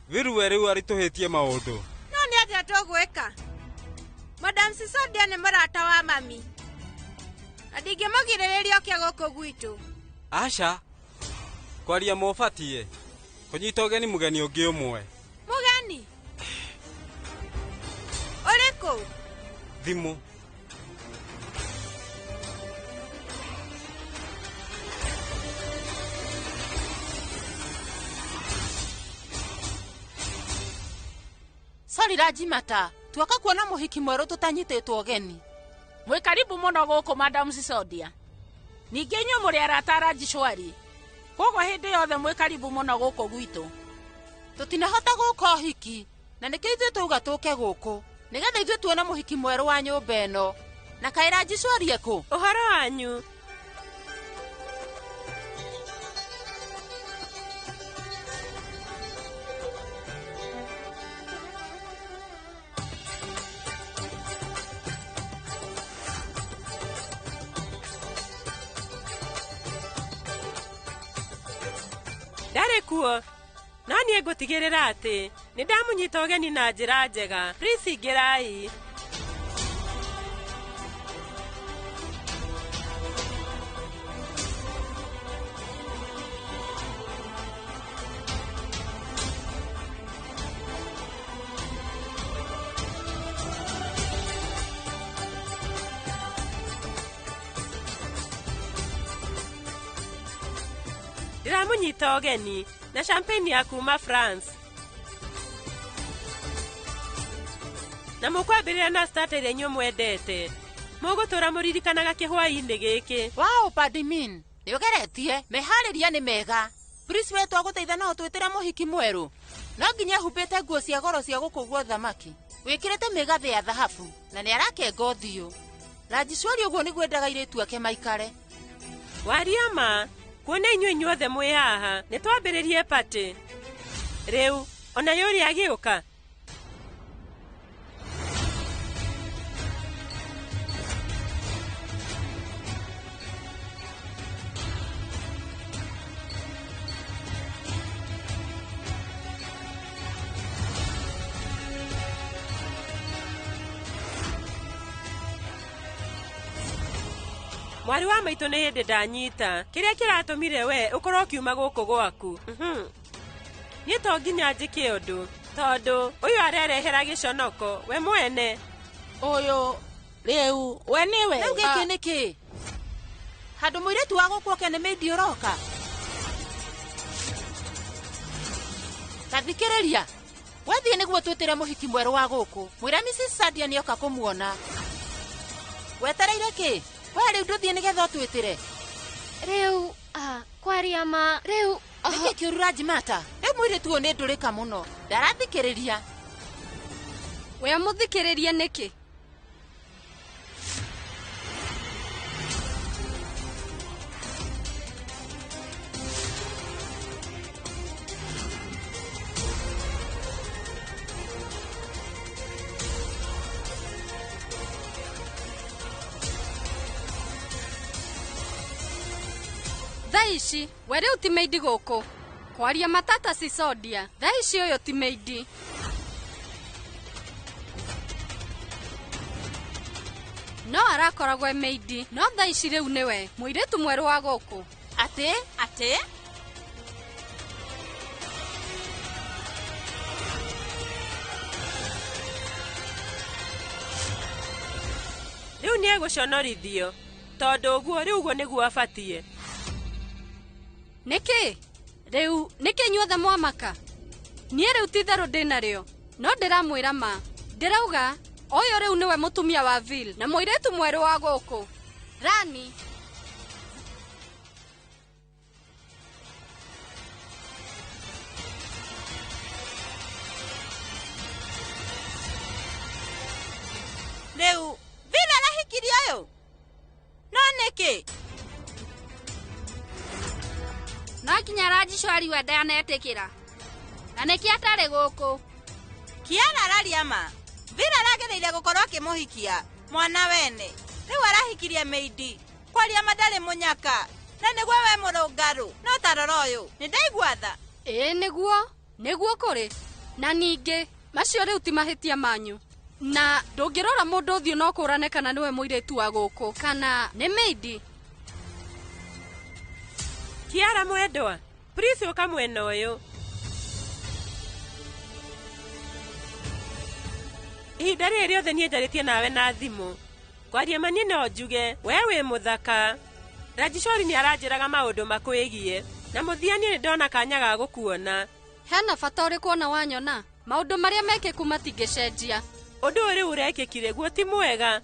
Bill we rĩu aritũhĩtie maũndũ. No nĩ atĩa tũgwĩka? Madam Sisodia nĩ mũrata wa mami na ndingĩmũgirĩrĩria oke gũkũ gwitũ. Aca, kwaria mũbatiĩ kũnyita ũgeni mũgeni ũngĩ ũmwe. Mũgeni ũrĩkũ? Thimũ. Sorry Rajimata, tuoka kuona mũhiki mwerũ tũtanyitĩtwo ũgeni. Mwĩ karibu mũno gũkũ Madam Sisodia. Ningĩ inyuĩ mũrĩ arata a Rajishwari. Koguo hĩndĩ yothe mwĩ karibu mũno gũkũ gwitũ. Tũtinahota gũka ũhiki na nĩkĩo ithuĩ twauga tũke gũkũ nĩgetha ithuĩ tuone mũhiki mwerũ wa nyũmba ĩno. Na kaĩ Rajishwari ekũ? Ũhoro wanyu. Ndarĩ kuo no niĩ ngũtigĩrĩra atĩ nĩ ndamũnyita ũgeni na njĩra njega. Please ingĩrai. Ndĩramũnyita ũgeni na champagne ya kuma France. Na mũkwambĩrĩria na starter ĩrĩa inyuĩ mwendete. Mũgũtũra mũririkanaga kĩhwaĩ-inĩ gĩkĩ. Wow, Padimin, nĩũgeretie. Meharĩria nĩ mega. Please we twagũteitha no ũtwĩtĩre mũhiki mwerũ. No nginya humbĩte nguo cia goro cia gũkũgwo thamaki. Wĩkĩrĩte mĩgathĩ ya thahabu na nĩarakenga ũthiũ. Rajishwari ũguo nĩguo endaga airĩtu ake maikare. Waria ma kuona inyuĩ inyuothe mwĩ haha nĩ twambĩrĩrie party. Rĩu ona yũrĩa agĩũka. Mwarĩ wa maitũ nĩ hĩndĩ ndanyita kĩrĩa kĩratũmire we ũkorwo ũkiuma gũkũ gwaku. Niĩ to nginya njĩke ũndũ tondũ ũyũ arerehera gĩconoko we mwene. Ũyũ rĩu we nĩwe. Rĩu gĩkĩ nĩ kĩ? Handũ mũirĩtu wa gũkũ oke nĩ mĩindi ũroka. Tathikĩrĩria. Wethiĩ nĩguo twĩtĩre mũhiki mwerũ wa gũkũ. Mwĩre Mrs. Sadia nĩoka kũmuona. Wetereire kĩ? We rĩu ndũthiĩ nĩgetha ũtwĩtĩre. Rĩu kwaria ma rĩu nĩkĩ kĩũru Rajimata? Rĩu mũirĩtu ũyũ nĩ ndũrĩka mũno. Ndarathikĩrĩria. We amũthikĩrĩrie nĩkĩ? Thaa ici we rĩu ti maid gũkũ. Kwaria matata Sisodia, thaa ici ũyũ ti maid. No arakoragwo e maid, no thaa ici rĩu nĩwe mũirĩtu mwerũ wa gũkũ. Atĩ atĩ Rĩu nĩ egũconorithio tondũ ũguo rĩu ũguo nĩguo abatie. Nĩkĩ rĩu nĩkĩ inyuothe mwamaka? Niĩ rĩu ti itherũ ndĩ narĩo, no ndĩramwĩra ma. Ndĩrauga ũyũ rĩu nĩwe mũtumia wa Vil na mũirĩtu mwerũ wa gũkũ. Rani. Rĩu Vil arahikirie ũyũ? No nĩkĩ? No nginya Rajishwari we ndanetĩkĩra. Na nĩkĩ atarĩ gũkũ? Kiara araria ma. Vil aragĩrĩire gũkorwo akĩmũhikia mwana wene. Rĩu arahikirie maid. Kwaria ma ndarĩ mũnyaka. Na nĩguo we mũrũngarũ. No ta rora ũyũ. Nĩ ndaigua tha. Ĩĩ nĩguo, nĩguo kũrĩ. Na ningĩ macio rĩu ti mahĩtia manyu. Na ndũngĩrora mũndũ ũthiũ no kũrane kana nĩwe mũirĩtu wa gũkũ kana nĩ maid. Kiara mwendwa, please ũka mwena ũyũ. Ihinda rĩrĩ rĩothe niĩ njarĩtie nawe na thimũ. Kwaria ma niĩ no njuge we wĩ mũthaka. Rajishori nĩ aranjĩraga maũndũ makwĩgiĩ na mũthia niĩ nĩ ndona kanya ga gũkuona. Hena bata ũrĩkũ ona wanyona? Maũndũ marĩa mekĩku matingĩcenjia. Ũndũ ũyũ rĩu ũrekĩkire guo ti mwega.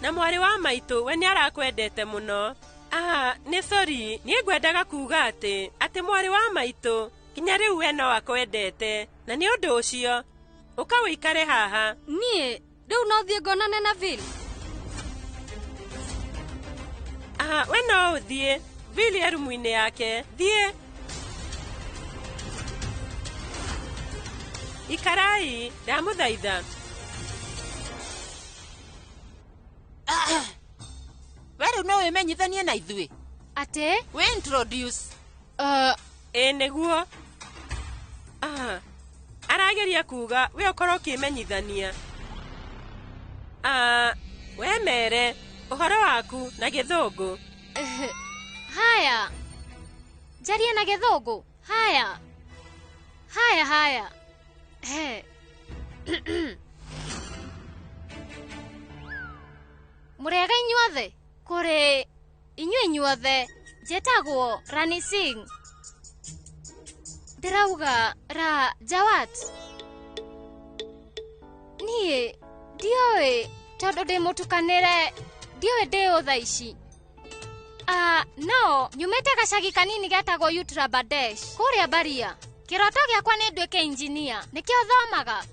Na mwarĩ wa maitũ we nĩ arakwendete mũno. Ah, nĩ sorry, niĩ ngwendaga kuga atĩ mwarĩ wa maitũ nginya rĩu we no akwendete na nĩ ũndũ ũcio ũka ũikare haha. Niĩ rĩu no thiĩ ngonane na Vil. Ah, we no ũthiĩ. Vil e rumu-inĩ yake. Thiĩ. Ikarai, ndamũthaitha. We rĩu no wĩmenyithanie na ithuĩ. Atĩ? Wĩ introduce. Ĩ nĩguo. Ah, arageria kuga we ũkorwo ũkĩmenyithania. Ah, we mere ũhoro waku na gĩthũngũ. Haya. Njarie na gĩthũngũ. Haya. Haya haya. He. Mũrĩega inyuothe? Kũrĩ inyuĩ inyuothe njĩtagwo Rani Singh. Ndĩrauga ra Jawat. Niĩ ndiũĩ tondũ ndĩ mũtukanĩre, ndiũĩ ndĩ ũ thaa ici. No nyumĩte gacagi kanini getagwo Uttar Pradesh kũrĩa Baria. Kĩroto gĩakwa nĩ nduĩke injinia, nĩkĩo thomaga.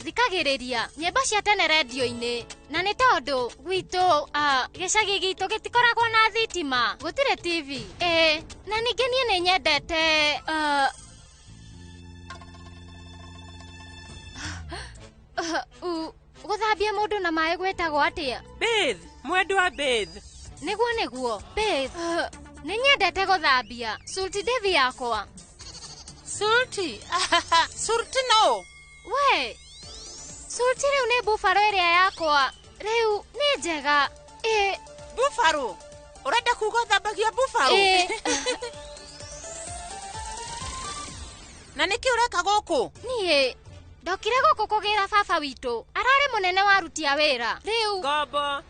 Thikagĩrĩria nyĩmbo cia tene rendio-inĩ, na nĩ tondũ gwitũ gĩcagi gitũ gĩtikoragwo na thitima, gũtirĩ TV. Ĩĩ, na ningĩ niĩ nĩ nyendete gũthambia mũndũ na maĩ gwĩtagwo atĩa? Bathe, mwendwa bathe. Nĩguo nĩguo, bathe. Nĩ nyendete gũthambia. Sulti Devi yakwa. Sulti? Sulti no. We, Sulti rĩu nĩ bufaro ĩrĩa yakwa. Rĩu nĩ njega. Ĩ. Bufaro? Ũrenda kuga ũthambagia bufaro? Ĩ. Na nĩkĩ ũreka gũkũ? Niĩ ndokire gũkũ kũgĩra baba witũ. Ararĩ mũnene wa aruti a wĩra. Rĩu ngombo.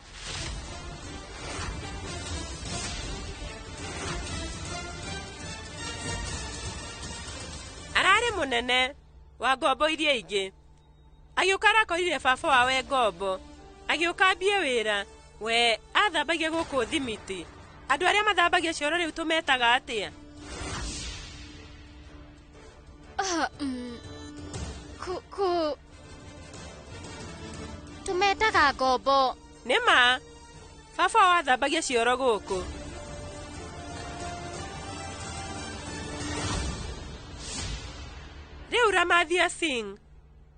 Ararĩ mũnene wa ngombo iria ingĩ. Agĩũka arakorire baba wao e ngombo. Agĩũka ambie wĩra. We athambagia gũkũ thimiti. Andũ arĩa mathambagia cioro rĩu tũmetaga atĩa? Ku tũmetaga ngombo. Nĩ ma baba wao athambagia cioro gũkũ. Rĩu Ramathia Singh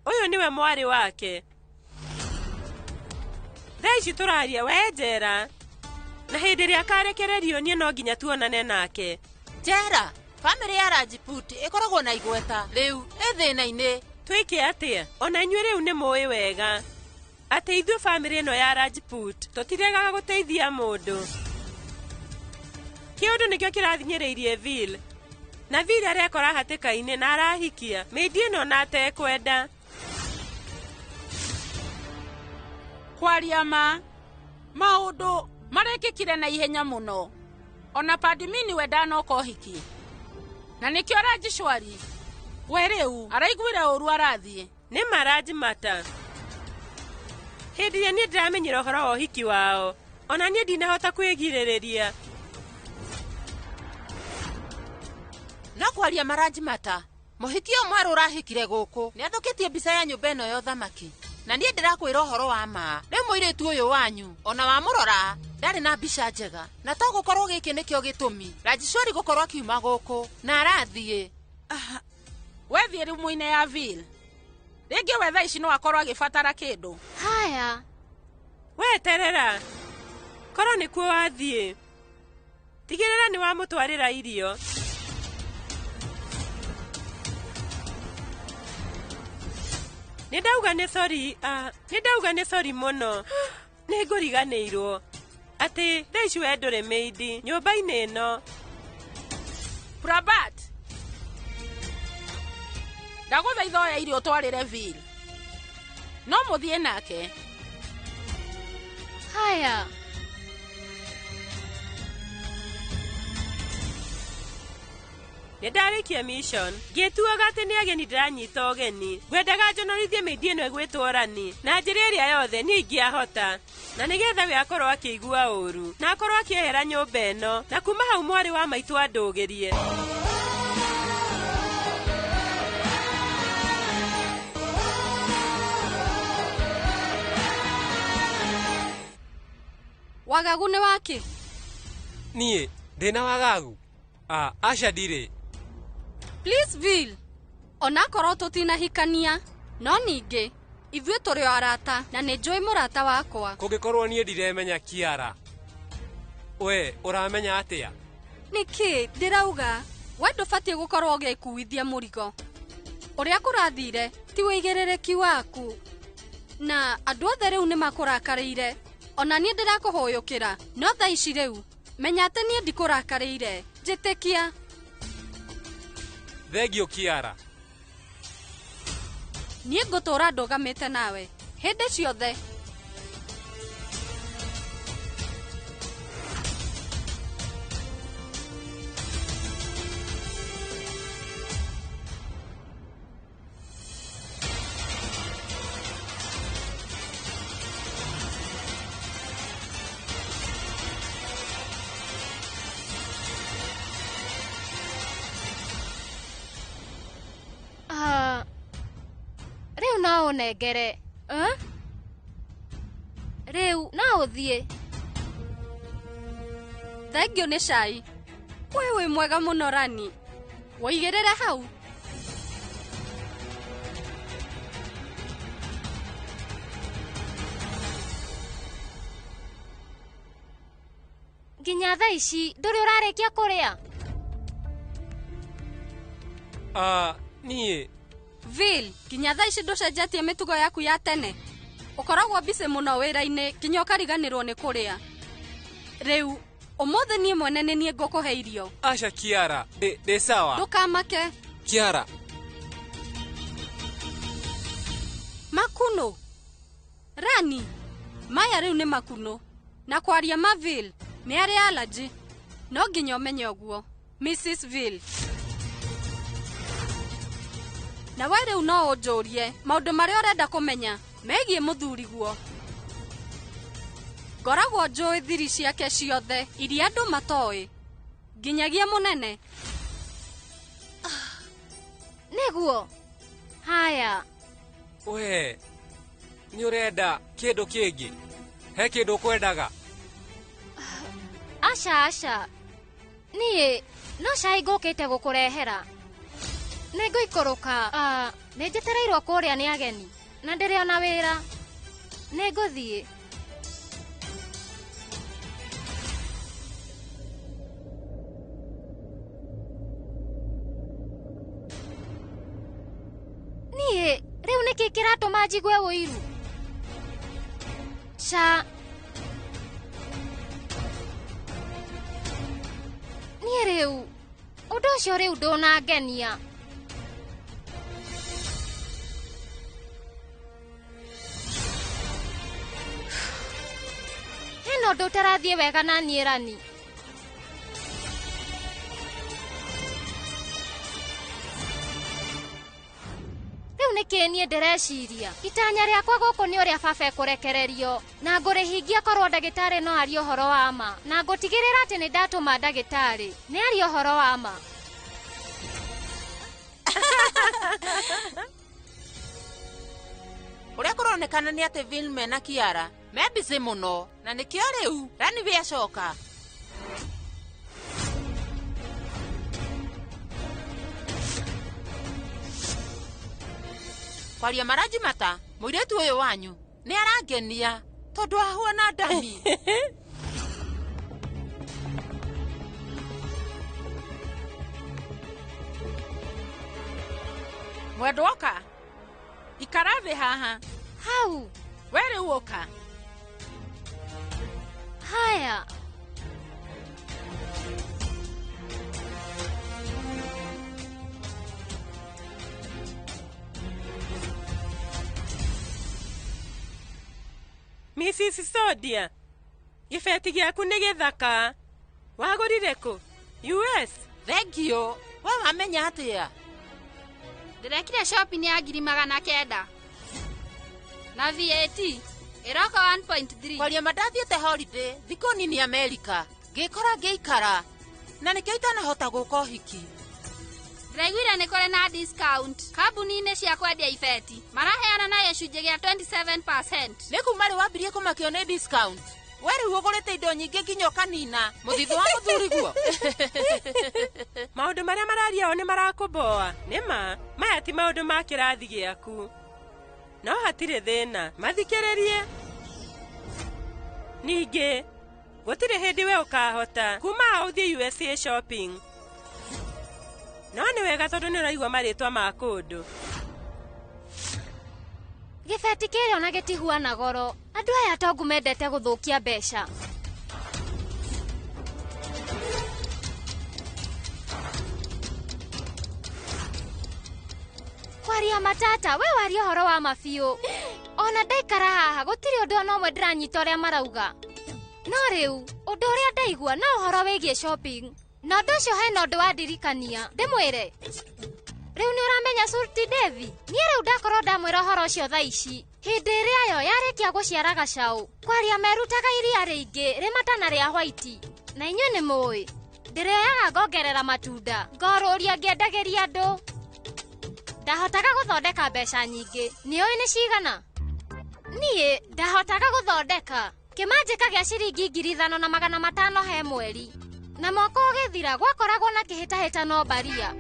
ũyũ nĩwe mwarĩ wake. Thaa ici tũraria we njera. Na hĩndĩ ĩrĩa akarekererio niĩ no nginya tuonane nake. Njera, bamĩrĩ ya Rajput ĩkoragwo na igweta rĩu ĩ thĩna-inĩ. Twĩke atĩa? Ona inyuĩ rĩu nĩ mũĩ wega atĩ ithuĩ bamĩrĩ ĩno ya Rajput tũtiregaga gũteithia mũndũ. Kĩũndũ nĩkĩo kĩrathinyĩrĩirie Vil. Na Vil arekora hatĩka-inĩ na arahikia mĩindi ĩno na atekwenda. Kwaria ma maũndũ marekĩkire na ihenya mũno. Ona Padmini we ndanoka ũhiki. Na nĩkĩo Rajishwari we rĩu araiguire ũru arathiĩ. Nĩ marajimata. Hĩndĩ ĩrĩa niĩ ndĩramenyire ũhoro wa ũhiki wao, ona niĩ ndinahota kwĩgirĩrĩria. No kwaria marajimata, mũhiki ũyũ mwerũ ũrahikire gũkũ nĩathũkĩtie mbica ya nyũmba ĩno ya ũthamaki. Na niĩ ndĩrakwĩra ũhoro wa ma, rĩu mũirĩtu ũyũ wanyu ona wamũrora ndarĩ na mbica njega. Na to gũkorwo gĩkĩ nĩkĩo gĩtũmi Rajishwari gũkorwo akiuma gũkũ na arathiĩ. Wethiĩ rumu-inĩ ya Vil. Rĩngĩ we thaa ici no akorwo agĩbatara kĩndũ. Haya. Weterera. Korwo nĩkuo wathiĩ. Tigĩrĩra nĩ wamũtwarĩra irio. Nĩ ndauga nĩ sorry, nĩ ndauga nĩ sorry mũno. Nĩ ngũriganĩirwo atĩ thaa ici we ndũrĩ mĩindi nyũmba-inĩ ĩno. Prabhat, ndagũthaitha oya irio ũtwarĩre Vil. No mũthiĩ nake. Haya. Nĩ ndarĩkia mission. Ngĩtuaga atĩ nĩ ageni ndĩranyita ũgeni. Ngwendaga njonorithie mĩindi ĩno ĩgwĩtwo Rani na njĩra ĩrĩa yothe niĩ ingĩahota. Na nĩgetha we akorwo akĩigua ũru na akorwo akĩehera nyũmba ĩno, na kuma hau mwarĩ wa maitũ andũgĩrie. Wagagu nĩ wake? Niĩ ndĩna wagagu? Aca ndirĩ. Please Vil, onakorwo tũtinahikania, no ningĩ ithuĩ tũrĩ o arata na nĩ njũĩ mũrata wakwa. Kũngĩkorwo niĩ ndiremenya Kiara, we ũramenya atĩa? Nĩkĩ ndĩrauga we ndũbatiĩ gũkorwo ũgĩkuithia mũrigo. Ũrĩa kũrathire ti wĩigĩrĩrĩki waku, na andũ othe rĩu nĩ makũrakarĩire. Ona niĩ ndĩrakũhũyũkĩra, no thaa ici rĩu menya atĩ niĩ ndikũrakarĩire. Njĩtĩkia. Thengio Kiara. Niĩ ngũtũũra ndũgamĩte nawe hĩndĩ ciothe. Rĩu no ũnengere. Rĩu no ũthiĩ. Thengio nĩ cai. We wĩ mwega mũno Rani. Wũigĩrĩre hau. Nginya thaa ici ndũrĩ ũrarĩkia kũrĩa? Niĩ Vil, nginya thaa ici ndũcenjetie mĩtugo yaku ya tene. Ũkoragwo busy mũno wĩra-inĩ nginya ũkariganĩrwo nĩ kũrĩa. Rĩu ũmũthĩ niĩ mwene nĩ niĩ ngũkũhe irio. Aca Kiara, ndĩ sawa. Ndũkamake. Kiara. Makuno. Rani, maya rĩu nĩ makuno. Na kwaria ma Vil, nĩ arĩ allergy. No nginya ũmenye ũguo. Mrs. Vil. Na we rĩu no ũnjũrie maũndũ marĩa ũrenda kũmenya megiĩ mũthuriguo. Ngoragwo njũĩ thiri ciake ciothe iria andũ matoĩ, nginyagia mũnene. Nĩguo. Haya. We nĩ ũrenda kĩndũ kĩngĩ? He kĩndũ ũkwendaga? Aca aca. Niĩ no cai ngũkĩte gũkũrehera. Nĩ ngũikũrũka. Nĩ njetereirwo kũrĩa nĩ ageni na ndĩrĩ ona wĩra. Nĩ ngũthiĩ. nĩkĩ kĩratũma njigue ũiru? Ca. Niĩ rĩu ũndũ ũcio rĩu ndũnangenia. Hena ũndũ ũtarathiĩ wega na niĩ Rani. Rĩu nĩkĩ niĩ ndĩreciria? Itanya rĩakwa gũkũ nĩ ũrĩa baba ekũrekererio na ngũrĩhingia korwo ndagĩtarĩ no arie ũhoro wa ma, na ngũtigĩrĩra atĩ nĩ ndatũma ndagĩtarĩ nĩ arie ũhoro wa ma. Ũrĩa kũronekana nĩ atĩ Vilme na Kiara me busy mũno na nĩkĩo rĩu Rani we acoka. Kwaria maraji mata mũirĩtu ũyũ wanyu nĩ arangenia tondũ ahuana ndami. Mwendwa ũka, ikara thĩ haha. Hau. We rĩu ũka. Haya. Mrs. Sodia, gĩbeti gĩaku nĩ gĩthaka. Wagũrire kũ? US? Thank you. We wamenya atĩa? Ndĩrekire shopping ya 900,000 na VAT ĩroka 1.3. Kwaria ma ndathiĩte holiday thikũ nini Amerika, ngĩkora ngĩikara na nĩkĩo itanahota gũka ũhiki. Ndĩraiguire nĩ kũrĩ na discount kambuni-inĩ cia kwendia ibeti, maraheana na gĩcunjĩ gĩa 27%. Nĩ kuma rĩ wambirie kũmakio nĩ discount? We rĩu ũgũrĩte indo nyingĩ nginya ũkanina mũthithũ wa mũthuri guo. Maũndũ marĩa mararia o nĩ marakũmboa. Nĩ ma, maya ti maũndũ ma kĩrathi gĩaku. No hatirĩ thĩna, mathikĩrĩrie. Ningĩ, gũtirĩ hĩndĩ we ũkahota kuma haha ũthiĩ USA shopping. No nĩ wega tondũ nĩ ũraigua marĩtwa ma kũndũ. Gĩbeti kĩrĩa ona gĩtihuana goro. Andũ aya atongu mendete gũthũkia mbeca. Kwaria matata, we waria ũhoro wa ma biũ. Ona ndaikara haha gũtirĩ ũndũ ona ũmwe ndĩranyita ũrĩa marauga. No rĩu ũndũ ũrĩa ndaigua no ũhoro wĩgiĩ shopping. Na ũndũ ũcio hena ũndũ wandirikania. Ndĩmwĩre. Rĩu nĩ ũramenya Surti Devi? Niĩ rĩu ndakorwo ndamwĩra ũhoro ũcio thaa ici. Hĩndĩ ĩrĩa yo yarĩkia gũciara gacaũ, kwaria merutaga iria rĩingĩ rĩmata na rĩa white. Na inyuĩ nĩ mũĩ, ndĩrĩoyaga ngongerera matunda, ngorũria ngĩendagĩria andũ. Ndahotaga gũthondeka mbeca nyingĩ. Nĩũĩ nĩ cigana? Niĩ ndahotaga gũthondeka kĩmanjĩka gĩa ciringi 5,500 he mweri. Na mwaka ũgĩthira gwakoragwo na kĩhĩtahĩtano mbaria,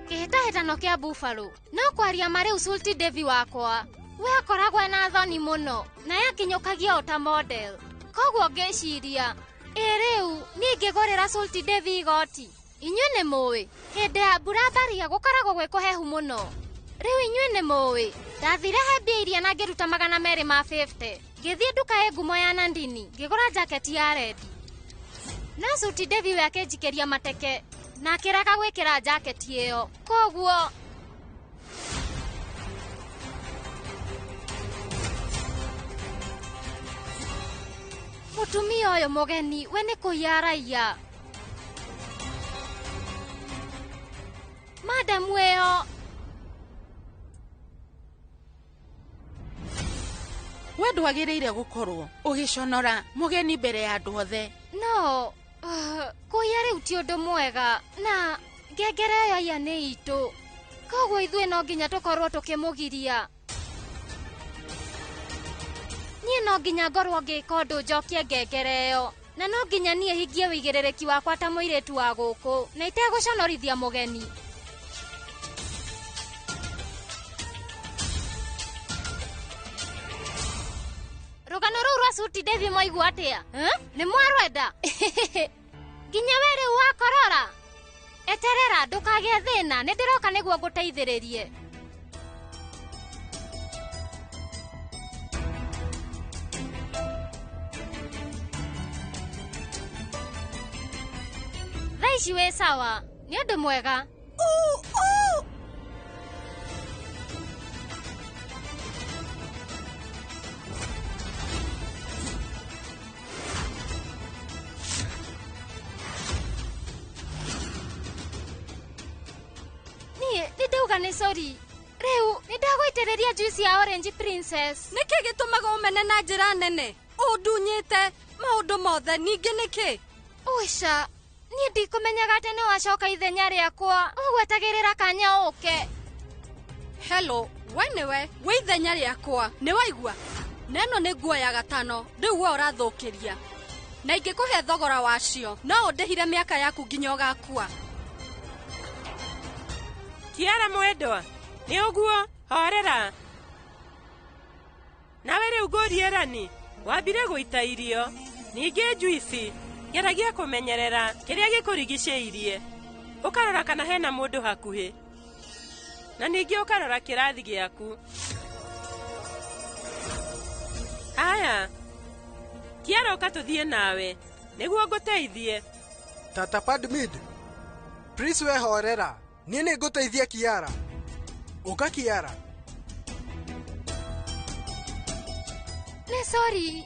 kĩhĩtahĩtano kĩa Buffalo. No kwaria ma rĩu Sulti Devi wakwa we akoragwo na thoni mũno na yakinyũkagia o ta model. Koguo ngĩciria, ĩ rĩu niĩ ngĩgũrĩra Sulti Devi igoti. Inyuĩ nĩ mũĩ hĩndĩ ya mbura mbaria gũkoragwo gwĩ kũhehu mũno. Rĩu inyuĩ nĩ mũĩ ndathire he mbia iria na ngĩruta 250, ngĩthiĩ nduka ĩ ngumo ya Nandini ngĩgũra jaketi ya rendi. No Sulti Devi we akĩnjikĩria mateke na akĩrega gwĩkĩra jaketi ĩyo. Koguo mũtumia ũyũ mũgeni we nĩ kũiya araiya. Madamu ĩyo We ndwagĩrĩire gũkorwo ũgĩconora mũgeni mbere ya andũ othe. No kũiya rĩu ti ũndũ mwega, na ngengere ĩyo iya nĩ itũ. Koguo ithuĩ no nginya tũkorwo tũkĩmũgiria. Niĩ no nginya ngorwo ngĩka ũndũ njokie ngengere ĩyo, na no nginya niĩ hingie wĩigĩrĩrĩki wakwa ta mũirĩtu wa gũkũ na itegũconorithia mũgeni. Rũgano rũu rwa Sulti Devi mwaigua atĩa? Nĩ mwarwenda? Nginya we rĩu wakorora. Eterera ndũkagĩe thĩna, nĩ ndĩroka nĩguo ngũteithĩrĩrie. ici wĩ sawa. Nĩ ũndũ mwega. Niĩ nĩ ndauga nĩ sorry. Rĩu nĩ ndagũitĩrĩria juice ya orange princess. Nĩkĩ gĩtũmaga ũmene na njĩra nene? Ũndunyĩte maũndũ mothe ningĩ nĩkĩ? Ũca, niĩ ndikũmenyaga atĩ nĩ wacoka ithenya rĩakwa. Ũgwetagĩrĩra kanya ũke. Hello, we nĩwe wĩ ithenya rĩakwa. Nĩ waigua? Na ĩno nĩ nguo ya gatano rĩu we ũrathũkĩria. Na ingĩkũhe thogora wacio no ũndĩhire mĩaka yaku nginya ũgakua. Kiara mwendwa, nĩ ũguo, horera. Nawe rĩu ngũrie Rani, wambire gũita irio, ningĩ njuici, geragia kũmenyerera kĩrĩa gĩkũrigicĩirie. Ũkarora kana hena mũndũ hakuhĩ. Na ningĩ ũkarora kĩrathi gĩaku. Aya, Kiara ũka tũthiĩ nawe, nĩguo ngũteithie. Tata Padmid, please we horera. Niĩ nĩ ngũteithia Kiara. Ũka Kiara. Nĩ sorry.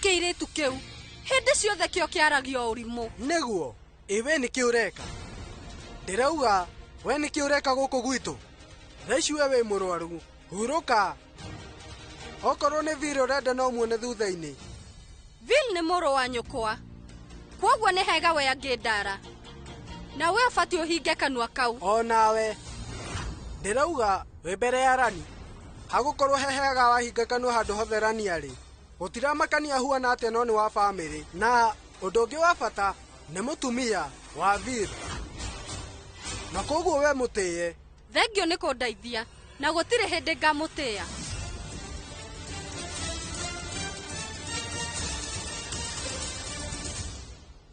Kĩirĩtu kĩu hĩndĩ ciothe kĩo kĩaragia ũrimũ. Nĩguo, ĩ we nĩkĩ ũreka? Ndĩrauga we nĩkĩ ũreka gũkũ gwitũ? Thaa ici we wĩ mũrwaru, hurũka. Okorwo nĩ Vil ũrenda no muone thutha-inĩ. Vil nĩ mũrũ wa nyũkwa, kwoguo nĩ hega we angĩndara. Na we ũbatiĩ ũhinge kanua kau. O nawe. Ndĩrauga wĩ mbere ya Rani. Hagũkorwo he hega wahinga kanua handũ hothe Rani arĩ. Gũtiramakania huana atĩa no nĩ wa bamĩrĩ. Na ũndũ ũngĩ wa bata nĩ mũtumia wa Vil. Na koguo we mũtĩye. Thengio nĩ kũndeithia na gũtirĩ hĩndĩ ngamũtĩya.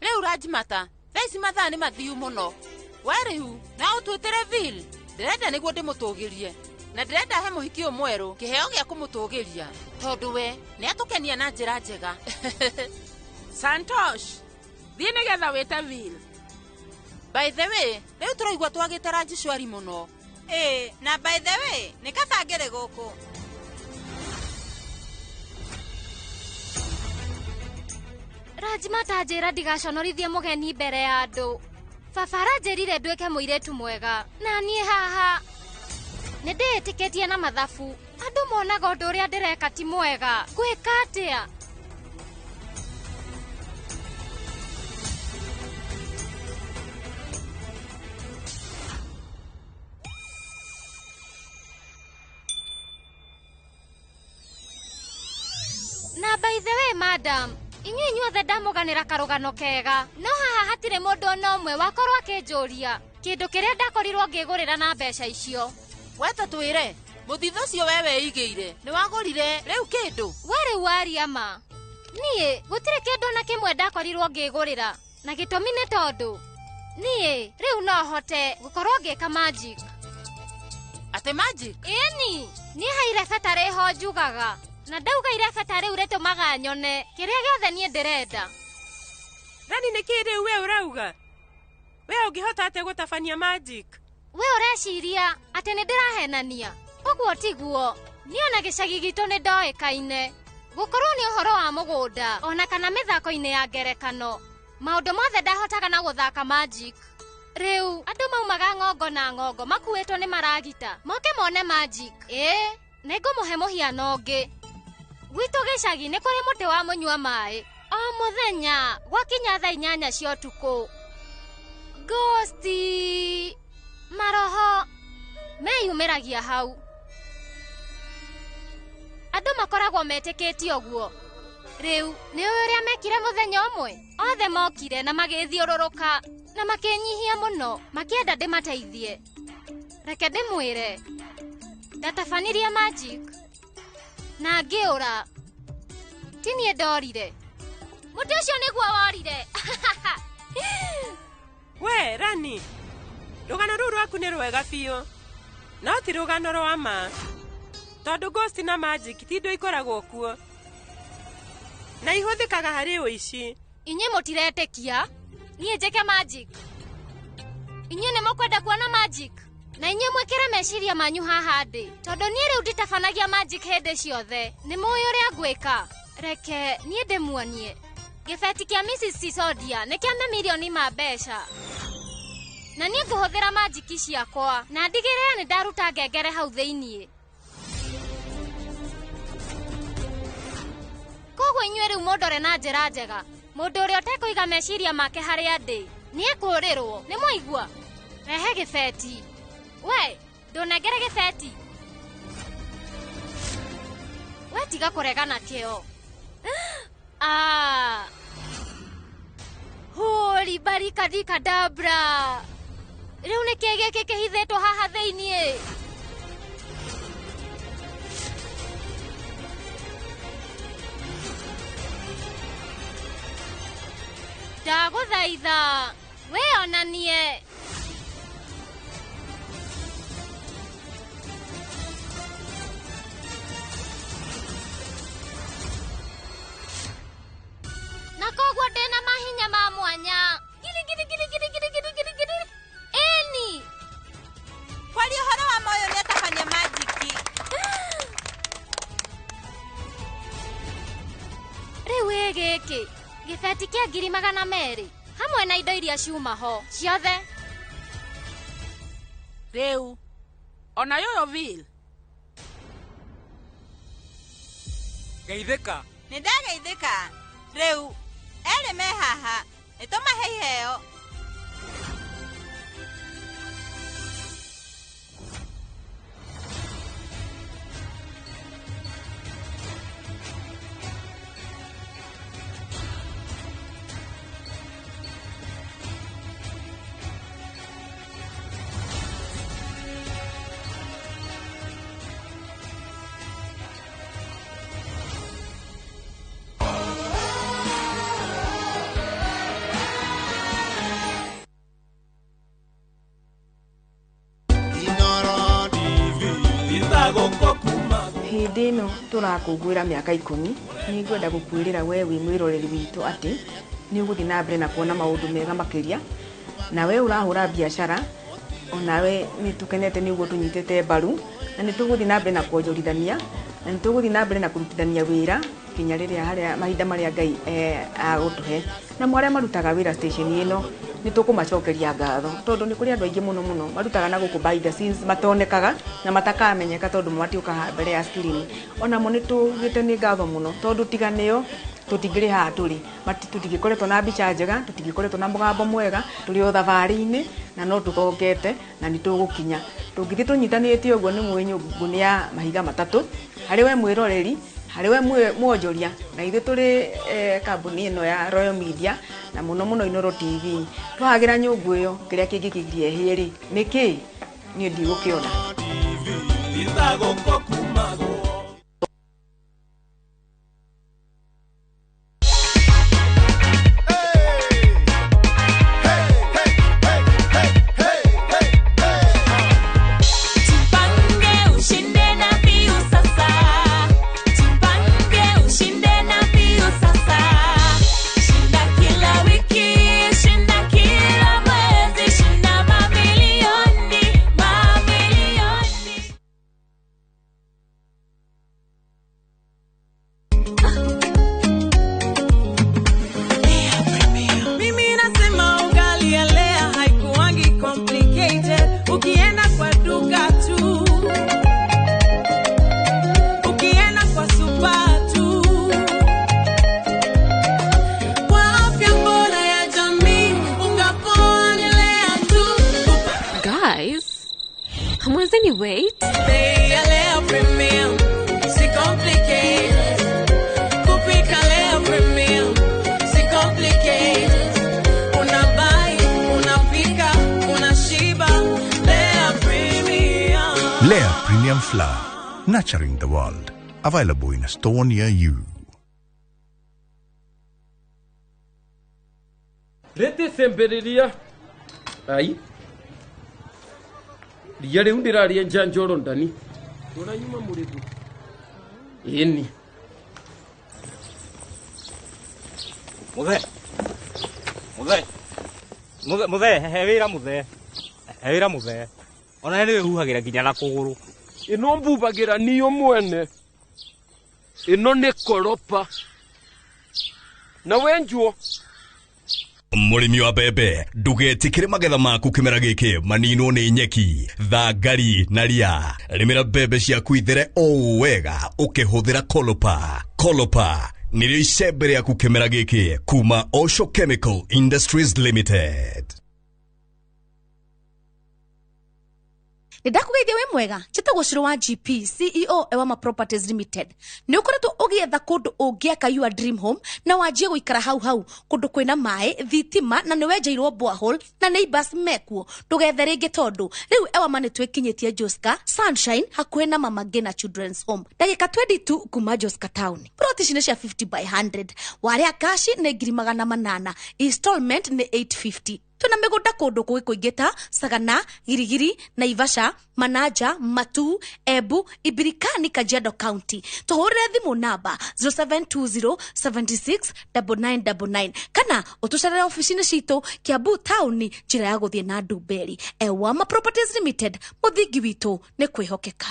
Rĩu Rajmata, thaa ici mathaa nĩ mathiu mũno. We rĩu no ũtwĩtĩre Vil. Ndĩrenda nĩguo ndĩmũtũgĩrie. Na ndĩrenda he mũhiki ũyũ mwerũ kĩheo gĩa kũmũtũgĩria. Tondũ we nĩ atũkenia na njĩra njega. Santosh, thiĩ nĩgetha wĩte Vil. By the way, rĩu tũraigua twagĩte Rajishwari mũno. Ĩĩ, na by the way, nĩ kaba ngĩrĩ gũkũ. Rajmata njĩra ndigaconorithie mũgeni mbere ya andũ. Baba aranjĩrire nduĩke mũirĩtu mwega. Na niĩ haha nĩ ndĩĩtĩkĩtie na mathabu. Andũ monaga ũndũ ũrĩa ndĩreka ti mwega. Ngwĩka atĩa? Na by the way, madam, inyuĩ inyuothe ndamũganĩra karũgano kega. No haha hatirĩ mũndũ ona ũmwe wakorwo akĩnjũria kĩndũ kĩrĩa ndakorirwo ngĩgũrĩra na mbeca icio. Weta twĩre, mũthithũ ũcio we weigĩire nĩ wagũrire rĩu kĩndũ? We rĩu waria ma. Niĩ gũtirĩ kĩndũ ona kĩmwe ndakorirwo ngĩgũrĩra. Na gĩtũmi nĩ tondũ niĩ rĩu no hote gũkorwo ngĩka magic. Atĩ magic? Ĩni, niĩ ha irebeta rĩho njugaga. Na ndauga irebeta rĩu rĩtũmaga nyone kĩrĩa gĩothe niĩ ndĩrenda. Rani nĩkĩ rĩu we ũrauga? We ũngĩhota atĩa gũtabania magic? We ũreciria atĩ nĩ ndĩrahenania? Ũguo tiguo. Niĩ ona gĩcagi gitũ nĩ ndoĩkaine. Gũkorwo nĩ ũhoro wa mũgũnda ona kana mĩthako-inĩ ya ngerekano. Maũndũ mothe ndahotaga na gũthaka magic. Rĩu andũ maumaga ng'ongo na ng'ongo makuĩtwo nĩ maragita moke mone magic. Ĩĩ, nĩngũmũhe mũhiano ũngĩ. Gwitũ gĩcagi nĩ kũrĩ mũtĩ wa mũnyua maĩ. O mũthenya gwakinya thaa 8 cia ũtukũ. Ghosti maroho meyumĩragia hau. Andũ makoragwo metĩkĩtie ũguo. Rĩu nĩ ũĩ ũrĩa mekire mũthenya ũmwe? Othe mokire na magĩthiũrũrũka na makĩnyihia mũno makĩenda ndĩmateithie. Reke ndĩmwĩre, ndatabanirie magic na ngĩũra. Ti niĩ ndorire. Mũtĩ ũcio nĩguo worire. We Rani, rũgano rũu rwaku nĩ rwega biũ, no ti rũgano rwa ma, tondũ ghost na magic ti indo ikoragwo kuo na ihũthĩkaga harĩ ũici. Inyuĩ mũtiretĩkia niĩ njĩke magic. Inyuĩ nĩ mũkwenda kuona magic, na inyuĩ mwĩkĩre meciria manyu haha ndĩ, tondũ niĩ rĩu nditabanagia magic hĩndĩ ciothe. Nĩ mũĩ ũrĩa ngwĩka? Reke niĩ ndĩmuonie. Gĩbeti kĩa Mrs. Sisodia nĩ kĩa mamirioni ma mbeca, na niĩ ngũhũthĩra majiki ciakwa na ndigĩrĩre nĩ ndaruta ngengere hau thĩiniĩ. Koguo inyuĩ rĩu mũndore na njĩra njega. Mũndũ ũrĩa ũtekũiga meciria make harĩa ndĩ nĩ ekũũrĩrwo. Nĩ mwaigua? Rehe gĩbeti. We ndũnengere gĩbeti. We tiga kũrega nakĩo. Ah. Hũri barika dabra. Rĩu nĩ kĩĩ gĩkĩ kĩhithĩtwo haha thĩiniĩ? Ndagũthaitha wĩonanie. Na koguo ndĩna mahinya ma mwanya. Giri giri giri giri giri giri giri giri. Ĩni. Kwaria ũhoro wa moyo nĩ atabania majiki. Rĩu ĩ gĩkĩ gĩbeti kĩa 200,000 hamwe na indo iria ciuma ho ciothe. Rĩu ona yoyo vil. Geithĩka. Nĩ ndageithĩka. Rĩu erĩ me haha, nĩ tũmahe iheo. Hĩndĩ ĩno tũrakũngũĩra mĩaka 10, nĩ ngwenda gũkwĩrĩra we wĩ mwĩroreri witũ atĩ nĩ ũgũthiĩ na mbere na kuona maũndũ mega makĩria, na we ũrahũra biacara onawe nĩ tũkenete nĩ ũguo tũnyitĩte mbaru, na nĩ tũgũthiĩ na mbere na kuonjorithania, na nĩ tũgũthiĩ na mbere na kũrutithania wĩra kinya rĩrĩa harĩa mahinda marĩa Ngai agũtũhe. Na arĩa marutaga wĩra station ĩno nĩ tũkũmacokeria ngatho, tondũ nĩ kũrĩ andũ aingĩ mũno mũno marutaga na gũkũ behind the scenes matonekaga na matakamenyeka tondũ matiũkaga mbere ya screen. Onamo nĩ tugĩte nĩ ngatho mũno, tondũ tiga nĩo tũtingĩrĩ haha tũrĩ, tũtingĩkoretwo na mbica njega, tũtingĩkoretwo na mũgambo mwega, tũrĩ o thabarĩ-inĩ na no tũthongete na nĩ tũgũkinya. Tũngĩthiĩ tũnyitanĩte ũguo nĩ mũĩ nyũngũ nĩ ya mahiga matatũ, harĩ we mwĩroreri, harĩ we mwonjoria, na ithuĩ tũrĩ kambuni ĩno ya Royal Media na mũno mũno Inooro TV. Twahagĩra nyũngũ ĩyo kĩrĩa kĩngĩkĩgiria ĩhĩe rĩ nĩ kĩĩ? Niĩ ndigũkĩona. Lea Premium Flour, nurturing the world. Available in a store near you. Rete semberiria. Ai ria rĩu ndĩraria njanjoro ndani tũranyuma mũrĩgu ĩni. Muthe. Muthe. Muthe, muthe, he wĩra muthe. He wĩra muthe. Ona nĩ wĩhuhagĩra nginya na kũgũrũ. Ĩno mbubagĩra niyo mwene. Ĩno nĩ koropa. Na wenjuo. Mũrĩmi wa mbembe ndũgetĩkĩre magetha maku kĩmera gĩkĩ maninwo nĩ nyeki, thangari na ria. Rĩmĩra mbembe ciaku ithere o wega ũkĩhũthĩra Kolopa. Kolopa nĩrĩo icembe rĩaku kĩmera gĩkĩ kuma Osho Chemical Industries Limited. Nĩndakũgeithia wĩ mwega, njĩtagwo Shiro wa GP CEO Ewama Properties Limited. Nĩ ũkoretwo ũgĩetha kũndũ ũngĩaka your dream home na wanjie gũikara hau hau, kũndũ kwĩna maĩ, thitima na nĩ wenjeirwo borehole na neighbors mekuo. Ndũgethe rĩngĩ tondũ rĩu Ewama nĩ twĩkinyĩtie Joska Sunshine hakuhĩ na Mama Ngina Children's Home, ndagĩka 22 kuma Joska town. Plot ici nĩ cia 50 by 100, warĩa kashi nĩ 800,000, installment nĩ 850. Twĩna mĩgũnda kũndũ kũngĩ kũingĩ ta Sagana, Girigiri, Naivasha, Manaja, Matu, Embu, Ibirikani, Kajiado County. Tũhũrĩre thimũ namba 0720 76 9999 kana ũtũcerere ofici-inĩ citũ Kiambu taũni, njĩra ya gũthiĩ na Ndumberi. Ewama Properties Limited, mũthingi witũ nĩ kwĩhokeka.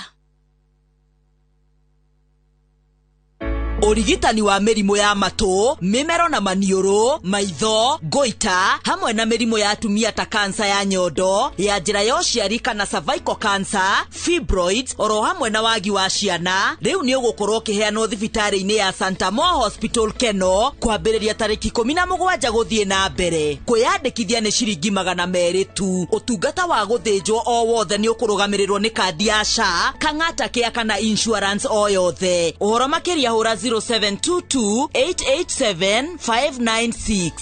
Ũrigitani wa mĩrimũ ya matũ, mĩmero na maniũrũ, maitho, ngoita, hamwe na mĩrimũ ya atumia ta kansa ya nyondo, ya njĩra ya ũciari kana cervical cancer, fibroids, oro hamwe na wagi wa ciana, rĩu nĩ ũgũkorwo ũkĩheanwo thibitarĩ-inĩ ya Santa Mo Hospital Keno kwambĩrĩria tarĩki 17 gũthiĩ na mbere. Kwĩyandĩkithia nĩ ciringi 200 tu. Ũtungata wa gũthĩnjwo o wothe nĩ ũkũrũgamĩrĩrwo nĩ kandi ya SHA, Kang'ata Care kana insurance o yothe. Ũhoro makĩria hũra 0722 887 596.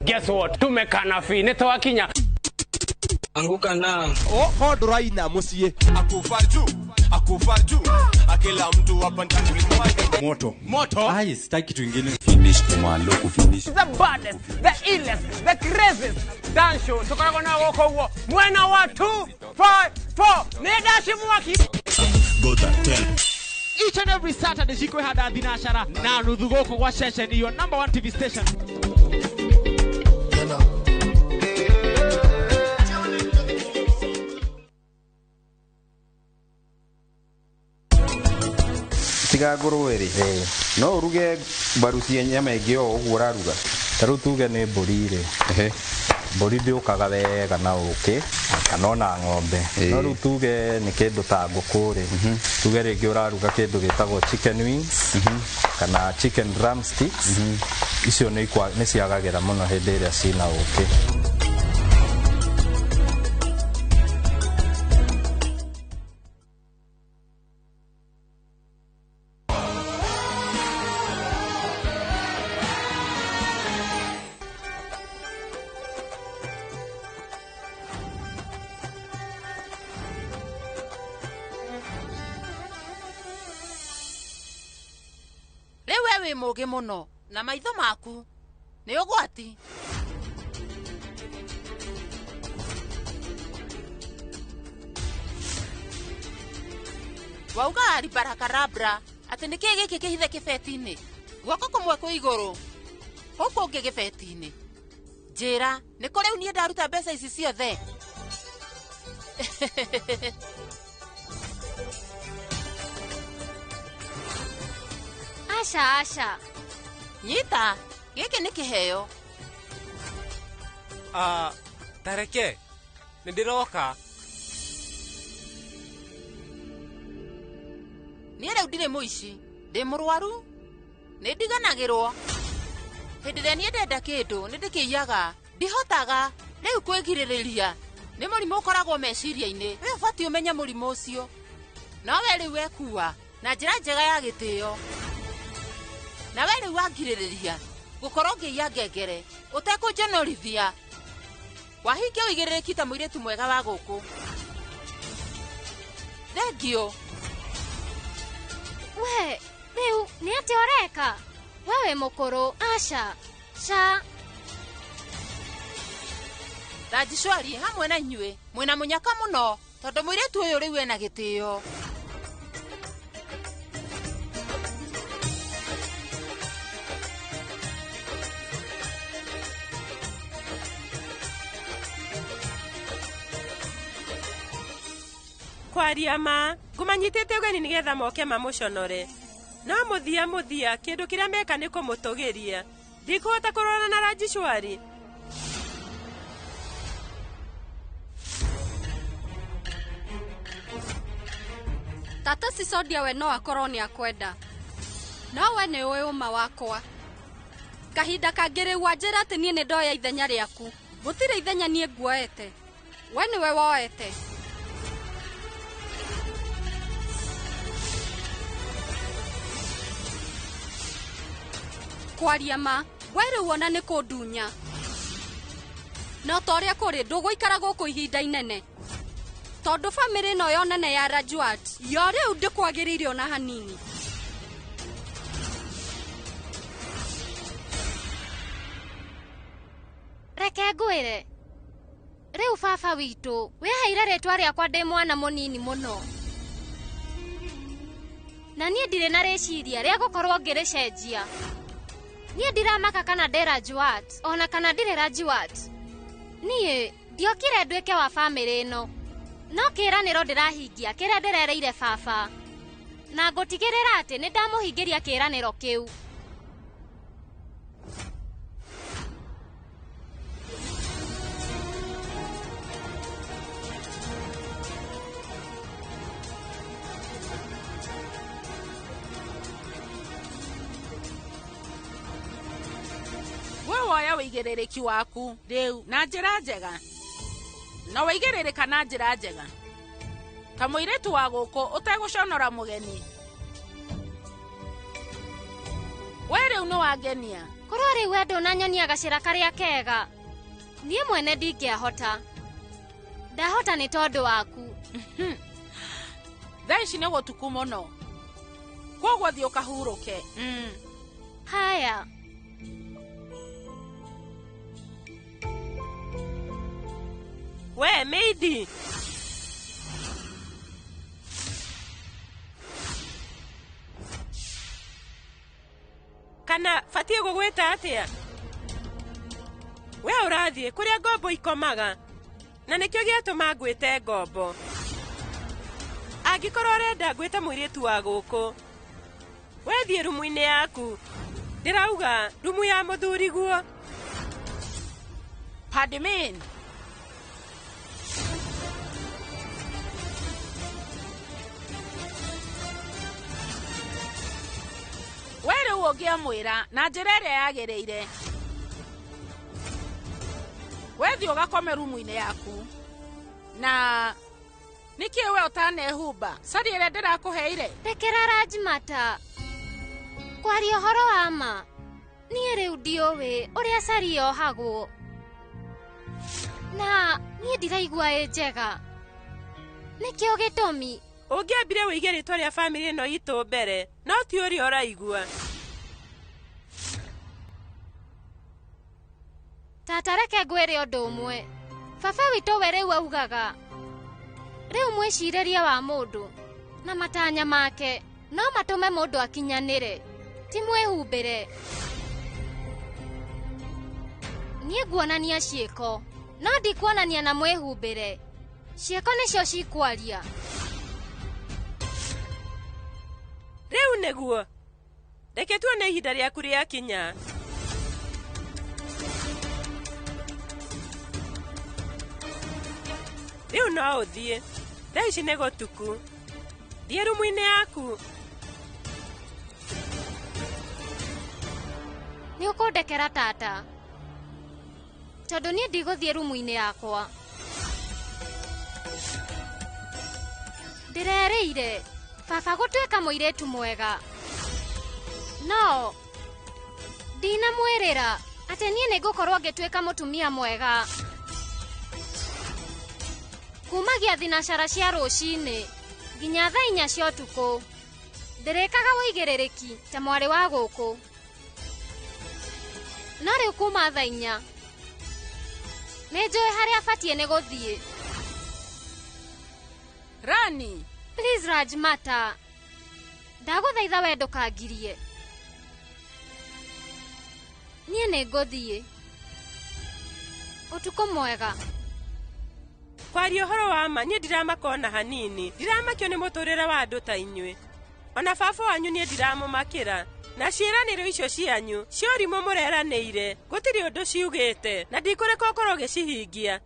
Guess what? Tumekana fi nĩ twakinya. Anguka na. Oh, ndũraina mũciĩ. Akufa juu, akufa juu. Akila mtu hapa ndani. Moto. Moto. Ai, sitaki kitu kingine. Finish kumalo kufinish. The baddest, the illest, the craziest dance show. Tukoragwo na gũkũ ũguo. Mwena wa 2 5 4. Nĩ ndaci mwaki. Each and every Saturday cikwĩhanda thinacara na nuthu gũkũ gwa Ceceni, your number one TV station. Tiga ngũrũwe rĩ, no ũruge mbaru cia nyama ĩngĩ o ũguo ũraruga. Ta rĩu tuge nĩ mbũri rĩ, mbũri ndĩũkaga wega na ũkĩ kana ona ng'ombe. No rĩu tuge nĩ kĩndũ ta ngũkũ rĩ, tuge rĩngĩ ũraruga kĩndũ gĩtagwo chicken wings kana chicken drumsticks, icio nĩ ciagagĩra mũno hĩndĩ ĩrĩa cina ũkĩ. Wĩ mũũgĩ mũno na maitho maku nĩ ũgwati. Wauga aribarakara atĩ nĩ kĩĩ gĩkĩ kĩhithe kĩbeti-inĩ, guoko kũmwe kwĩ igũrũ kũu kũngĩ gĩbeti-inĩ. Njĩra nĩ kũ rĩu niĩ ndaruta mbeca ici ciothe? Aca aca. Nyita, gĩkĩ nĩ kĩheo. Tareke nĩ ndĩroka. Niĩ rĩu ndirĩ mũici, ndĩ mũrwaru, nĩ ndiganagĩrwo. Hĩndĩ ĩrĩa niĩ ndenda kĩndũ nĩ ndĩkĩiyaga, ndihotaga rĩu kwĩgirĩrĩria. Nĩ mũrimũ ũkoragwo meciria-inĩ, we ũbatiĩ ũmenye mũrimũ ũcio. No we rĩu wekua na njĩra njega ya gĩtĩo. Na we rĩu wangirĩrĩria gũkorwo ngĩiya ngengere ũtekũnjonorithia. Wahingia ũigĩrĩrĩki ta mũirĩtu mwega wa gũkũ. Thengiũ. We, rĩu nĩ atĩa ũreka? We wĩ mũkũrũ, aca. Ca. Rajishwari hamwe na inyuĩ mwĩna mũnyaka mũno tondũ mũirĩtu ũyũ rĩu ena gĩtĩo. Kwaria ma ngũmanyitĩte ũgeni nĩgetha moke mamũconore no mũthia mũthia kĩndũ kĩrĩa meka nĩ kũmũtũgĩria. Ndikũhota kũrora na Rajishwari. Tata Sisodia we no akorwo nĩ akwenda no we nĩ ũĩ ũma wakwa. Kahinda kangĩ rĩu wanjĩra atĩ niĩ nĩ ndoya ithenya rĩaku. Gũtirĩ ithenya niĩ nguoete, we nĩwe woete. Kwaria ma we rĩu ona nĩ kũndunya. No ta ũrĩa kũrĩ ndũgũikara gũkũ ihinda inene tondũ bamĩrĩ ĩno yo nene ya Rajwat yo rĩu ndĩkwagĩrĩire ona hanini. Reke ngwĩre rĩu baba witũ wĩheire rĩtwa rĩakwa ndĩ mwana mũnini mũno na niĩ ndirĩ na rĩciria rĩa gũkorwo ngĩrĩcenjia. Niĩ ndiramaka kana ndĩ Rajwat ona kana ndirĩ Rajwat. Niĩ ndiokire nduĩke wa bamĩrĩ ĩno no kĩĩranĩro ndĩrahingia kĩrĩa ndĩrereire baba na ngũtigĩrĩra atĩ nĩ ndamũhingĩria kĩĩranĩro kĩu. We woya wĩigĩrĩrĩki waku rĩu na njĩra njega na wĩigĩrĩrĩka na njĩra njega ta mũirĩtu wa gũkũ ũtegũconora mũgeni. We rĩu nĩ wangenia. Korwo rĩu we ndũnanyonia gacĩra karĩa kega niĩ mwene ndingĩahota. Ndahota nĩ tondũ waku. Thaa ici nĩ gũtuku mũno kwoguo thiĩ ũkahurũke. Haya. We meidi. Kana batiĩ gũgwĩta atĩa? We ũrathiĩ kũrĩa ngombo ikomaga na nĩkĩo gĩatũma ngwĩte ngombo. Angĩkorwo ũrenda ngwĩte mũirĩtu wa gũkũ, we thiĩ rumu-inĩ yaku. Ndĩrauga rumu ya mũthuriguo. Padmin. We rĩu ũngĩamwĩra na njĩra ĩrĩa yagĩrĩire. We thiĩ ũgakome rumu-inĩ yaku. Na nĩkĩĩ we ũtanehumba cari ĩrĩa ndĩrakũheire? Rekera Rajmata. Kwaria ũhoro wa ma niĩ rĩu ndiũĩ ũrĩa cari yohagwo na niĩ ndiraigua ĩ njega. Nĩkĩo gĩtũmi. Ũngĩambire wĩige rĩtwa rĩa bamĩrĩ ĩno itũ mbere no ti ũrĩa ũraigua. Tata reke ngwĩre ũndũ ũmwe. Baba witũ we rĩu augaga rĩu mwĩcirĩrie wa mũndũ na matanya make no matũme mũndũ akinyanĩre ti mwĩhumbĩre. Niĩ nguonania ciĩko no ndikuonania na mwĩhumbĩre. Ciĩko nĩcio cikwaria. Rĩu nĩguo reke tuone ihinda rĩaku rĩakinya. Rĩu no ũthiĩ. Thaa ici nĩ gũtuku. Thiĩ rumu-inĩ yaku. Nĩ ũkũndekera tata tondũ niĩ ndigũthiĩ rumu-inĩ yakwa. Ndĩrerĩire baba gũtuĩka mũirĩtu mwega no ndinamwĩrĩra atĩ niĩ nĩngũkorwo ngĩtuĩka mũtumia mwega. Kumagia thinacara cia rũcinĩ nginya thaa inya cia ũtukũ ndĩrĩkaga wĩigĩrĩrĩki ta mwarĩ wa gũkũ. No rĩu kuma thaa inya Nĩ njũĩ harĩa batiĩ nĩ gũthiĩ. Rani. Please Rajmata. Ndagũthaitha we ndũkangirie. Niĩ nĩ ngũthiĩ. Ũtukũ mwega. Kwaria ũhoro wa ma niĩ ndiramaka ona hanini. Ndiramakio nĩ mũtũrĩre wa andũ ta inyuĩ. Ona baba wanyu niĩ ndiramũmakĩra. Na ciĩranĩro icio cianyu cia ũrimũ mũreranĩire gũtirĩ ũndũ ciugĩte na ndikũreka ũkorwo ũgĩcihingia.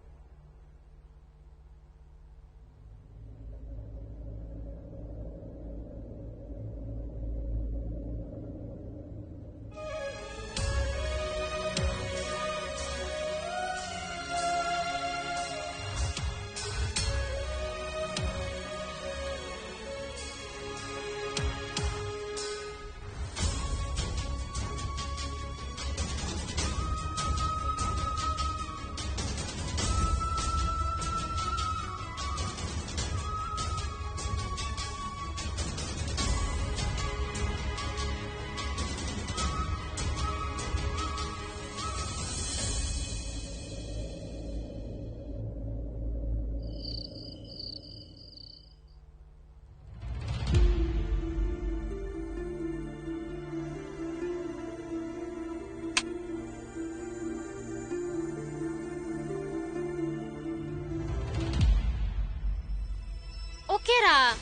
Ũkĩra.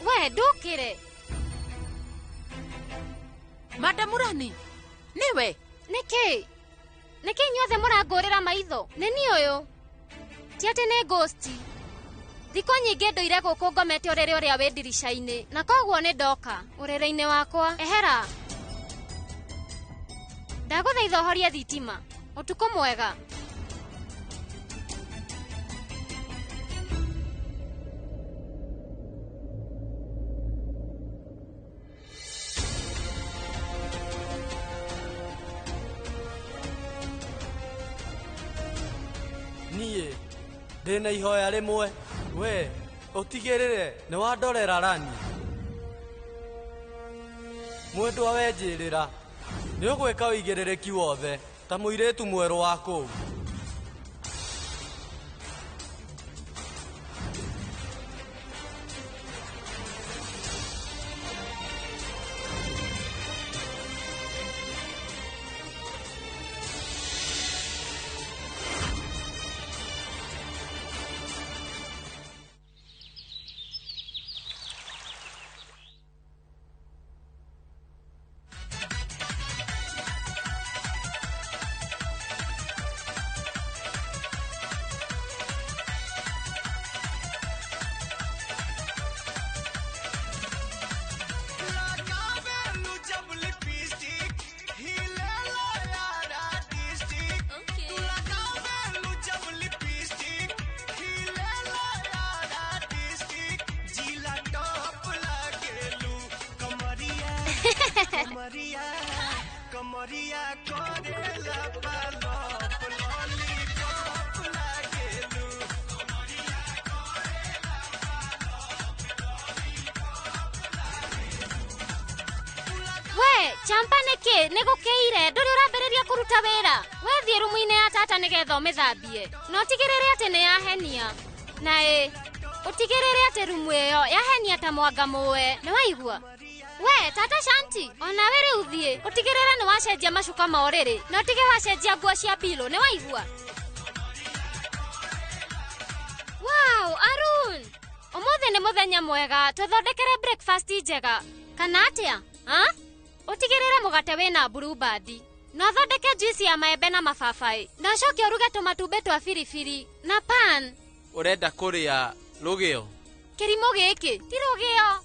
We ndũkĩre. Madam Rani, nĩwe? Nĩkĩ? Nĩkĩ inyuothe mũrangũrĩra maitho? Nĩ niĩ ũyũ. Ti atĩ nĩ ghost. Thikũ nyingĩ ndũire gũkũ ngomete ũrĩrĩ ũrĩa wĩ ndirica-inĩ, na koguo nĩ ndoka ũrĩrĩ-inĩ wakwa. Ehera. Ndagũthaitha ũhorie thitima. Ũtukũ mwega. Niĩ ndĩna ihoya rĩmwe. We ũtigĩrĩre nĩ wandorera Rani. Mwendwa we njĩrĩra nĩ ũgwĩka ũigĩrĩrĩki wothe ta mũirĩtu mwerũ wa kũu. We champa nĩkĩ nĩ gũkĩire ndũrĩ ũrambĩrĩria kũruta wĩra. We thiĩ rumu-inĩ ya tata nĩgetha ũmĩthambie na ũtigĩrĩre atĩ nĩ yahenia. Na ĩ ũtigĩrĩre atĩ rumu ĩyo yahenia ta mwanga mũe. Nĩ waigua? We tata Shanti, onawe rĩu thiĩ ũtigĩrĩre nĩ wacenjia macuka ma ũrĩrĩ na ũtige wacenjia nguo cia pillow. Nĩ waigua? Wow, Arun, ũmũthĩ nĩ mũthenya mwega, tũthondekere breakfast njega kana atĩa? Ha? Ũtigĩrĩre mũgate wĩna blue band na ũthondeke juice ya maembe na mababaĩ na ũcoke ũruge tũmatumbĩ twa biribiri na pan. Ũrenda kũrĩa rũgĩo? Kĩrimũ gĩkĩ ti rũgĩo.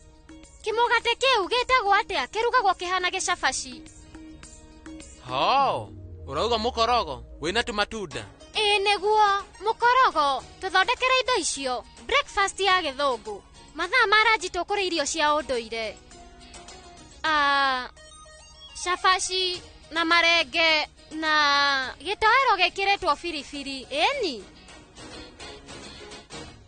Kĩmũgate kĩu gĩtagwo atĩa? Kĩrugagwo kĩhana gĩcabaci. Ho, ũrauga mũkorogo wĩna tũmatunda? Ĩĩ nĩguo, mũkorogo. Tũthondekere indo icio breakfast ya gĩthũngũ. Mathaa ma ranji tũkũrĩa irio cia ũndũire. Cabaci na marenge na gĩtoero gĩkĩrĩtwo biribiri. Ĩni.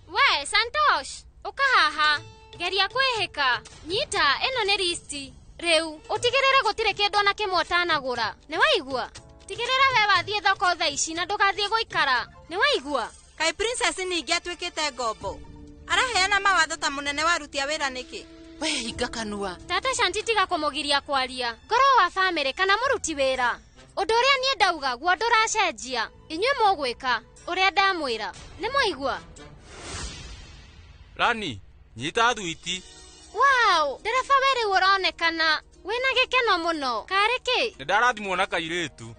We Santosh, ũka haha. Geria kwĩhĩka. Nyita, ĩno nĩ listi. Rĩu ũtigĩrĩre gũtirĩ kĩndũ ona kĩmwe ũtanagũra. Nĩ waigua? Tigĩrĩra we wathiĩ thoko thaa ici na ndũgathiĩ gũikara. Nĩ waigua? Kaĩ princess ningĩ atuĩkĩte ngombo. Araheana mawatho ta mũnene wa aruti a wĩra nĩkĩ? We hinga kanua. Tata Shanti tiga kũmũgiria kwaria. Ngorwo wa bamĩrĩ kana mũruti wĩra. Ũndũ ũrĩa niĩ ndauga guo ndũracenjia. Inyuĩ mũgwĩka ũrĩa ndamwĩra. Nĩ mwaigua? Rani, nyita thwiti. Wow, ndereba we rĩu ũronekana wĩna gĩkeno mũno. Karĩ kĩ? Nĩ ndarathimwo na kairĩtu.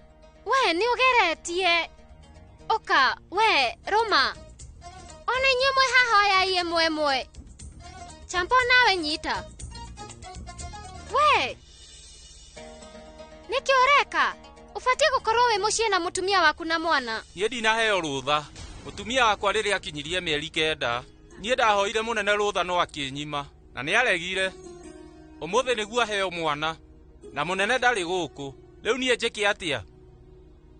We nĩ ũgeretie. Ũka, we, rũma. Ona inyuĩ mwĩ haha oyai ĩmwe ĩmwe. Champo nawe nyita. We! Nĩkĩ ũreka? Ũbatiĩ gũkorwo wĩ mũciĩ na mũtumia waku na mwana. Niĩ ndinaheo rũtha. Mũtumia wakwa rĩrĩa akinyirie mĩeri 9, niĩ ndahoire mũnene rũtha no akĩnyima, na nĩaregire. Ũmũthĩ nĩguo aheo mwana, na mũnene ndarĩ gũkũ. Rĩu niĩ njĩke atĩa?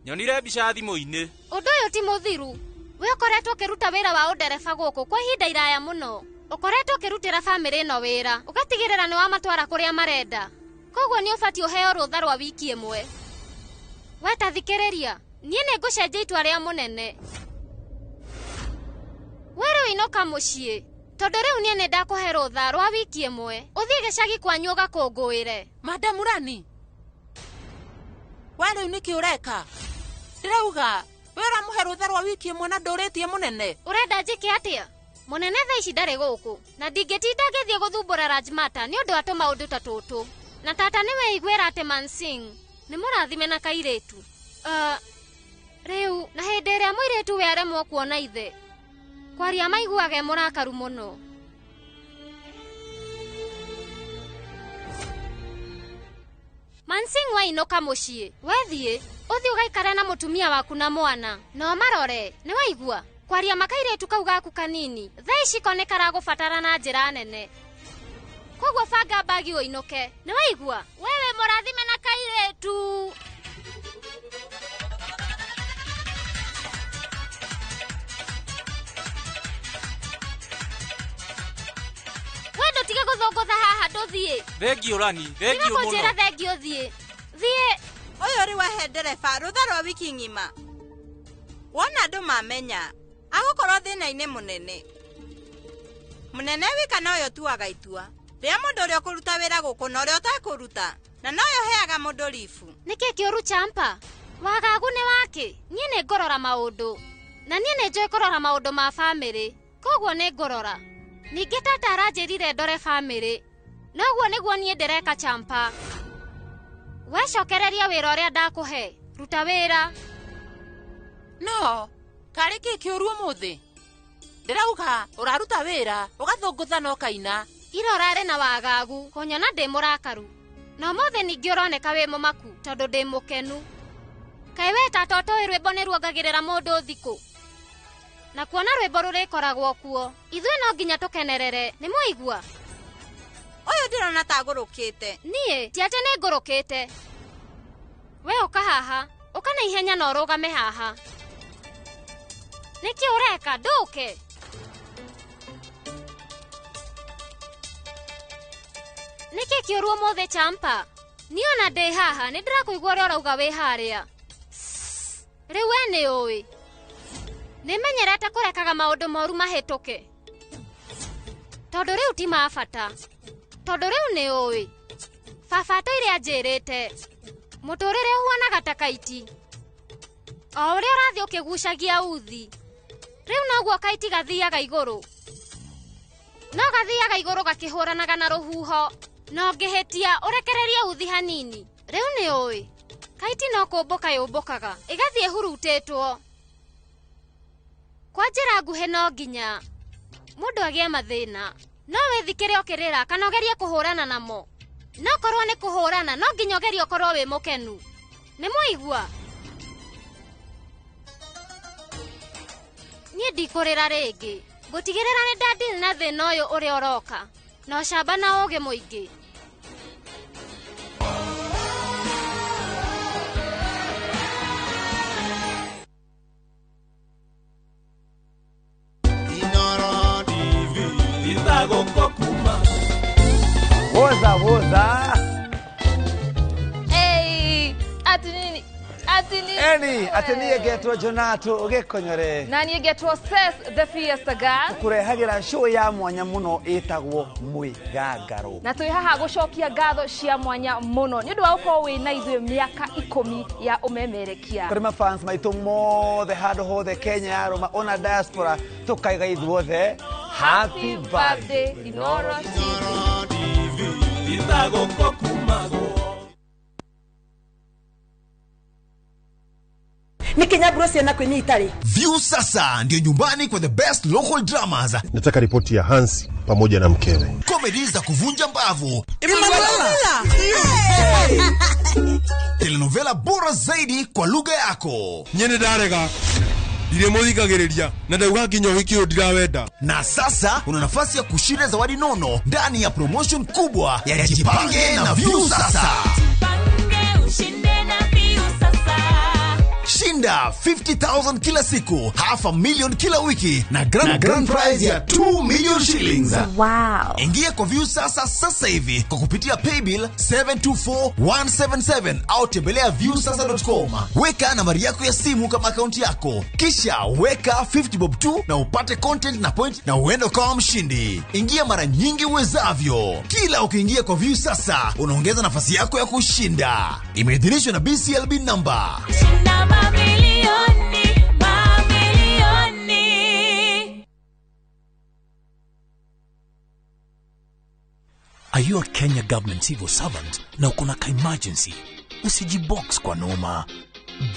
Nyonire mbica thimũ-inĩ. Ũndũ ũyũ ti mũthiru. We ũkoretwo ũkĩruta wĩra wa ũndereba gũkũ kwa ihinda iraya mũno. Ũkoretwo ũkĩrutĩra bamĩrĩ ĩno wĩra, ũgatigĩrĩra nĩ wamatwara kũrĩa marenda. Koguo nĩ ũbatiĩ ũheo rũtha rwa wiki ĩmwe. We ta thikĩrĩria, niĩ nĩ ngũcenjia itua rĩa mũnene. We rĩu inũka mũciĩ, tondũ rĩu niĩ nĩ ndakũhe rũtha rwa wiki ĩmwe. Ũthiĩ gĩcagi kwanyu ũgakũngũĩre. Madam Rani, we rĩu nĩkĩ ũreka? Ndĩrauga, we ũramũhe rũtha rwa wiki ĩmwe na ndũrĩtie mũnene. Ũrenda njĩke atĩa? Mũnene thaa ici ndarĩ gũkũ, na ndingĩtinda ngĩthiĩ gũthumbũra Rajmata nĩ ũndũ wa tũmaũndũ ta tũtũ. Na tata nĩwe iguĩra atĩ Mansingh nĩ mũrathime na kairĩtu. Rĩu na hĩndĩ ĩrĩa mũirĩtu we aremwo kuona ithe, kwaria maiguaga e mũrakaru mũno. Mansingh wainũka mũciĩ, wethiĩ, ũthiĩ ũgaikare na mũtumia waku na mwana, na ũmarore, nĩ waigua? Kwaria makairĩtu kau gaku kanini, thaa ici ko nĩ karagũbatara na njĩra nene. Koguo banga mbagi ũinũke, nĩ waigua? We wĩ mũrathime na kairĩtu. We ndũtige gũthũngũtha haha ndũthiĩ. Thengio Rani, thengio Tiga mũno. kũnjĩra thengio thiĩ. Thiĩ. Ũyũ rĩu ahe ndereba rũtha rwa wiki ng'ima. Wona andũ mamenya, agũkorwo thĩna-inĩ mũnene. Mũnene wika noyo ũtuaga itua rĩa mũndũ ũrĩa ũkũruta wĩra gũkũ na ũrĩa ũtekũruta, na noyo ũheaga mũndũ ribu. Nĩkĩ kĩũru Champa? Wagagu nĩ wakĩ? Niĩ nĩ ngũrora maũndũ. Na niĩ nĩ njũĩ kũrora maũndũ ma bamĩrĩ. Koguo nĩ ngũrora. Ningĩ tata aranjĩrire ndore bamĩrĩ. Noguo nĩguo niĩ ndĩreka Champa. Wecokereria wĩra ũrĩa ndakũhe. Ruta wĩra. No, karĩ kĩ kĩũru ũmũthĩ? Ndĩrauga ũraruta wĩra, ũgathũngũtha na ũkaina. Ira ũrarĩ na wagagu, kũnyona ndĩ mũrakaru. Na ũmũthĩ ningĩ ũroneka wĩ mũmaku, tondũ ndĩ mũkenu. Kaĩ we tata ũtoĩ rwĩmbo nĩ ruongagĩrĩra mũndũ thikũ? Na kuona rwĩmbo rũrĩkoragwo kuo, ithuĩ no nginya tũkenerere, nĩ mwaigua? Ũyũ ndĩrona ta ngũrũkĩte. Niĩ, ti atĩ nĩ ngũrũkĩte. We ũka haha, ũka na ihenya na ũrũgame haha. Nĩkĩ ũreka? Ndũke. Nĩkĩ kĩũru ũmũthĩ Champa? Niĩ ona ndĩ haha, nĩ ndĩrakũigua ũrĩa ũrauga wĩ harĩa. Rĩu we nĩ ũĩ. Nĩmenyerete kũrekaga maũndũ moru mahĩtũke. Tondũ rĩu ti ma bata. Tondũ rĩu nĩ ũĩ. Baba atũire anjĩrĩte. Mũtũrĩre ũhuanaga ta kaiti. O ũrĩa ũrathiĩ ũkĩgucagia uthi. Rĩu noguo kaiti gathiaga igũrũ. No gathiaga igũrũ gakĩhũranaga na rũhuho. Na ũngĩhĩtia ũrekererie uthi hanini. Rĩu nĩ ũĩ. Kaiti no kũmbũka yũmbũkaga, ĩgathiĩ ĩhurutĩtwo. Kwa njĩra nguhĩ no nginya mũndũ agĩe mathĩna. No wĩthikĩre ũkĩrĩra kana ũgerie kũhũrana namo. No korwo nĩ kũhũrana, no nginya ũgerie ũkorwo wĩ mũkenu. Nĩ mwaigua? Niĩ ndikũrĩra rĩngĩ. Ngũtigĩrĩra nĩ ndadili na thĩna ũyũ ũrĩa ũroka. Na ũcamba na ũũgĩ mũingĩ. Woza woza. Hey, ati nini? Eni atĩ niĩ ngetwo Jonato Gĩkonyore. Na niĩ ngetwo Ses the Fiesta Girl. Kũrehagĩra show ya mwanya mũno ĩtagwo Mwĩgangaro. Na twĩ haha gũcokia ngatho cia mwanya mũno nĩ ũndũ wa gũkorwo wĩ na ithuĩ mĩaka 10 ya ũmemerekia. Kũrĩ mafans maitũ mothe handũ hothe Kenya ya Roma ona diaspora tũkaiga ithuothe happy birthday Inoro TV. Nikinyaburo ciana kwini itari. View sasa ndio nyumbani kwa the best local dramas. Nataka ripoti ya Hansi pamoja na mkewe. Comedy za kuvunja mbavu. Emanuela. Telenovela bora zaidi kwa lugha yako. Nyene ndarega. Ndiremuthikagiriria na ndauga nginya wiki uyu ndirawenda. Na sasa una nafasi ya kushinda zawadi nono ndani ya promotion kubwa ya Jipange na View Sasa. Jipange ushinde na View Sasa. Shinda 50,000 kila siku, 500,000 kila wiki na grand prize ya 2 million shillings. Wow. Ingia kwa View Sasa sasa hivi kwa kupitia paybill 724177 au tembelea viewsasa.com. Weka nambari yako ya simu kama akaunti yako, kisha weka 50 bob 2 na upate content na point na uende kama mshindi. Ingia mara nyingi uwezavyo. Kila ukiingia kwa View Sasa unaongeza nafasi yako ya kushinda. Imeidhinishwa na BCLB number. Shinda mamilioni, mamilioni. Are you a Kenya government civil servant na uko na ka-emergency? Usijibox kwa noma.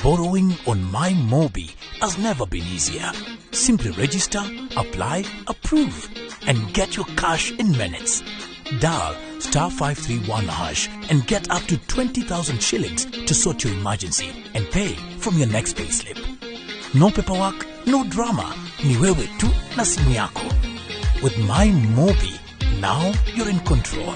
Borrowing on My Mobi has never been easier. Simply register, apply, approve, and get your cash in minutes. Dial *531# and get up to 20,000 shillings to sort your emergency and pay from your next payslip. No paperwork, no drama. Ni wewe tu na simu yako. With My Mobi, now you're in control.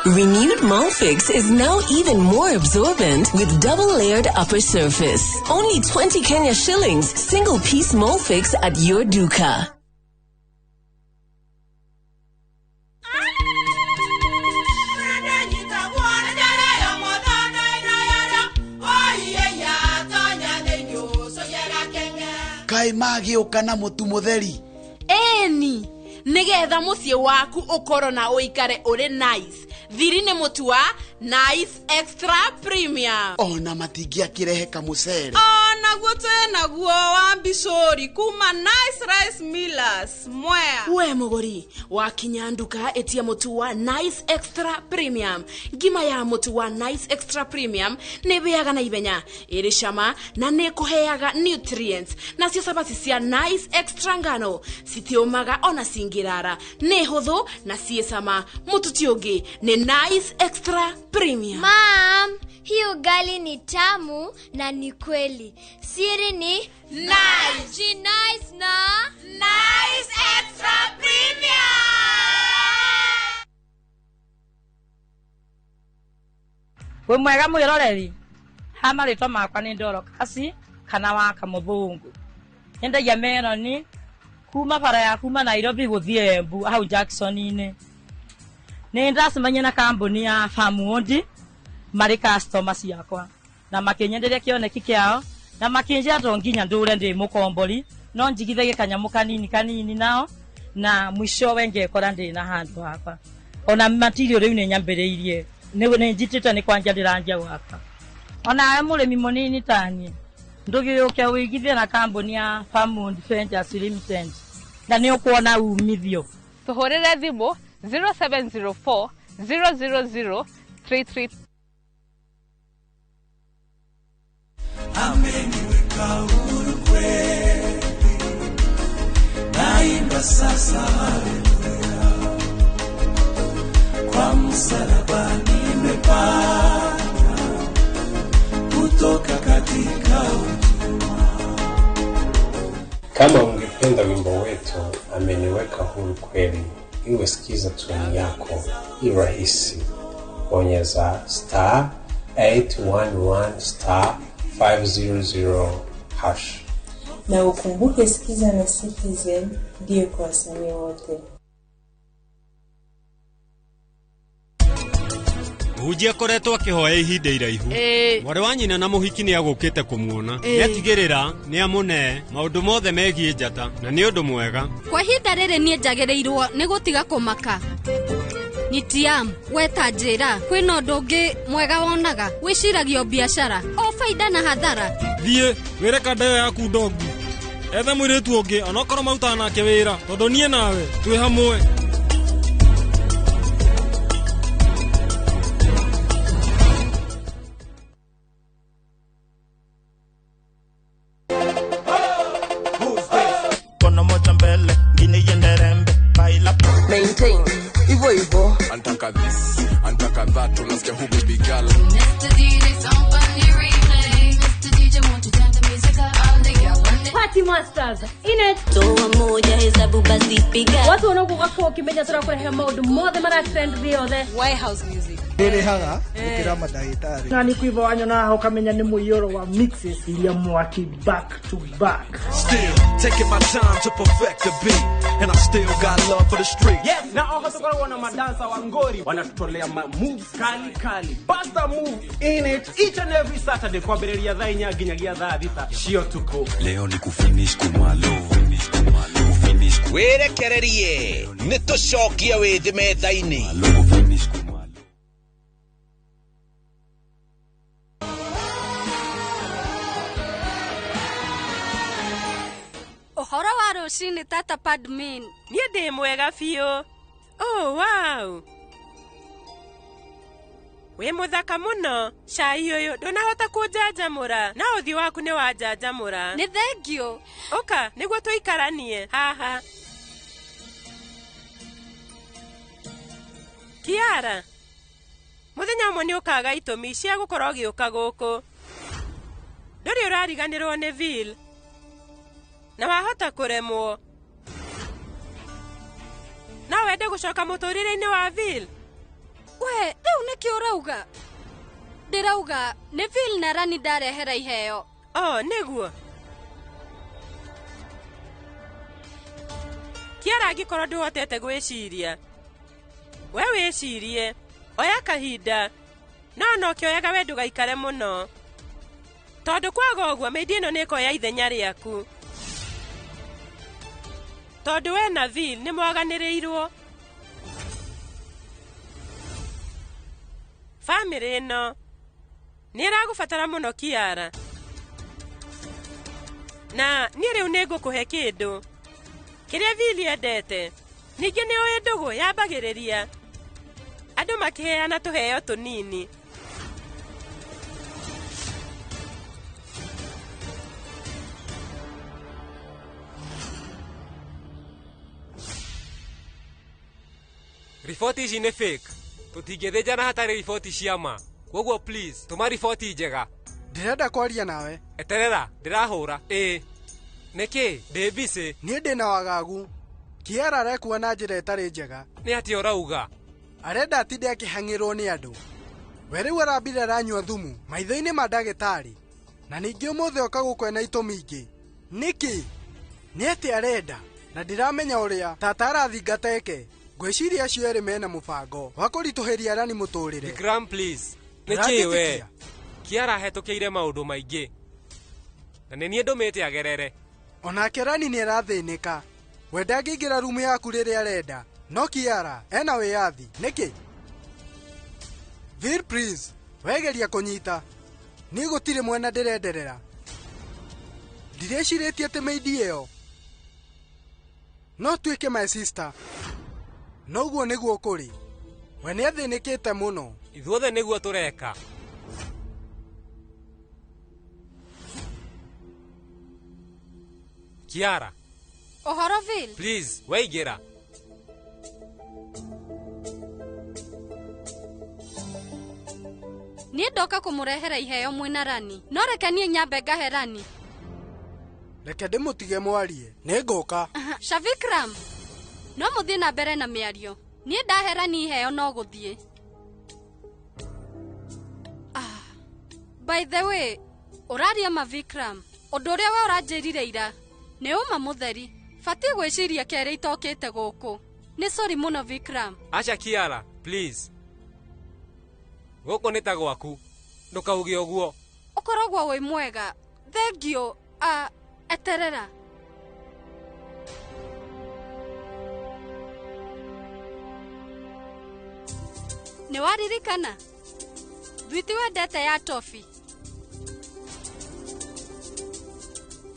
Renewed Molfix is now even more absorbent with double-layered upper surface. Only 20 Kenya shillings, single-piece Molfix at your duka. Kai magĩũka na mũtu mũtheri. Eni, nĩgetha mũciĩ waku ũkorwo na ũikare ũrĩ nice. Thiri nĩ mũtu wa Nice Extra Premium. Ona matingĩakĩrehe kamũcere. Onaguo twĩnaguo wa mbicũri kuma Nice Rice Millers Mwea. We mũgũri wakinya nduka ĩtia mũtu wa Nice Extra Premium. Ngima ya mũtu wa Nice Extra Premium nĩ ĩhĩaga na ihenya, ĩrĩ cama na nĩ ĩkũheaga nutrients. Nacio cabaci cia Nice Extra ngano citiũmaga ona cingĩrara, nĩ hũthũ na ciĩ cama. Mũtu ti ũngĩ nĩ Nice Extra Premium. Mom, hii ugali ni tamu na ni kweli. Siri ni Nice. Nice na Nice Extra Premium. We mwega mwiroreri ha marĩtwa makwa nĩ Dorokasi kana wa Kamũthũngũ. Nyendagia meroni kuma bara ya kuma Nairobi gũthiĩ Embu hau Jackson-inĩ. Nĩ ndacemania na kambuni ya Farmwood marĩ customer ciakwa na makĩnyenderia kĩoneki kĩao na makĩnjĩra to nginya ndũre ndĩ mũkombori no njigithagie kanyamũ kanini kanini nao na mwishowe ngekora ndĩ na handũ hakwa. Ona material rĩu nĩ nyambĩrĩirie nĩ njitĩte nĩ kwanja ndĩranjia gwaka. Onawe mũrĩmi mũnini taniĩ ndũgĩũke ũigithie na kambuni ya Farmwood Ventures Limited na nĩ ũkuona umithio. Tũhũrĩre thimũ 0704 000 33. Ameniweka huru kweli, naimba sasa haleluya, kwa msalaba nimepata kutoka katika utumwa. Kama ungependa wimbo wetu Ameniweka Huru Kweli iwe sikiza tune yako irahisi, bonyeza star 811 star 500 hash. Na ukumbuke Sikiza na Citizen ndiyo kwa wasanii wote. Mũhunjia akoretwo akĩhoya ihinda iraihu. Mwarĩ wa nyina na mũhiki nĩ agũkĩte kũmuona. Nĩatigĩrĩra nĩ amũne maũndũ mothe megiĩ njata na nĩ ũndũ mwega. Kwa ihinda rĩrĩ niĩ njagĩrĩirwo nĩ gũtiga kũmaka. Nitiam, weta njĩra kwĩna ũndũ ũngĩ mwega wonaga wĩciragia o biacara o baida na hathara. Thiĩ wĩre kanda ĩyo yaku ndongu ethe mũirĩtu ũngĩ onokorwo marutaga nake wĩra tondũ niĩ nawe twĩ hamwe. Kono moja mbele, ngine iende rembe, baila. Maintain, hivyo hivyo. Antaka this, antaka that, unasikia who baby girl. Mr. DJ, somebody replay. Mr. DJ, won't you turn the music up? All the girls want it. Party Masters in it. Toa moja hesabu basi piga. Watu wanaokuwa ukimenya turakurehe maundu mothe mara trend thĩ yothe. White House music. Ndĩrĩhaga gũkĩra mandagĩtarĩ. Na nĩ kwiva wanyona ũkamenya nĩ mũiyũro wa mixes iria mwaki back to back. Still taking my time to perfect the beat and I still got love for the street. Yes, na oho tukoragwo na madansa wa ngori wanatutolea ma moves kali kali. Buster move in it each and every Saturday kwambĩrĩria thaa 4 nginyagia thaa 6 cia ũtukũ. Leo ni kufinish kumalo. Kufinish. Wĩrekererie nĩ tũcokie wĩthĩ metha-inĩ. Ũhoro wa rũcinĩ tata Padmin. Niĩ ndĩ mwega biũ. Oh, wow. Wĩ mũthaka mũno. Cai ũyũ ndũnahota kũnjanjamũra. Na ũthiũ waku nĩ wanjanjamũra. Nĩ thengiũ. Ũka nĩguo tũikaranie haha. Kiara, mũthenya ũmwe nĩ ũkaga itũmi cia gũkorwo ũgĩũka gũkũ. Ndũrĩ ũrariganĩrwo nĩ Vil. Na wahota kũremwo. No wende gũcoka mũtũrĩre-inĩ wa Vil? We, rĩu nĩkĩ ũrauga? Ndĩrauga nĩ Vil na Rani ndarehera iheo. Oh, nĩguo. Kiara angĩkorwo ndũhotete gwĩciria. We wĩcirie, oya kahinda. No ona ũkĩoyaga we ndũgaikare mũno. Tondũ kwaga ũguo mĩindi ĩno nĩĩkoya ithenya rĩaku. Tondũ we na Vil nĩ mwaganĩrĩirwo. Famĩlĩ ĩno nĩ ĩragũbatara mũno Kiara. Na niĩ rĩu nĩ ngũkũhe kĩndũ kĩrĩa Vil endete. Ningĩ nĩ ũĩ ndũgũ yambagĩrĩria andũ makĩheana tũheo tũnini. Riboti ici nĩ fake. Tũtingĩthĩnjana hatarĩ riboti cia ma. Kwoguo please, tũma riboti njega. Ndĩrenda kwaria nawe. Eterera, ndĩrahũra. Ĩĩ. Nĩkĩ? Ndĩ busy. Niĩ ndĩna wagagu. Kiara arekua na njĩra ĩtarĩ njega. Nĩ atĩa ũrauga? Arenda atinde akĩhang'ĩrwo nĩ andũ. We rĩu arambire aranyua thumu maitho-inĩ ma ndagĩtarĩ. Na ningĩ ũmũthĩ oka gũkũ ena itũmi ingĩ. Nĩkĩ? Nĩ atĩa arenda? Na ndiramenya ũrĩa tata arathingata eke. Ngwĩciria acio erĩ mena mũbango wa kũritũhĩria Rani mũtũrĩre. Vikram please. Nĩ kĩĩ we? Kiara ahetũkĩire maũndũ maingĩ. Na nĩ niĩ ndũmĩte agerere. Onake Rani nĩ arathĩnĩka. We ndangĩingĩra rumu yaku rĩrĩa arenda. No Kiara ena wĩyathi. Nĩkĩ? Vil please, wegeria kũnyita. Niĩ gũtirĩ mwena ndĩrenderera. Ndirĩcirĩtie atĩ mĩindi ĩyo no tuĩke my sister. No ũguo nĩguo kũrĩ. We nĩathĩnĩkĩte mũno. Ithuothe nĩguo tũreka. Kiara. Ũhoro Vil? Please, weingĩra. Niĩ ndoka kũmũrehera iheo mwĩna Rani. No reke niĩ nyambe ngahe Rani. Reke ndĩmũtige mwarie. Nĩngũka. Shavikram, no mũthiĩ na mbere na mĩario. Niĩ ndahe Rani iheo no gũthiĩ. By the way, ũraria ma Vikram. Ũndũ ũrĩa we ũranjĩrire ira nĩ ũma mũtheri. Batiĩ gwĩciria kerĩ itokĩte gũkũ. Nĩ sorry mũno Vikram. Acha Kiara, please. Gũkũ nĩ ta gwaku. Ndũkauge ũguo. Ũkoragwo wĩ mwega. Thengiũ. Eterera. Nĩ waririkana? Thwiti wendete ya tofi.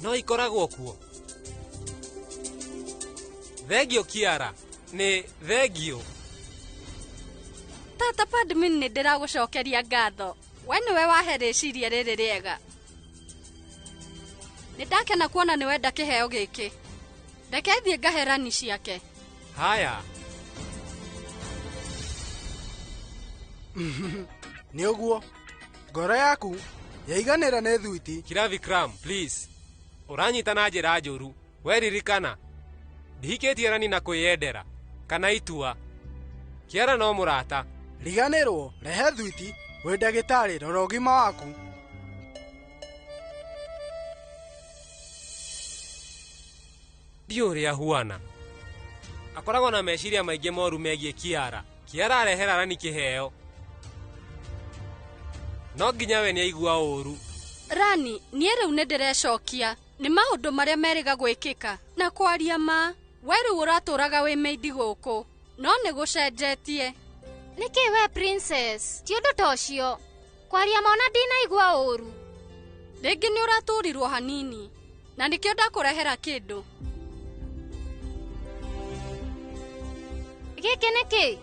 No ikoragwo kuo. Thengiũ Kiara. Nĩ thengiũ. Tata Padmini nĩ ndĩragũcokeria ngatho. We nĩwe wahe rĩciria rĩrĩ rĩega. Nĩ ndakena kuona nĩ wenda kĩheo gĩkĩ. Reke thiĩ ngahe Rani ciake. Haya. Nĩ ũguo. Ngoro yaku yaiganĩra nĩ thwiti. Kira Vikram, please. Ũranyita na njĩra njũru. We ririkana. Ndihikĩtie Rani na kwĩyendera kana itua. Kiara no mũrata. Riganĩrwo, rehe thwiti, wĩ ndagĩtarĩ, rora ũgima waku. Ndiũ ũrĩa huana. Akoragwo na meciria maingĩ moru megiĩ Kiara. Kiara arehera Rani kĩheo. No nginya we nĩaigua ũru. Rani, niĩ rĩu nĩ ndĩrecokia. Nĩ maũndũ marĩa merĩga gwĩkĩka. Na kwaria ma, we rĩu ũratũraga wĩ meidi gũkũ. No nĩ gũcenjetie. Nĩkĩ we princess? Ti ũndũ ta ũcio. Kwaria ma ona ndinaigua ũru. Rĩngĩ nĩ ũratũrirwo hanini. Na nĩkĩo ndakũrehera kĩndũ. Gĩkĩ nĩkĩ?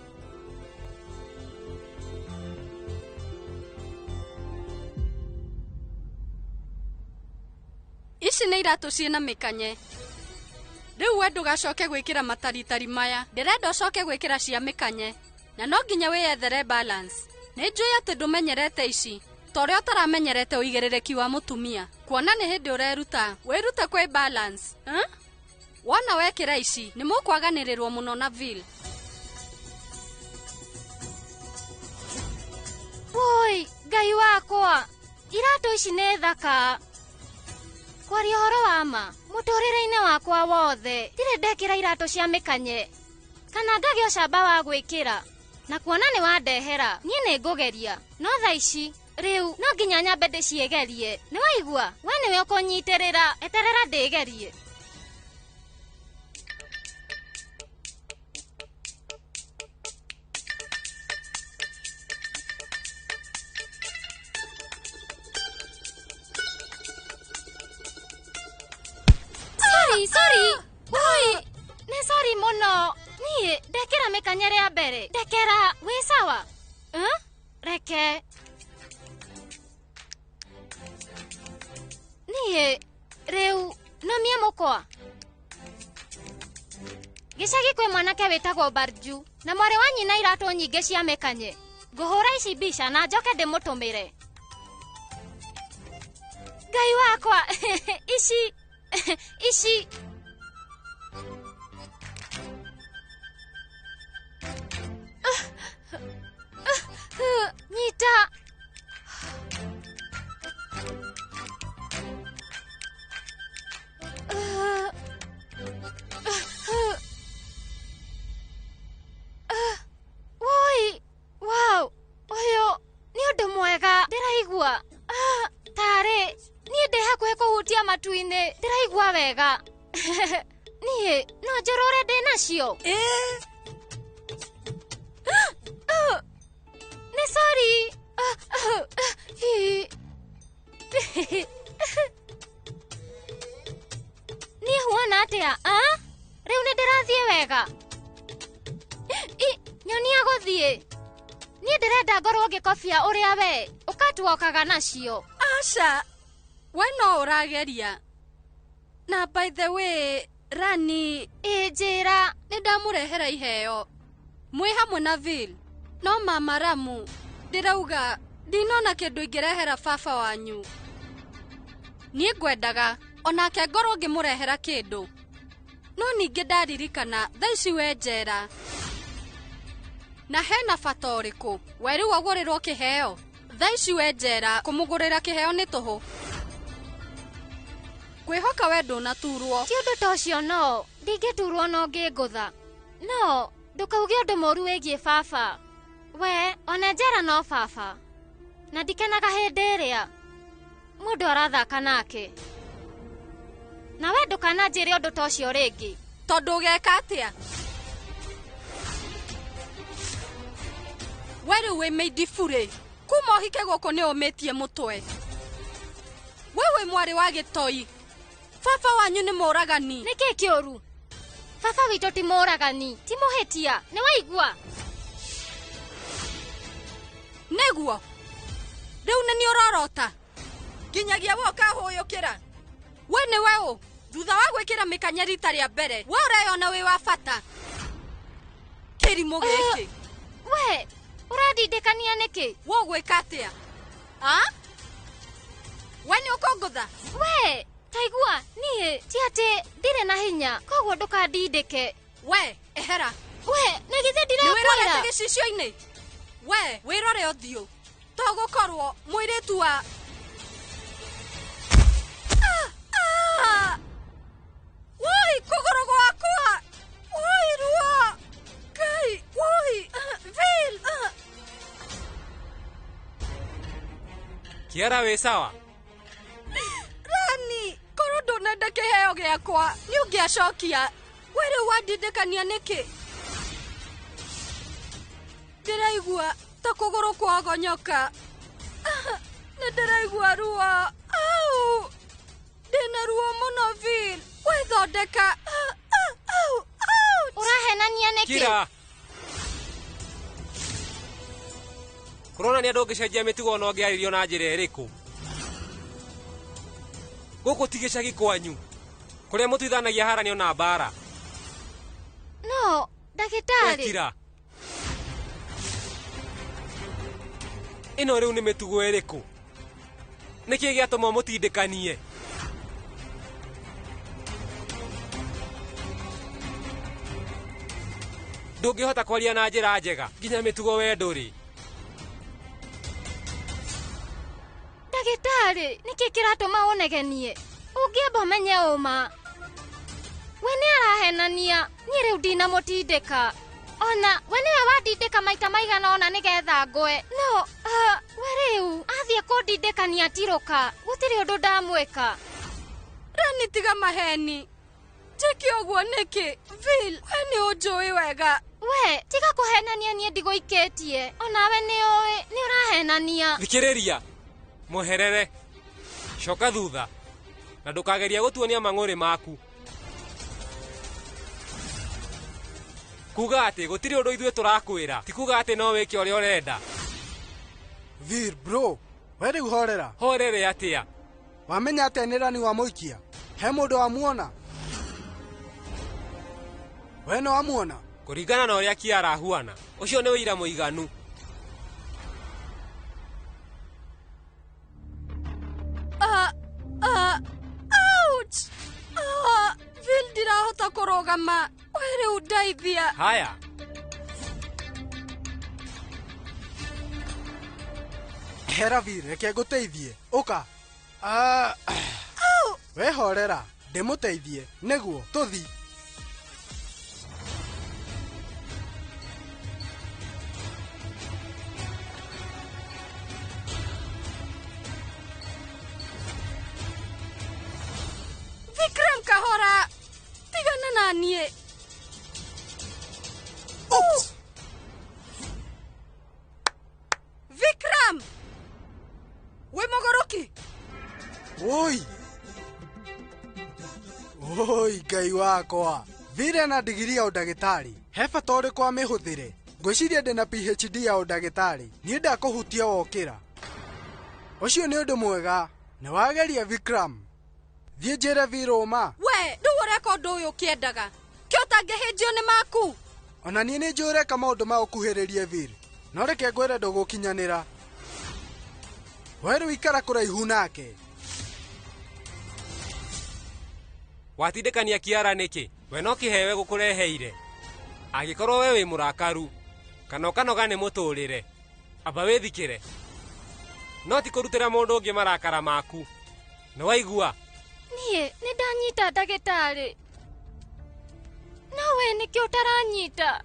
Ici nĩ iratũ ciĩna mĩkanye. Rĩu we ndũgacoke gwĩkĩra mataritari maya. Ndĩrenda ũcoke gwĩkĩra cia mĩkanye. Na no nginya wĩyethere balance. Nĩ njũĩ atĩ ndũmenyerete ici. Ta ũrĩa ũtaramenyerete ũigĩrĩrĩki wa mũtumia. Kuona nĩ hĩndĩ ũreruta, wĩrute kwĩ balance. Wona wekĩra ici, nĩ mũkwaganĩrĩrwo mũno na Vil. Woi, Ngai wakwa. Iratũ ici nĩ thaka. Kwaria ũhoro wa ma, mũtũrĩre-inĩ wakwa wothe, ndirĩ ndekĩra iratũ cia mĩkanye. Kana ngagĩa ũcamba wa gwĩkĩra. Na kuona nĩ wandehera, niĩ nĩ ngũgeria. No thaa ici, rĩu no nginya nyambe ndĩciĩgerie. Nĩ waigua? We nĩwe ũkũnyitĩrĩra, eterera ndĩgerie. Sorry. Woi, nĩ sorry mũno. Niĩ ndekĩra mĩkanye rĩa mbere. Ndekera, wĩ sawa? Reke. Niĩ rĩu nũmie mũkwa. Gĩcagi kwĩ mwanake wĩtagwo Barju na mwarĩ wa nyina iratũ nyingĩ cia mĩkanye. Ngũhũra ici mbica na njoke ndĩmũtũmĩre. Ngai wakwa, ici ici nyita. Woi, wow, ũyũ nĩ ũndũ mwega ndĩraigua. Tarĩ niĩ ndĩ hakuhĩ kũhutia matu-inĩ, ndĩraigua wega. Niĩ no njũrũre ndĩ nacio. Nĩ sorry. Niĩ huana atĩa? Rĩu nĩ ndĩrathiĩ wega. Nyonia gũthiĩ. Niĩ ndĩrenda ngorwo ngĩkobia ũrĩa we ũkatuokaga nacio. Aca, we no ũrageria. Na by the way, Rani, ĩ njĩra, nĩ ndamũrehera iheo. Mwĩ hamwe na Vil. No mama Ramu, ndĩrauga ndinona kĩndũ ingĩrehera baba wanyu. Niĩ ngwendaga onake ngorwo ngĩmũrehera kĩndũ. No ningĩ ndaririkana thaa ici we njera. Na hena bata ũrĩkũ? We rĩu agũrĩrwo kĩheo. Thaa ici we njera kũmũgũrĩra kĩheo nĩ tũhũ. Kwĩhoka we ndũnaturwo. Ti ũndũ ta ũcio no, ndingĩturwo no ngĩngũtha. No, ndũkauge ũndũ mũru wĩgiĩ baba. We ona njera no baba. Na ndikenaga hĩndĩ ĩrĩa mũndũ arathaka nake. Na we ndũkananjĩre ũndũ ta ũcio rĩngĩ. Tondũ ũgeka atĩa? We rĩu wĩ mĩindi burĩ. Kuma ũhike gũkũ nĩ ũmĩtie mũtwe. We wĩ mwarĩ wa gĩtoi. Baba wanyu nĩ mũragani. Nĩ kĩĩ kĩũru? Baba witũ ti mũragani, ti mũhĩtia. Nĩ waigua? Nĩguo. Rĩu nĩ niĩ ũrorota. Nginyagia we ũkahũyũkĩra. We nĩwe ũ? Thutha wa gwĩkĩra mĩkanya rita rĩa mbere, we ũreyona wĩ wa bata. Kĩrimũ gĩkĩ. We, ũrandindĩkania nĩkĩ? We ũgwĩka atĩa? A? We nĩ ũkũngũtha? We, taigua, niĩ ti atĩ ndirĩ na hinya, koguo ndũkandindĩke. We, ehera. We, nĩ githĩ Nĩ wĩrorete ndirakwĩra? gĩcicio-inĩ? We, wĩrore ũthiũ. To gũkorwo mũirĩtu wa Woi, kũgũrũ gwakwa! Woi, ruo! Ngai, woi, Vil! Kiara wĩ sawa? Rani, korwo ndũnenda kĩheo gĩakwa, nĩ ũngĩacokia. We rĩu wandindĩkania nĩkĩ? Ndĩraigua ta kũgũrũ kwagonyoka. Nĩ ndĩraigua ruo. Au! Ndĩna ruo mũno, Vil. Wĩthondeka. Au! Ouch! Ũrahenania nĩkĩ? Kira. Kũronania ndũngĩcenjia mĩtugo ona ũngĩarĩrio na njĩra ĩrĩkũ. Gũkũ ti gĩcagi kwanyu kũrĩa mũtuithanagia haranio na mbara. No, ndagĩtarĩ. Kira. Ĩno rĩu nĩ mĩtugo ĩrĩkũ? Nĩkĩ gĩatũma mũtindĩkanie? Ndũngĩhota kwaria na njĩra njega nginya mĩtugo we ndũrĩ. Ndagĩtarĩ, nĩkĩ kĩratũma ũnegenie? Ũngĩamba ũmenye ũma. We nĩ arahenania, niĩ rĩu ndinamũtindĩka. Ona, we nĩwe wandindĩka maita maigana ona nĩgetha ngwe. No, we rĩu athiĩ kũndindĩkania atirũka. Gũtirĩ ũndũ ndamwĩka. Rani, tiga maheni. Njĩke ũguo nĩkĩ? Vil, we nĩ ũnjũĩ wega. We, tiga kũhenania niĩ ndigũikĩtie. Onawe nĩ ũĩ, nĩ ũrahenania. Thikĩrĩria. Mweherere. Coka thutha. Na ndũkageria gũtuonia mang'ũrĩ maku. Kuga atĩ gũtirĩ ũndũ ithuĩ tũrakwĩra, ti kuga atĩ no wĩke ũrĩa ũrenda. Vir, bro, we rĩu horera. Horere atĩa? Wamenya atĩa nĩ Rani wamũikia? He mũndũ wamuona? We nĩ wamuona? Kũringana na ũrĩa Kiara ahuana, ũcio nĩ ũira mũiganu. Ouch! Vil, ndirahota kũrũgama. We rĩu ndeithia. Haya. Hera Vir, reke ngũteithie. Ũka. We horera, ndĩmũteithie. Nĩguo, tũthi. Vikram kahora. Tigana na niĩ. Vikram! Wĩ mũgũrũki? Oi! Oi, Ngai wakwa. Vire na digiri ya ũndagĩtarĩ. He bata ũrĩkũ amĩhũthĩre? Ngwĩciria ndĩna PhD ya ũndagĩtarĩ. Niĩ ndakũhutia wokĩra. Ũcio nĩ ũndũ mwega. Nĩ wageria Vikram. Thiĩ njĩre Virũma. We, rĩu ũreka ũndũ ũyũ ũkĩendaga. Kĩ ũtangĩhĩnjio nĩ maku? Ona niĩ nĩ njũĩ ũreka maũndũ ma gũkuhĩrĩrie Vir. No reke ngwĩre ndũgũkinyanĩra. We rĩu ikara kũraihu nake. Watindĩkania Kiara nĩkĩ? We no kĩhewe gũkũreheire. Angĩkorwo we wĩ mũrakaru kana ũkanoga nĩ mũtũrĩre, amba wĩthikĩre. No ti kũrutĩra mũndũ ũngĩ marakara maku. Nĩ waigua? Niĩ nĩ ndanyita ndagĩtarĩ. No we nĩkĩ ũtaranyita?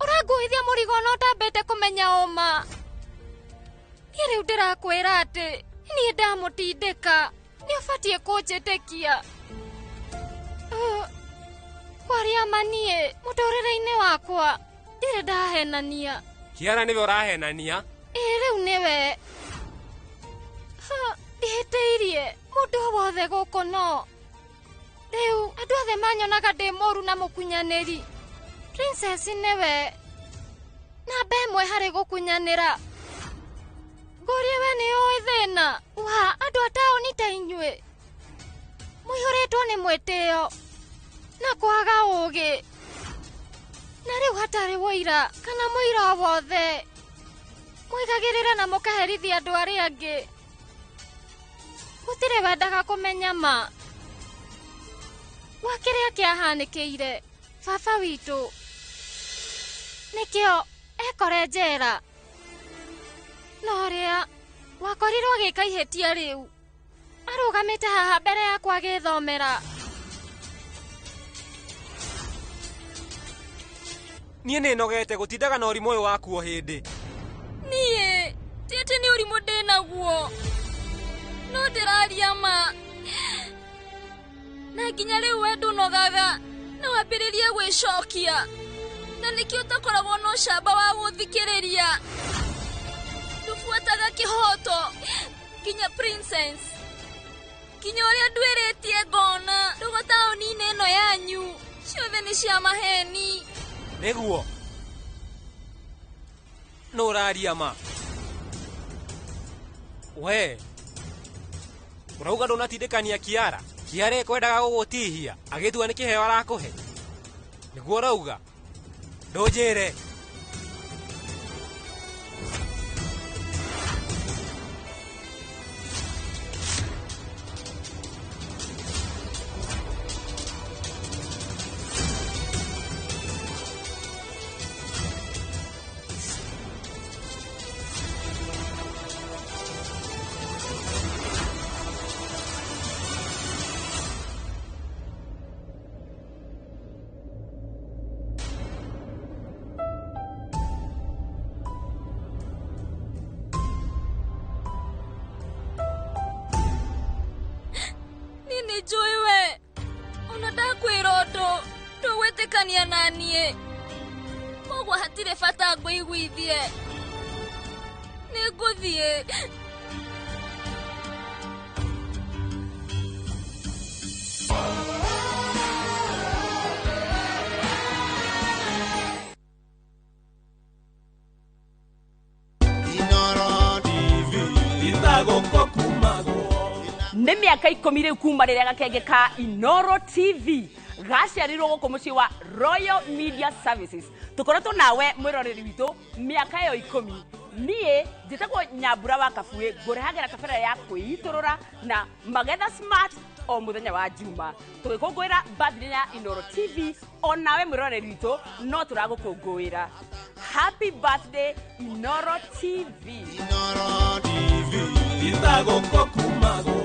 Ũranguithia mũrigo na ũtambĩte kũmenya ũma. Niĩ rĩu ndĩrakwĩra atĩ niĩ ndamũtindĩka. Nĩ ũbatiĩ kũnjĩtĩkia. Kwaria ma niĩ mũtũrĩre-inĩ wakwa ndirĩ ndahenania. Kiara nĩwe ũrahenania? Ĩĩ rĩu nĩwe. Ndihĩtĩirie mũndũ o wothe gũkũ no. Rĩu andũ othe manyonaga ndĩ mũru na mũkunyanĩri. Princess nĩwe namba ĩmwe harĩ gũkunyanĩra. Ngũrie we nĩ ũĩ thĩna wa andũ a taũni ta inyuĩ. Mũihũrĩtwo nĩ mwĩtĩo na kwaga ũũgĩ. Na rĩu hatarĩ ũira kana mũira o wothe. Mwigagĩrĩra na mũkaherithia andũ arĩa angĩ. Gũtirĩ wendaga kũmenya ma wa kĩrĩa kĩahanĩkĩire baba witũ. Nĩkĩo ekore njera. No ũrĩa wakorirwo agĩka ihĩtia rĩu arũgamĩte haha mbere yakwa agĩthomera. Niĩ nĩ nogete gũtindaga na ũrimũ ũyũ waku o hĩndĩ. Niĩ ti atĩ nĩ ũrimũ ndĩnaguo, no ndĩraria ma. Na nginya rĩu we ndũnogaga na wambĩrĩrie gwĩcokia, na nĩkĩo ũtakoragwo na ũcamba wa gũthikĩrĩria. Ndũbuataga kĩhoto nginya Princess, nginya ũrĩa ndwĩrĩtie ngona ndũgũ taũni-inĩ ĩno yanyu ciothe nĩ cia maheni. Nĩguo nũ ũraria ma? We ũrauga ndũnatindĩkania Kiara? Kiara ekwendaga gũgũtihia agĩtua nĩ kĩheo arakũhe? Nĩguo ũrauga? Ndũnjĩre. Nĩ njũĩ we ona ndakwĩra ũndũ ndũgwĩtĩkania na niĩ, koguo hatirĩ bata ngũiguithie. Nĩ ngũthiĩ. Nĩ mĩaka 10 rĩu kuma rĩrĩa gakenge ka Inoro TV gaciarirwo gũkũ mũciĩ wa Royal Media Services. Tũkoretwo nawe mwĩroreri witũ mĩaka ĩyo 10. Niĩ njĩtagwo Nyambura wa Kabuĩ, ngũrehagĩra tabarĩra ya kwĩitũrũra na Magetha Smart o mũthenya wa Juma. Tũgĩkũngũĩra birthday ya Inoro TV, o nawe mwĩroreri witũ no tũragũkũngũĩra. Happy birthday Inoro TV. Inoro TV itagũkũkumagwo.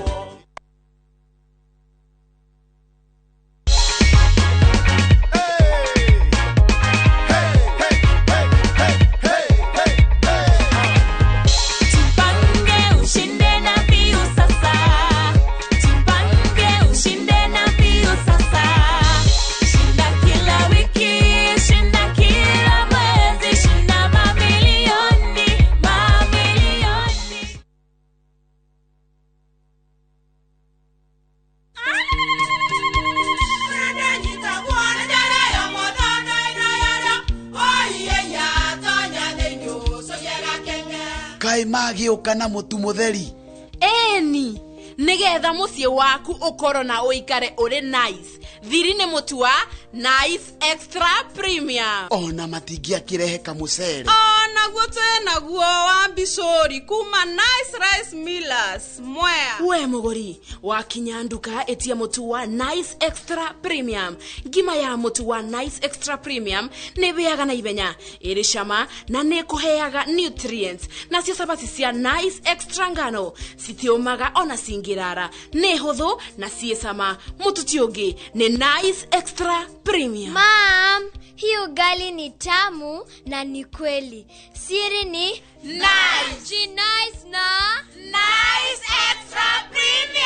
Kaĩ magĩũka na mũtu mũtheri? Ĩni, nĩgetha mũciĩ waku ũkorwo na ũikare ũrĩ nice. Thiri nĩ mũtu wa Nice Extra Premium. Ona matingĩakĩrehe kamũcere. Ona Naguo twĩ naguo wa mbicũri kuma Nice Rice Millers Mwea. We mũgũri wakinya nduka ĩtia mũtu wa Nice Extra Premium. Ngima ya mũtu wa Nice Extra Premium nĩ ĩhĩaga na ihenya, ĩrĩ cama na nĩ ĩkũheaga nutrients. Nacio cabaci cia Nice Extra ngano citiũmaga ona cingĩrara, nĩ hũthũ na ciĩ cama. Mũtu ti ũngĩ nĩ Nice Extra Premium. Mam, hii ugali ni tamu na ni kweli. Siri ni Nice. Nice na Nice Extra Premium.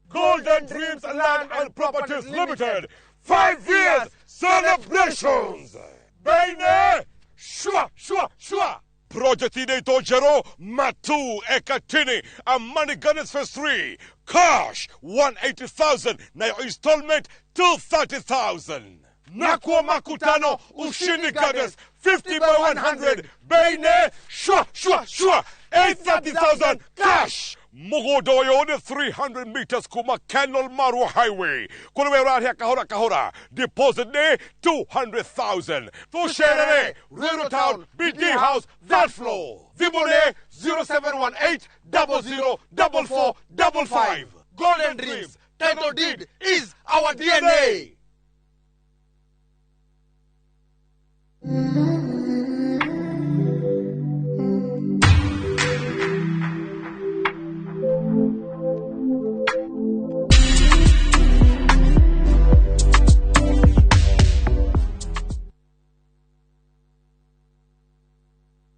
Golden Dreams Land and Properties Limited, 5 years celebrations. Baine, shwa shwa shwa. Project inaitwa Jero Matu Ekatini Amani Gardens Phase 3. Cash 180,000 na your installment 230,000. Nakuwa Makutano Ushindi Gardens 50 by 100. Baine, shwa shwa shwa 830,000 cash. Mugodoyo ni 300 meters kuma Kenol Marua Highway. Kule wera here kahora kahora. Deposit ni 200,000. Tusherere Ruiru Town BD House that floor. Vimone 0718 00 44 55. Golden Dreams title deed is our DNA.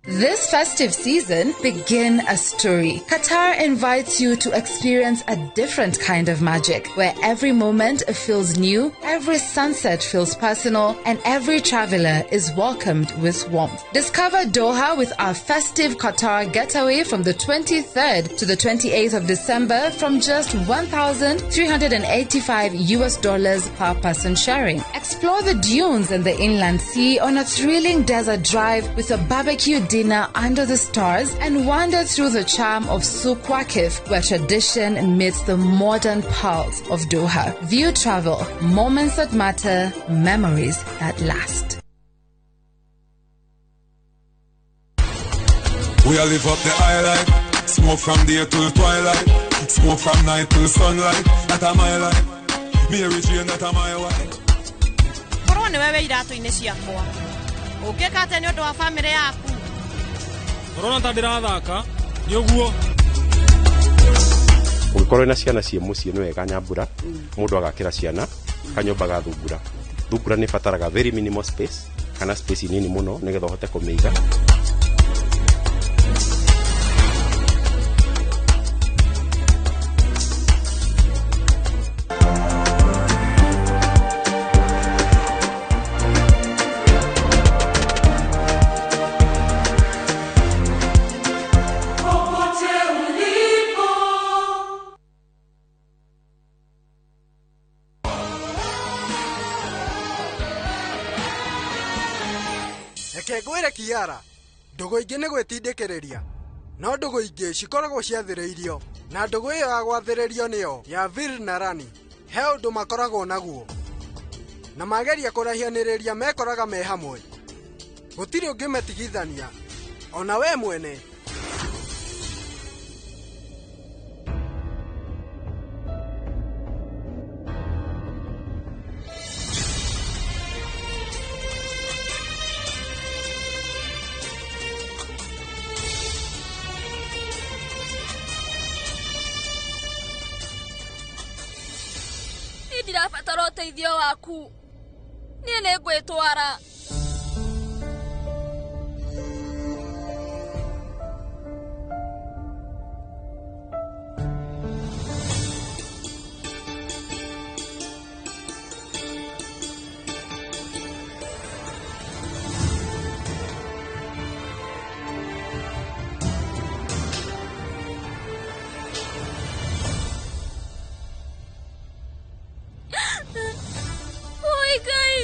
This festive season, begin a story. Qatar invites you to experience a different kind of magic, where every moment feels new, every sunset feels personal, and every traveler is welcomed with warmth. Discover Doha with our festive Qatar getaway from the 23rd to the 28th of December from just $1,385 per person sharing. Explore the dunes and the inland sea on a thrilling desert drive with a barbecue dinner under the stars, and wander through the charm of Souq Waqif, where tradition meets the modern pulse of Doha. View Travel, moments that matter, memories that last. We all live up the high life, smoke from day till twilight, smoke from night till sunlight. That a my life, Mary Jane, that a my wife. Korwo nĩ wewe iratũ-inĩ ciakwa, ũngĩka atĩa nĩ ũndũ wa bamĩrĩ yaku? Ũrona ta ndĩrathaka nĩ ũguo. Ũngĩkorwo wĩna ciana ciĩ mũciĩ nĩ wega nyambura mũndũ agakĩra ciana kanyũmba ga thungura. Thungura nĩ ĩbataraga very minimal space kana space nini mũno nĩgetha ũhote kũmĩiga. Reke ngwĩre Kiara, ndũgũ ingĩ nĩ gwĩtindĩkĩrĩria, no ndũgũ ingĩ cikoragwo ciathĩrĩirio, na ndũgũ ĩyo ya gwathĩrĩrio nĩyo ya Vir na Rani. He ũndũ makoragwo naguo, na mageria kũraihanĩrĩria mekoraga me hamwe. Gũtirĩ ũngĩmetigithania, ona we mwene. Ndirabatara ũteithio waku. Niĩ nĩ ngwĩtwara. Oi, Ngai.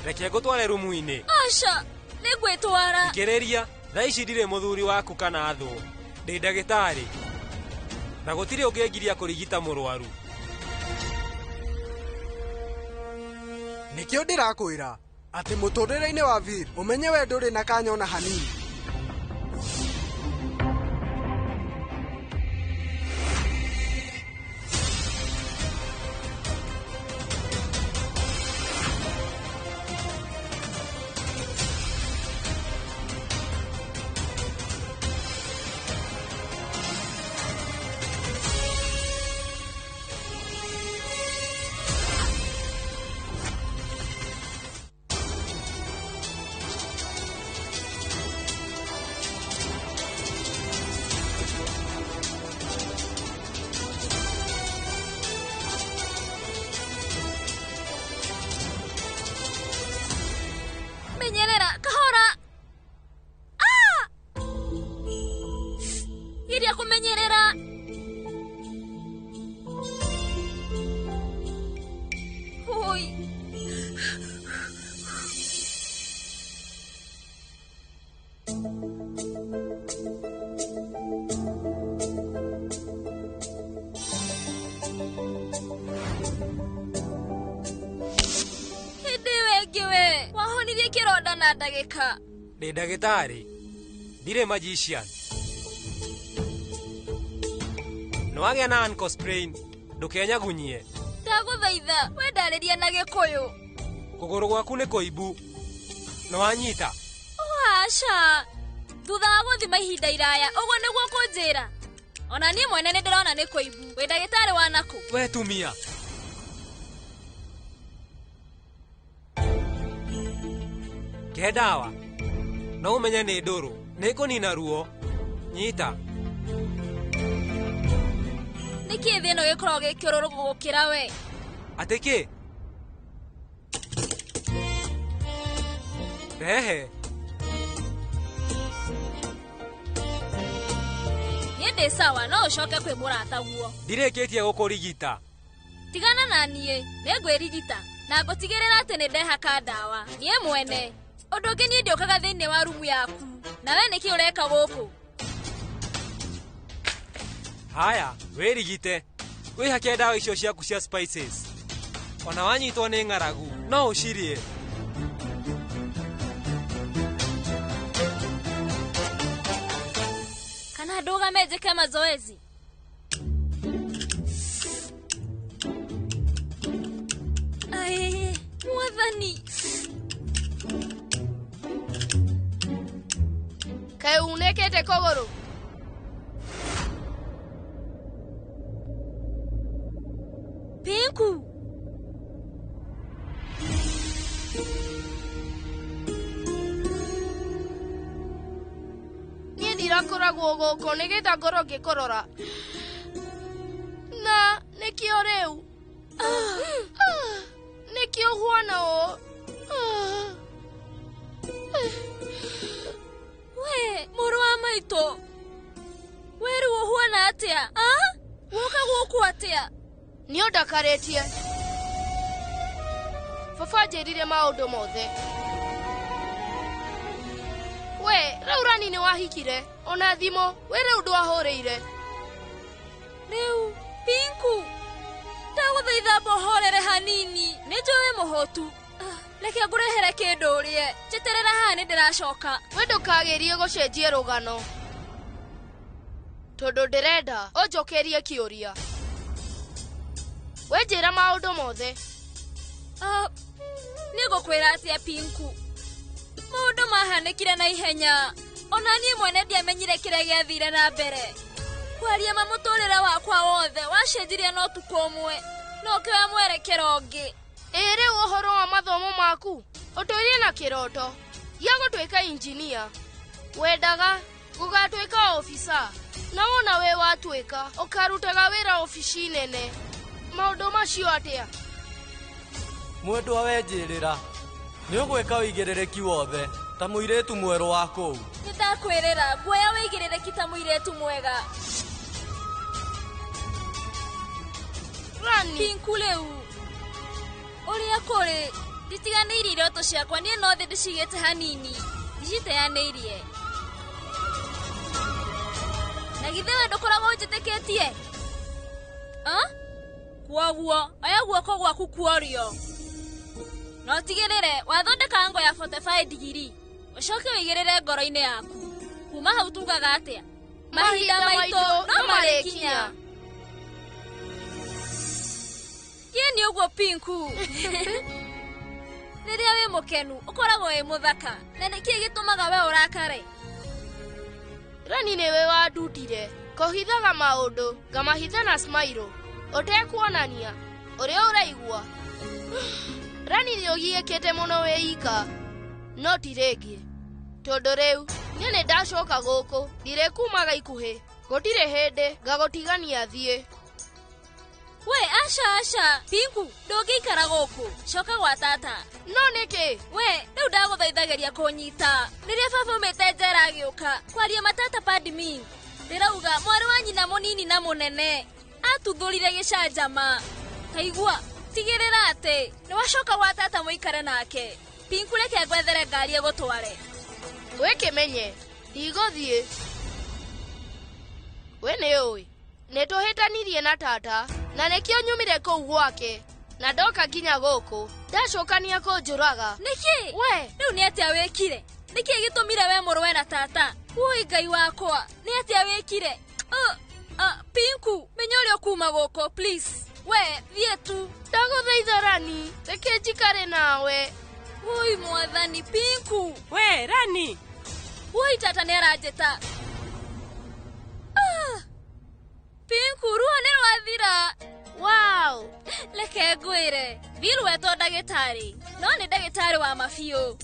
Reke ngũtware rumu-inĩ. Aca, nĩngwĩtwara. Thikĩrĩria, thaa ici ndirĩ mũthuri waku kana thũ. Ndĩ ndagĩtarĩ. Na gũtirĩ ũngĩngiria kũrigita mũrwaru. Nĩkĩo ndĩrakwĩra atĩ mũtũrĩre-inĩ wa Vir ũmenye we ndũrĩ na kanya ona hanini. Menyerera kahora. Ah! Geria kũmenyerera. Oi. Hĩndĩ ĩyo ĩngĩ we wahonirie kĩronda na ndagĩka. Ndĩ ndagĩtarĩ. Ndirĩ magician. Nĩwagĩa na ankle sprain, ndũkenyagunyie. Ndagũthaitha wendarĩria na Gĩkũyũ. Kũgũrũ gwaku nĩ kũimbu. Nĩwanyita? Oh, aca. Thutha wa gũthima ihinda iraya, ũguo nĩguo kũnjĩra. Ona niĩ mwene nĩ ndĩrona nĩ kũimbu. Wĩ ndagĩtarĩ wa nakũ? We tumia. Kĩhe ndawa. No ũmenye nĩ ndũrũ. Nĩ ĩkũnina ruo. Nyita. Nĩkĩ thĩ ĩno gĩkoragwo gĩ kĩũrũrũ gũgũkĩra we? Atĩ kĩ? Rehe. Niĩ ndĩ sawa, no ũcoke kwĩ mũrataguo. Ndirĩkĩtie gũkũrigita. Tigana na niĩ, nĩngwĩrigita na ngũtigĩrĩra atĩ nĩndehaka ndawa. Niĩ mwene. Ũndũ ũngĩ niĩ ndiũkaga thĩinĩ wa rumu yaku. Na we nĩkĩ ũreka gũkũ? Haya, wĩrigite. Wĩhake ndawa icio ciaku cia spices. Ona wanyitwo nĩ ng'aragu, no ũcirĩe. Kana ndũgame njĩke mazoezi? Ai, mwathani. Kaĩ unĩkĩte kũgũrũ? Pinku. Niĩ ndirakoragwo gũkũ nĩgetha ngorwo ngĩkũrora. Na nĩkĩo rĩu? Nĩkĩo ũhuana ũũ? We, mũrũ wa maitũ. We rĩu ũhuana atĩa? Ah? Woka gũkũ atĩa? Nĩ ũndakarĩtie. Baba anjĩrire maũndũ mothe. We, rĩu Rani nĩ wahikire. Ona thimũ, we rĩu ndwahũrĩire. Rĩu, Pinku. Ndagũthaitha mbohorere hanini. Nĩ njũĩ mũhũtu. Reke ngũrehere kĩndũ ũrĩe. Njeterera haha nĩ ndĩracoka. We ndũkagerie gũcenjia rũgano. Tondũ ndĩrenda ũnjokerie kĩũria. We njĩra maũndũ mothe. Nĩ ngũkwĩra atĩa Pinku. Maũndũ mahanĩkire na ihenya. Ona niĩ mwene ndiamenyire kĩrĩa gĩathire na mbere. Kwaria ma mũtũrĩre wakwa wothe wacenjirie no ũtukũ ũmwe. No ũkĩoya mwerekero ũngĩ. Ĩ rĩu ũhoro wa mathomo maku ũtũire na kĩroto gĩa gũtuĩka injinia. Wendaga gũgatuĩka ofisa. Na wona we watuĩka ũkarutaga wĩra obici nene. Maũndũ macio atĩa? Mwendwa wenjĩrĩra. Nĩ ũgwĩka ũigĩrĩrĩki wothe ta mũirĩtu mwerũ wa kũu. Nĩndakwĩrĩra nguoya ũigĩrĩrĩki ta mũirĩtu mwega. Rani. Pinku rĩu. Ũrĩa kũrĩ Nditiganĩirie iroto ciakwa niĩ no thĩ ndĩcigĩte hanini. Ndiciteanĩirie. Na githĩ we ndũkoragwo ũnjĩtĩkĩtie? Kwoguo, oya guoko gwaku kuorio. Na ũtigĩrĩre wathondeka ngo ya 45 digiri. Ũcoke ũigĩrĩre ngoro-inĩ yaku. Kuma hau tugaga atĩa? Mahinda maitũ no marĩkinya. Ĩ nĩ ũguo Pinku. Rĩrĩa wĩ mũkenu ũkoragwo wĩ mũthaka. Na nĩkĩĩ gĩtũmaga we ũrakare? Rani nĩwe wandutire kũhithaga maũndũ ngamahitha na smile ũtekuonania ũrĩa ũraigua. Rani nĩ ũgiĩkĩte mũno wĩ ika no ti rĩngĩ tondũ rĩu niĩ nĩ ndacoka gũkũ ndirĩkumaga ikuhĩ gũtirĩ hĩndĩ ngagũtigania thiĩ. We aca aca Pinku ndũngĩikara gũkũ coka gwa tata. No nĩkĩ? We rĩu ndagũthaithagĩria kũnyita rĩrĩa baba umĩte njera agĩũka kwaria matata Padmin ndĩrauga mwarĩ wa nyina mũnini na mũnene atuthũrire gĩcanjama. Taigua tigĩrĩra atĩ nĩ wacoka gwa tata mũikare nake. Pinku reke ngwethere ngari ĩgũtware. Wĩkĩmenye ndigũthiĩ. We nĩũĩ nĩtũhĩtanirie na tata na nĩkĩo nyumire kũu gwake na ndoka nginya gũkũ ndacũkania kũnjũraga. Nĩkĩ? We rĩu nĩ atĩa wĩkire? Nĩkĩ gĩtũmire we mũrũwe na tata? Woi Ngai wakwa nĩ atĩa wĩkire? Pinku menya ũrĩa ũkuma gũkũ please. We thiĩ tu. Ndagũthaitha Rani reke njikare nawe. Woi mwathani Pinku. We Rani. Woi tata nĩ aranjĩta. Pinku ruo nĩ rwathira. Wow. Reke ngwĩre Bill wetwo ndagĩtarĩ no nĩ ndagĩtarĩ wa mabiũ.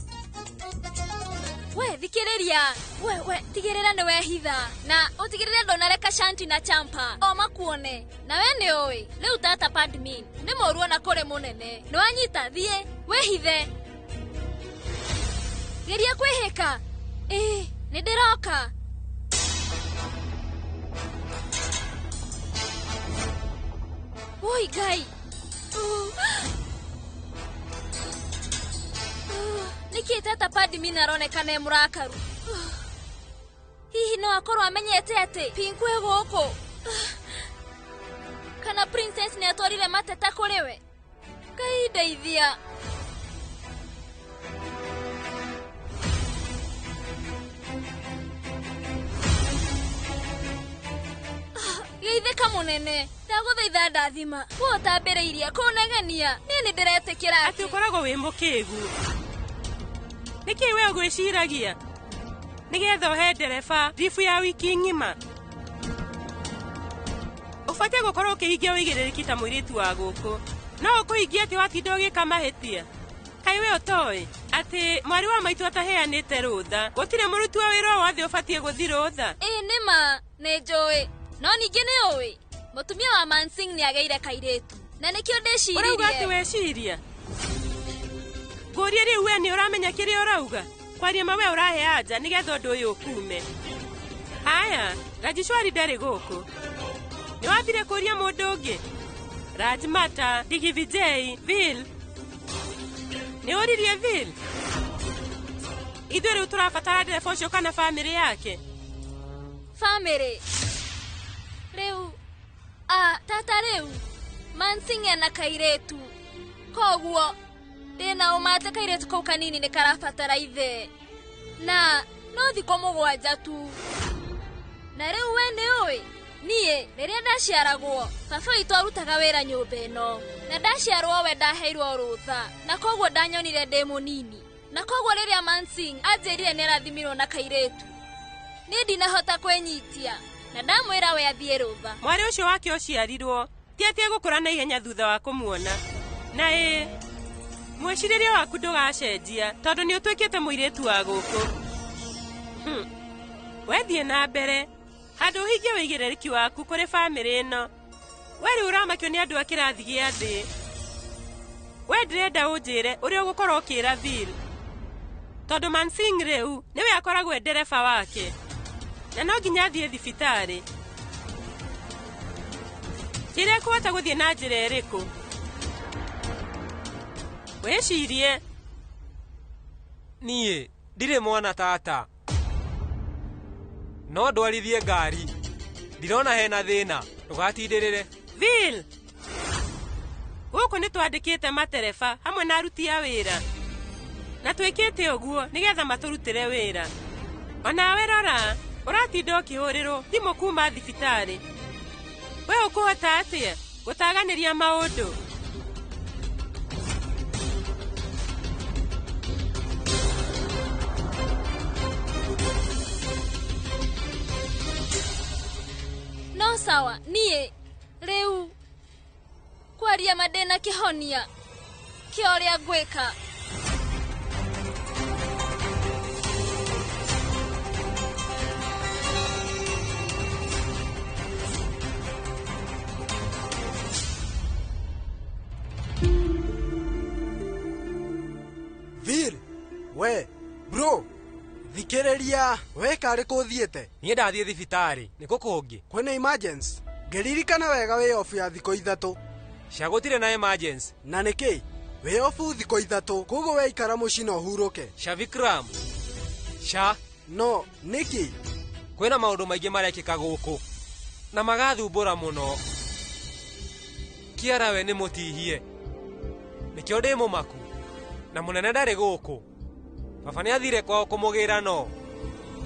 We thikĩrĩria. We tigĩrĩra nĩ wehitha na ũtigĩrĩre ndũnareka Shanti na Champa o makuone. Na we nĩ ũĩ rĩu tata Padmin nĩ mũru ona kũrĩ mũnene. Nĩ wanyita thiĩ wĩhithe. Geria kwĩhĩka. Ĩ nĩ ndĩroka. Woi Ngai. Nĩkĩ tata Padmin aronekana e mũrakaru? Hihi no akorwo amenyete atĩ Pinku e gũkũ? Kana Princess nĩ atwarire mateta kũrĩ we? Ngai ndeithia. Geithĩka mũnene ndagũthaitha ndathima we ũtambĩrĩirie kũnegenia niĩ nĩ ndĩretĩkĩra atĩ ũkoragwo wĩ mũkĩgu. Nĩkĩ we ũgwĩciragia nĩgetha ũhe ndereba ribu ya wiki ng'ima? Ũbatiĩ gũkorwo ũkĩhingia ũigĩrĩrĩki ta mũirĩtu wa gũkũ. No ũkũhingia atĩ watinda ũgĩka mahĩtia. Kaĩ we ũtoĩ atĩ mwarĩ wa maitũ ataheanĩte rũtha gũtirĩ mũruti wa wĩra o wothe ũbatiĩ gũthiĩ rũtha? Ĩ nĩma nĩ njũĩ no ningĩ nĩ ũĩ mũtumia wa Mansingh nĩ agĩire kairĩtu na nĩkĩo ndĩciririe. Ũrauga atĩ weciria? Ngũrie rĩu we nĩ ũramenya kĩrĩa ũrauga? Kwaria ma we ũrahe anja nĩgetha ũndũ ũyũ ũkume. Haya, Rajishwari ndarĩ gũkũ. Nĩ wambire kũria mũndũ ũngĩ? Rajmata, Digvijay, Vil. Nĩ ũririe Vil? Ithuĩ rĩu tũrabatara ndereba ũcio kana bamĩrĩ yake? Bamĩrĩ? Rĩu tata rĩu Mansingh ena kairĩtu koguo ndĩna ũmate kairĩtu kau kanini nĩ karabatara ithe na no thikũ 7 tu. Na rĩu we nĩ ũĩ niĩ rĩrĩa ndaciaragwo baba witũ arutaga wĩra nyũmba ĩno na ndaciarwo we ndaheirwo rũtha na koguo ndanyonire ndĩ mũnini na koguo rĩrĩa Mansingh anjĩrire nĩ arathimirwo na kairĩtu niĩ ndinahota kwĩnyitia na ndamwĩra we athiĩ rũtha. Mwarĩ ũcio wake ũciarirwo ti atĩ egũkũra na ihenya thutha wa kũmuona. Na ĩ mwĩcirĩrie waku ndũgacenjia tondũ nĩ ũtuĩkĩte mũirĩtu wa gũkũ. We thiĩ na mbere handũ ũhingie ũigĩrĩrĩki waku kũrĩ bamĩrĩ ĩno. We rĩu ũramakio nĩ andũ a kĩrathi gĩa thĩ. We ndĩrenda ũnjĩre ũrĩa ũgũkorwo ũkĩra Vil tondũ Mansingh rĩu nĩwe akoragwo e ndereba wake na no nginya athiĩ thibitarĩ. Njĩra ekũhota gũthiĩ na njĩra ĩrĩkũ? Wĩcirie. Niĩ ndirĩ mwana tata. No ndwarithie ngari. Ndirona hena thĩna. Ndũgatindĩrĩre. Bill, gũkũ nĩ twandĩkĩte matereba hamwe na aruti a wĩra. Na twĩkĩte ũguo nĩgetha matũrutĩre wĩra. Onawe rora, ũratinda ũkĩhũrĩrwo thimũ kuma thibitarĩ. We ũkũhota atĩa gũtaganĩria maũndũ? No sawa, niĩ rĩu kwaria ma ndĩna kĩhonia kĩa ũrĩa ngwĩka. Vir, we, bro, thikĩrĩria, we karĩ kũ ũthiĩte? Niĩ ndathiĩ thibitarĩ, nĩ kũ kũngĩ? Kwĩna emergency. Ngĩririkana wega wĩ ofu ya thikũ 3. Cia gũtirĩ na emergency. Na nĩkĩ? Wĩ ofu thikũ 3, koguo we ikara mũciĩ na ũhurũke. Sha Vikram. Sha. No, nĩkĩ? Kwĩna maũndũ maingĩ marekĩka gũkũ na magathumbũra mũno. Kiara we nĩ mũtihie. Nĩkĩo ndĩ mũmaku. Na mũnene ndarĩ gũkũ. Baba nĩ athire kwao kũmũgĩra no.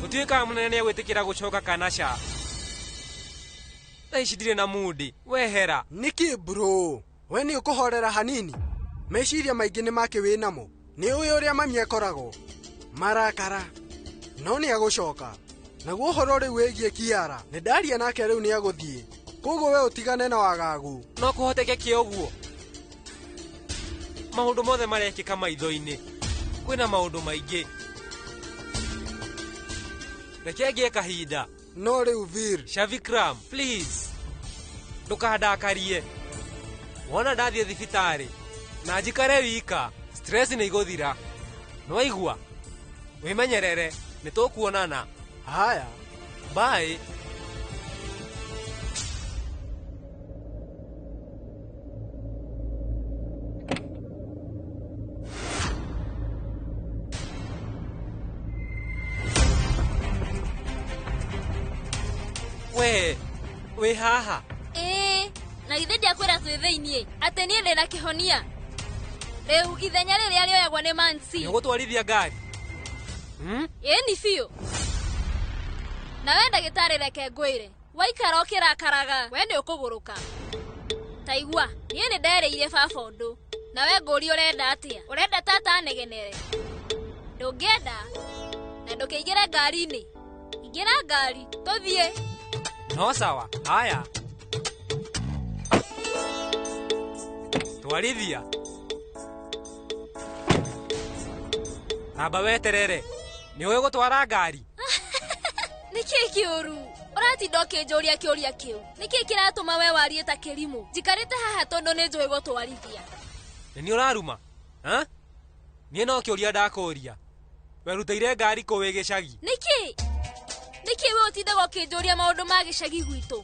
Tũtiũĩ kana mũnene nĩegwĩtĩkĩra gũcoka kana ca. Thaa ici ndirĩ na mundi, wehera. Nĩkĩ bro? We nĩ ũkũhorera hanini? Meciria maingĩ nĩ make wĩ namo. Nĩ ũĩ ũrĩa mami akoragwo. Marakara. No nĩ agũcoka. Naguo ũhoro rĩu wĩgiĩ Kiara, nĩ ndaria nake rĩu nĩ agũthiĩ. Koguo we ũtigane na wagagu. No kũhoteke ũguo. Maũndũ mothe marekĩka maitho-inĩ. Kwĩna maũndũ maingĩ. Reke ngĩe kahinda. No rĩu Vir. Sha Vikram, please. Ndũkandakarie. Wona ndathiĩ thibitarĩ na njikare wika, stress nĩ igũthira. Nĩwaigua? Wĩmenyerere, nĩ tũkuonana. Haya. Bye. We, wĩ haha? Ĩĩ, na githĩ ndiakwĩra twĩ thĩiniĩ atĩ niĩ ndĩna kĩhonia. Rĩu ithenya rĩrĩa rĩoyagwo nĩ Mansi. Nĩũgũtwarithia ngari? Ĩni biũ. Nawe ndagĩtarĩ reke ngwĩre, waikara ũkĩrakaraga, we nĩ ũkũgũrũka. Ta igua, niĩ nĩ nderĩire baba ũndũ. Nawe ngũrie ũrenda atĩa? Ũrenda tata anegenere? Ndũngĩenda? Na ndũkĩingĩre ngari-inĩ. Ingĩra ngari, tũthiĩ. No sawa, haya. Twarithia. Amba weterere. Nĩ ũĩ gũtwara ngari? Nĩkĩ kĩũru? Ũratinda ũkĩnjũria kĩũria kĩu. Nĩkĩ kĩratũma we warie ta kĩrimũ? Njikarĩte haha tondũ nĩ njũĩ gũtwarithia. Nĩ niĩ ũraruma? Ha? Niĩ no kĩũria ndakũria. Werutĩire ngari kũ wĩ gĩcagi? Nĩkĩ? Nĩkĩ we ũtindaga ũkĩnjũria maũndũ ma gĩcagi gwitũ?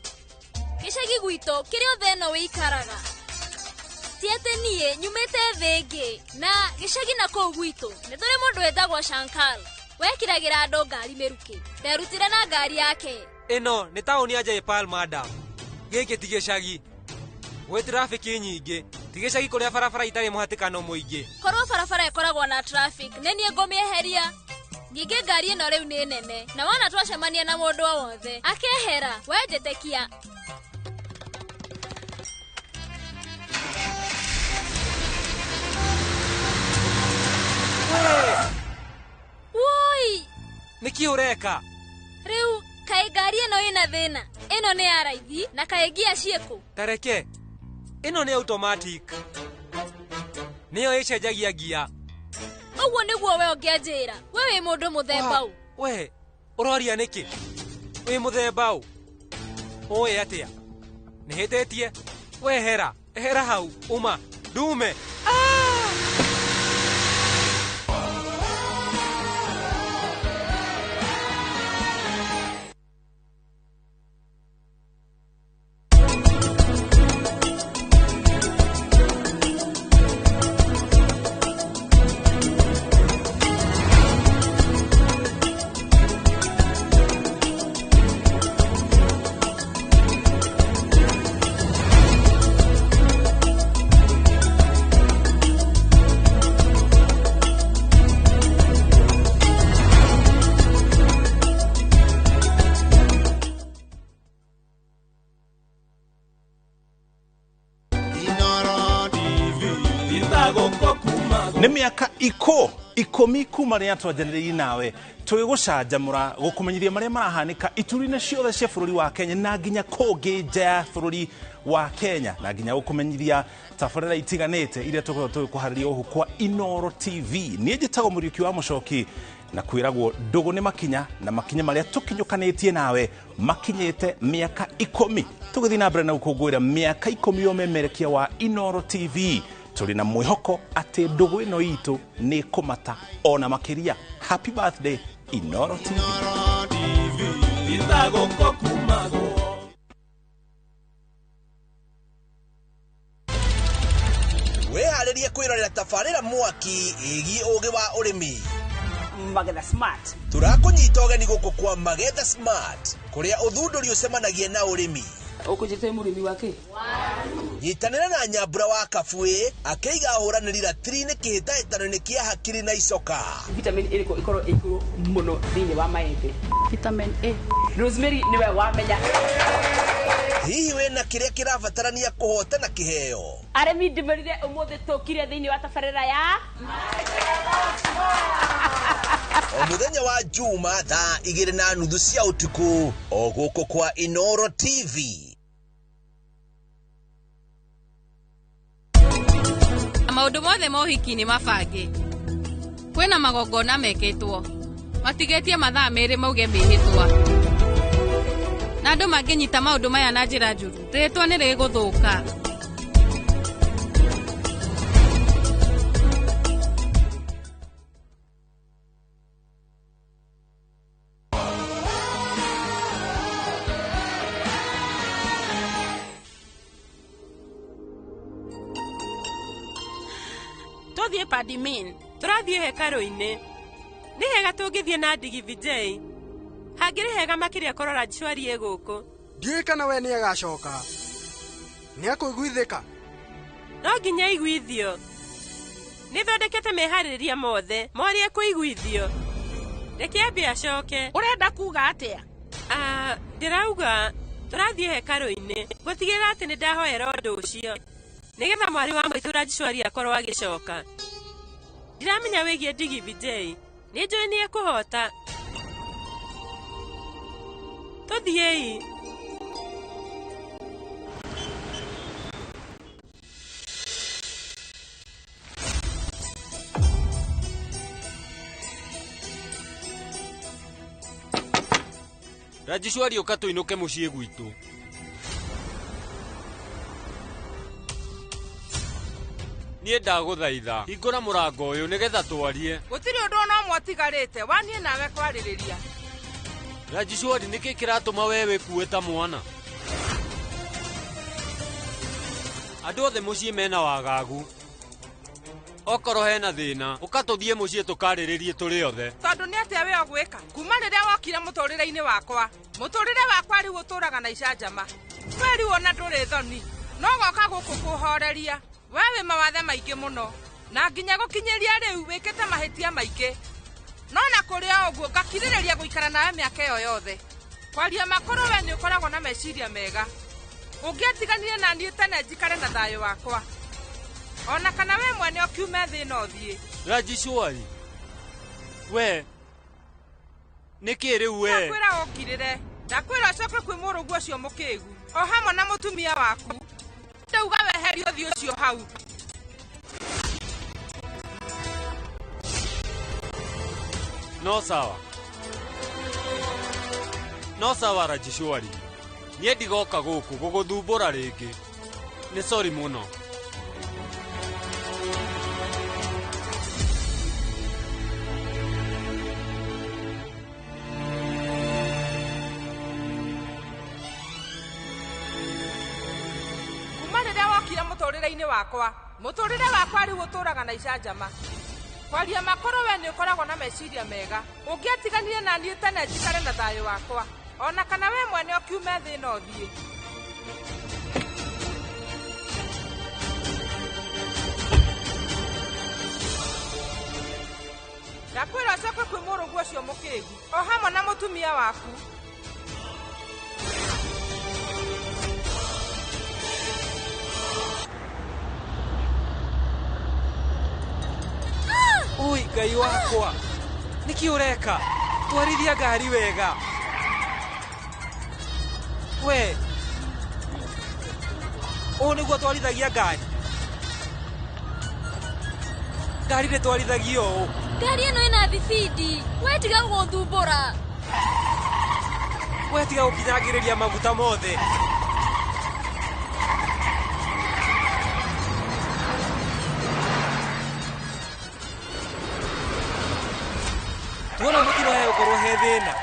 Gĩcagi gwitũ kĩrĩ othe ĩno wĩikaraga. Ti atĩ niĩ nyumĩte thĩ ĩngĩ na gĩcagi na kũu gwitũ nĩ tũrĩ mũndũ wĩtagwo Shankar. Wekĩragĩra andũ ngari mĩrukĩ. Nderutire na ngari yake. Ĩno nĩ taũni ya Jaipal madam. Gĩkĩ ti gĩcagi. Gwĩ trafiki nyingĩ. Ti gĩcagi kũrĩa barabara itarĩ mũhatĩkano mũingĩ. Korwo barabara ĩkoragwo na traffic, nĩ niĩ ngũmĩeheria. Ningĩ ngari ĩno rĩu nĩ nene na wona twacemania na mũndũ o wothe akehera, we njĩtĩkia. Woi! Nĩkĩ ũreka? Rĩu kaĩ ngari ĩno ĩna thĩna? Ĩno nĩ ya raithi na kaĩ ngia ciĩkũ? Tareke. Ĩno nĩ automatic. Nĩyo ĩcenjagia ngia. Ũguo nĩguo we ũngĩanjĩra. We wĩ mũndũ mũthemba ũ? We, ũroria nĩkĩ? Wĩ mũthemba ũ? Ũĩ atĩa? Nĩhĩtĩtie? Wehera, ehera hau, uma, ndume. Nĩ mĩaka 10 kuma rĩrĩa twanjanĩrĩirie nawe tũgĩgũcanjamũra gũkũmenyithia marĩa marahanĩka ituri-inĩ ciothe cia bũrũri wa Kenya na nginya kũngĩ nja ya bũrũri wa Kenya na nginya gũkũmenyithia tabarĩra itiganĩte iria tũkoragwo tũgĩkũharĩria gũkũ kwa Inooro TV. Niĩ njĩtagwo Mũriũki wa Mũcoki na kwĩragwo ndũgũ nĩ makinya na makinya marĩa tũkinyũkanĩtie nawe makinyĩte mĩaka 10 tũgĩthiĩ na mbere na gũkũngũĩra mĩaka 10 ya ũmemerekia wa Inooro TV. Tũrĩ na mwĩhoko atĩ ndũgũ ĩno itũ nĩ kũmata ona makĩria. Happy birthday Inooro TV. Wĩharĩrie kwĩrorera tabarĩra mwaki ĩgiĩ ũgĩ wa ũrĩmi. Magetha Smart. Tũrakũnyita ũgeni gũkũ kwa Magetha Smart kũrĩa ũthundũri ũcemanagia na ũrĩmi. Ũkũnjĩte mũrĩmi wake? Nyitanĩra na Nyambura wa Kabuĩ akĩiga ahũranĩri ratiri-inĩ kĩhĩtahĩtano-inĩ kĩa hakiri na icoka. Vitamin ĩrĩkũ ĩkorwo ĩ igũrũ mũno thĩinĩ wa maembe? Vitamin A. Rosemary nĩwe wamenya. Hihi wĩna kĩrĩa kĩrabatarania kũhotana kĩheo? Arĩmi ndĩmerire ũmũthĩ tũkire thĩinĩ wa tabarĩra ya O mũthenya wa Juma thaa 2:30 cia ũtukũ o gũkũ kwa Inooro TV. Maũndũ mothe ma ũhiki nĩ mabange. Kwĩna magongona mekĩtwo. Matigĩtie mathaa 2 mauge mĩhĩtwa. Na andũ mangĩnyita maũndũ maya na njĩra njũru, rĩtwa nĩ rĩgũthũka. Tũthiĩ Padimin. Tũrathiĩ hekarũ-inĩ. Nĩ hega tũngĩthiĩ na ndigi Vijay. Hangĩrĩ hega makĩria kũrora Jishwari ĩ gũkũ. Ndiũĩ kana we nĩ agacoka. Nĩ akũiguithĩka? No nginya aiguithio. Nĩ thondekete meharĩrĩria mothe morie kũiguithio. Reke ambe acoke. Ũrenda kuga atĩa? Ndĩrauga tũrathiĩ hekarũ-inĩ gũtigĩrĩra atĩ nĩ ndahoera ũndũ ũcio nĩgetha mwarĩ wa maitũ Rajishwari akorwo agĩcoka. Ndiramenya wĩgiĩ ndigi Vijay. Nĩ njũĩ nĩ ekũhota. Tũthiĩi. Rajishwari ũka tũinũke mũciĩ gwitũ. Niĩ ndagũthaitha hingũra mũrango ũyũ nĩgetha twarie. Gũtirĩ ũndũ ona ũmwe ũtigarĩte wa niĩ nawe kwarĩrĩria. Rajishwari nĩkĩ kĩratũma we wĩkue ta mwana? Andũ othe mũciĩ mena wagagu. Okorwo hena thĩna ũka tũthiĩ mũciĩ tũkarĩrĩrie tũrĩ othe. Tondũ nĩ atĩa we ũgwĩka kuma rĩrĩa wokire mũtũrĩre-inĩ wakwa? Mũtũrĩre wakwa rĩu ũtũraga na icanjama. We rĩu ona ndũrĩ thoni no goka gũkũ kũhoreria. We wĩ mawathe maingĩ mũno na nginya gũkinyĩria rĩu wĩkĩte mahĩtia maingĩ. No na kũrĩ o ũguo ngakirĩrĩria gũikara nawe mĩaka ĩyo yothe. Kwaria makũrũ we nĩ ũkoragwo na meciria mega. Ũngĩatiganire na niĩ tene njikare na thayũ wakwa. Ona kana we mwene ũkiume thĩ na ũthiĩ. Rajishwari we nĩkĩ rĩu we? Ndakwĩra ũngirĩre. Ndakwĩra ũcoke kwĩ mũrũguo ũcio mũkĩgu o hamwe na mũtumia waku. Ndauga weherie ũthiũ ũcio hau. No sawa. No sawa Rajishwari. Niĩ ndigoka gũkũ gũgũthumbũra rĩngĩ. Nĩ sorry mũno. Kuma rĩrĩa wokire mũtũrĩre-inĩ wakwa, mũtũrĩre wakwa rĩu ũtũraga na icanjama. Kwaria makũrũ we nĩ ũkoragwo na meciria mega. Ũngĩatiganire na niĩ tene njikare na thayũ wakwa. Ona kana we mwene ũkiume thĩ na ũthiĩ. Ndakwĩra ũcoke kwĩ mũrũguo ũcio mũkĩgu o hamwe na mũtumia waku. Ngai wakwa. Nĩkĩ ũreka? Twarithia ngari wega. We. Ũũ nĩguo twarithagia ngari. Ngari ndĩtwarithagio ũũ. Ngari ĩno ĩna thibindi. We tiga gũthumbũra. We tiga gũkinyangĩrĩria maguta mothe. Tuona mũtino hegũkorwo he thĩna.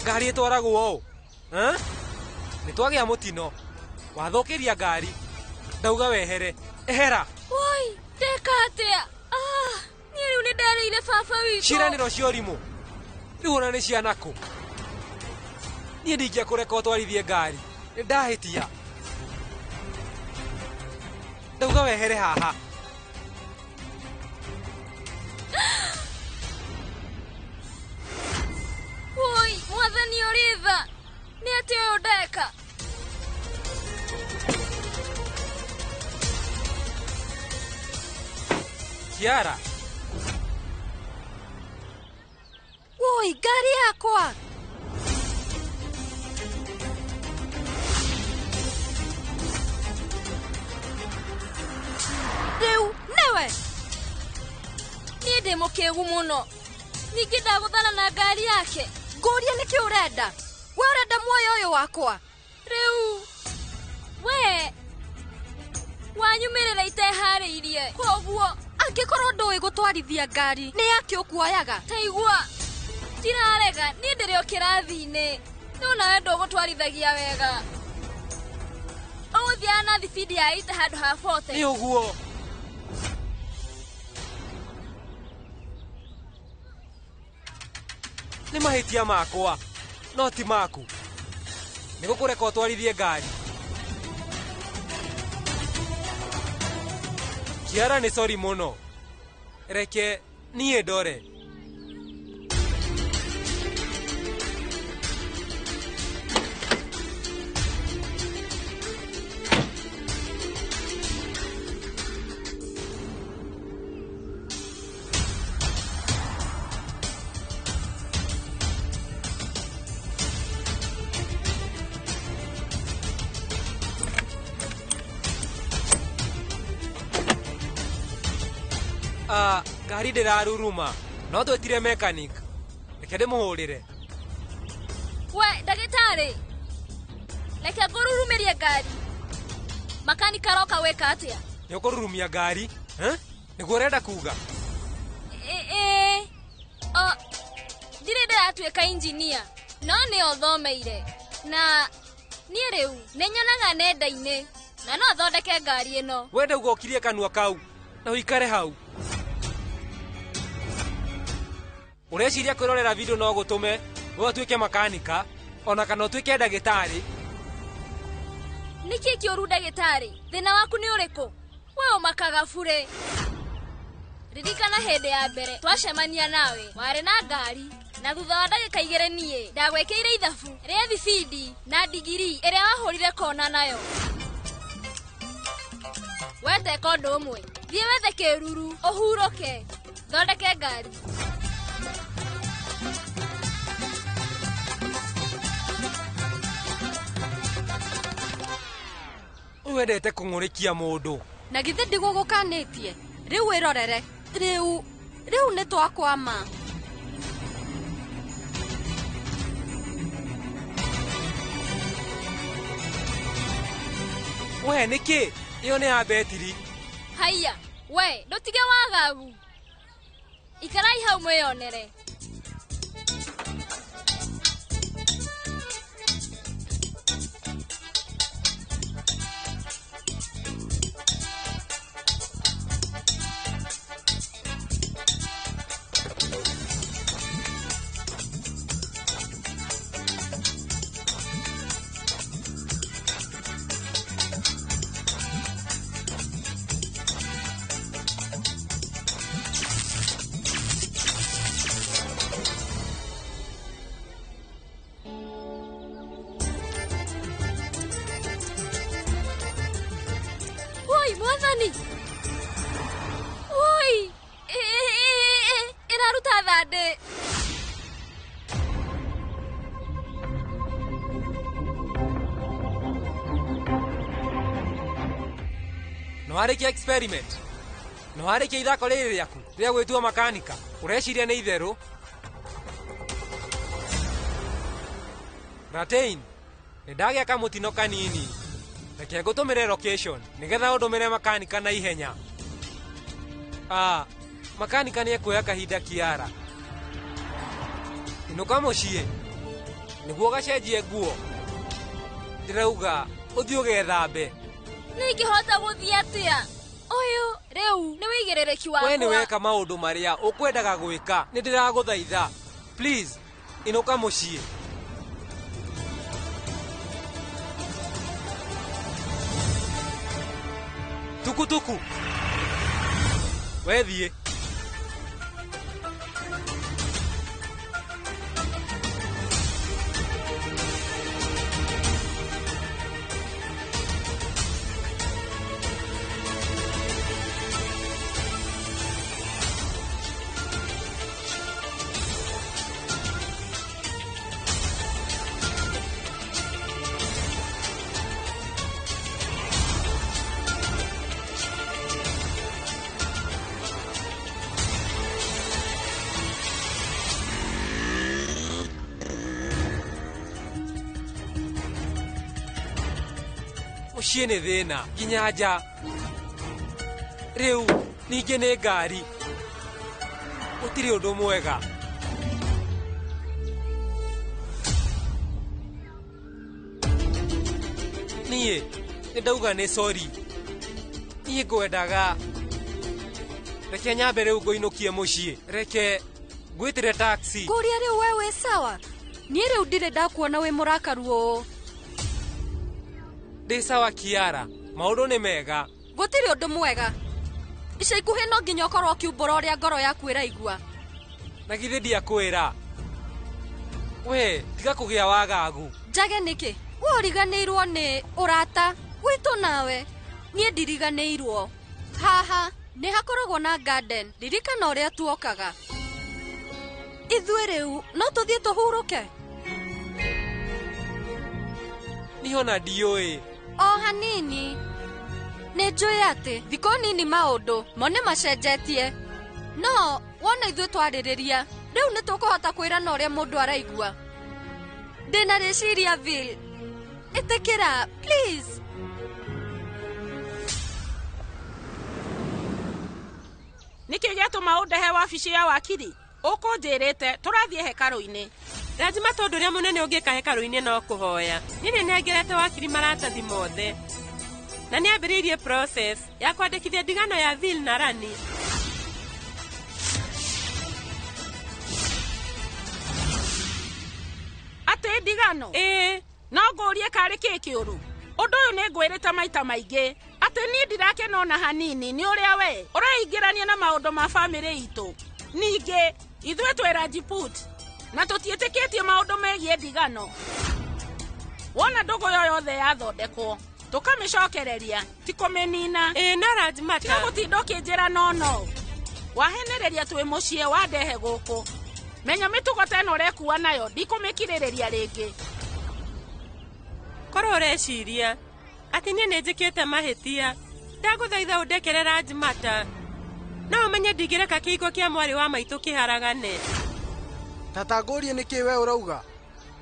Ngari ĩtwaragwo ũũ? Nĩ twagĩa mũtino. Wathũkĩria ngari. Ndauga wehere. Ehera. Woi, ndeka atĩa? Niĩ rĩu nĩ nderĩire baba witũ. Ciĩranĩro cia ũrimũ. Rĩu ona nĩ ciana kũ? Niĩ ndingĩakũreka ũtwarithie ngari. Nĩ ndahĩtia. Ndauga wehere haha. Woi, mwathani ũrĩ tha. Nĩ atĩa ũyũ ndeka? Kiara. Woi, ngari yakwa. Rĩu nĩwe. Niĩ ndĩ mũkĩgu mũno. Ningĩ ndagũthana na ngari yake. Ngũrie nĩkĩ ũrenda? We ũrenda muoyo ũyũ wakwa? Rĩu we wanyumĩrĩra iteharĩirie. Koguo angĩkorwo ndũĩ gũtwarithia ngari nĩ yakĩ ũkuoyaga? Ta igua, ndirarega, niĩ ndĩrĩ o kĩrathi-inĩ. No nawe ndũgũtwarithagia wega. Ũgũthiaga na thibindi ya 80 handũ ha 40. Nĩ ũguo. Nĩ mahĩtia makwa, no ti maku. Nĩ gũkũreka ũtwarithie ngari. Kiara nĩ sori mũno. Reke niĩ ndore. Ngari ndĩraruruma. No twĩtire mechanic. Reke ndĩmũhũrĩre. We ndagĩtarĩ, reke ngũrurumĩrie ngari. Makanika aroka gwĩka atĩa? Nĩ ũkũrurumia ngari? Nĩguo ũrenda kuga? Ĩĩ. Ndirĩ ndĩratuĩka injinia, no nĩyo thomeire. Na niĩ rĩu nĩ nyonaga nenda-inĩ na no thondeke ngari ĩno. We ndauga ũkirie kanua kau na ũikare hau. Ũreciria kwĩrorera video no gũtũme we ũtuĩke makanika ona kana ũtuĩke ndagĩtarĩ? Nĩkĩ kĩũru ndagĩtarĩ? Thĩna waku nĩ ũrĩkũ? We ũmakaga bure. Ririkana hĩndĩ ya mbere twacemania nawe warĩ na ngari na thutha wa ndagĩka 2 niĩ ndagwĩkĩire ithabu rĩa thibindi na ndigiri ĩrĩa wahũrire kona nayo. Weteka ũndũ ũmwe, thiĩ wethe kĩruru ũhurũke, thondeke ngari. Wendete kũng'ũrĩkia mũndũ. Na githĩ ndigũgũkanĩtie? Rĩu wĩrorere. Rĩu nĩ twakwama. We nĩkĩ? Ĩyo nĩ ya betiri. Haiya, we ndũtige wagagu. Ikarai hau mwĩyonere. Ndĩraikara ndĩ. No warĩkia experiment. No warĩkia ithako rĩrĩ rĩaku rĩa gwĩtua makanika. Ũreciria nĩ itherũ? Ratain, nĩ ndagĩa kamũtino kanini. Reke ngũtũmĩre location nĩgetha ũndũmĩre makanika na ihenya. Ah, makanika nĩ ekuoya kahinda Kiara. Inũka mũciĩ nĩguo ũgacenjie nguo. Ndĩrauga ũthiĩ ũgethambe. Nĩ ingĩhota gũthiĩ atĩa? Ũyũ rĩu nĩ wĩigĩrĩrĩki We nĩ wakwa. weka maũndũ marĩa ũkwendaga gwĩka. Nĩ ndĩragũthaitha. Please, inũka mũciĩ. Tukutuku. We thiĩ. Mũciĩ nĩ thĩna nginya nja. Rĩu ningĩ nĩ ngari. Gũtirĩ ũndũ mwega. Niĩ nĩ ndauga nĩ sorry. Niĩ ngwendaga. Reke nyambe rĩu ngũinũkie mũciĩ. Reke ngwĩtĩre taxi. Ngũria rĩu we wĩ sawa? Niĩ rĩu ndirĩ ndakuona wĩ mũrakaru ũũ. Ndĩ sawa Kiara. Maũndũ nĩ mega. Gũtirĩ ũndũ mwega. Ica ikuhĩ no nginya ũkorwo ũkiumbũra ũrĩa ngoro yaku ĩraigua. Na githĩ ndiakwĩra. We tiga kũgĩa wagagu. Njage nĩkĩ? We ũriganĩirwo nĩ ũrata witũ nawe. Niĩ ndiriganĩirwo. Haha nĩ hakoragwo na garden. Ririkana ũrĩa tuokaga. Ithuĩ rĩu no tũthiĩ tũhurũke. Niĩ ona ndiũĩ. O hanini. Nĩ njũĩ atĩ thikũ nini maũndũ mo nĩ macenjetie. No wona ithuĩ twarĩrĩria, rĩu nĩ tũkũhota kwĩrana ũrĩa mũndũ araigua. Ndĩna rĩciria Bill. Ĩtĩkĩra, please. Nĩkĩ gĩatũma ũndehe wabici ya wakiri? Ũkũnjĩrĩte tũrathiĩ hekarũ-inĩ. Rajima tondũ ũrĩa mũnene ũngĩka hekarũ-inĩ no kũhoya. Niĩ nĩ nengerete wakiri maratathi mothe. Na nĩ ambĩrĩirie process ya kwandĩkithia ndigano ya Vil na Rani. Atĩ ndigano? Ĩĩ. No ngũrie karĩ kĩ kĩũru? Ũndũ ũyũ nĩ ngwĩrĩte maita maingĩ atĩ niĩ ndirakena ona hanini nĩ ũrĩa we ũreingĩrania na maũndũ ma bamĩrĩ itũ. Ningĩ ithuĩ twĩ Rajput na tũtiĩtĩkĩtie maũndũ megiĩ ndigano. Wona ndũgũ yo yothe yathondekwo tũkamĩcokereria ti kũmĩnina. Ĩĩ no Rajmata. Tiga gũtinda ũkĩnjĩra no no. Wahenereria twĩ mũciĩ wandehe gũkũ. Menya mĩtugo ta ĩno ũrekua nayo ndikũmĩkirĩrĩria rĩngĩ. Korwo ũreciria atĩ niĩ nĩ njĩkĩte mahĩtia, ndagũthaitha ũndekere Rajmata. No ũmenye ndingĩreka kĩhiko kĩa mwarĩ wa maitũ kĩharagane. Tata ngũrie nĩkĩ we ũrauga?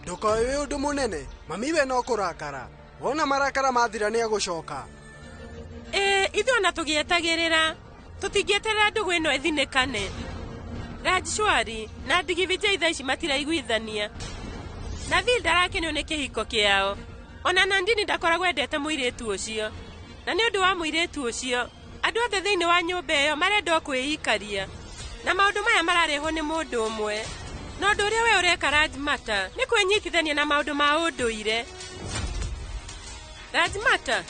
Ndũkoe wĩ ũndũ mũnene. Mami we no kũrakara. Wona marakara mathira nĩ egũcoka. Ĩĩ, ithuĩ ona tũgĩetagĩrĩra. Tũtingĩeterera ndũgũ ĩno ĩthinĩkane. Rajshwari na Digvijay thaa ici matiraiguithania. Na Vil ndarakenio nĩ kĩhiko kĩao. Ona Nandini ndakoragwo endete mũirĩtu ũcio. Na nĩ ũndũ wa mũirĩtu ũcio, andũ othe thĩinĩ wa nyũmba ĩyo marenda o kwĩikaria. Na maũndũ maya mararehwo nĩ mũndũ ũmwe. Na ũndũ ũrĩa we ũreka Rajmata nĩ kwĩnyitithania na maũndũ ma ũndũire. Rajmata,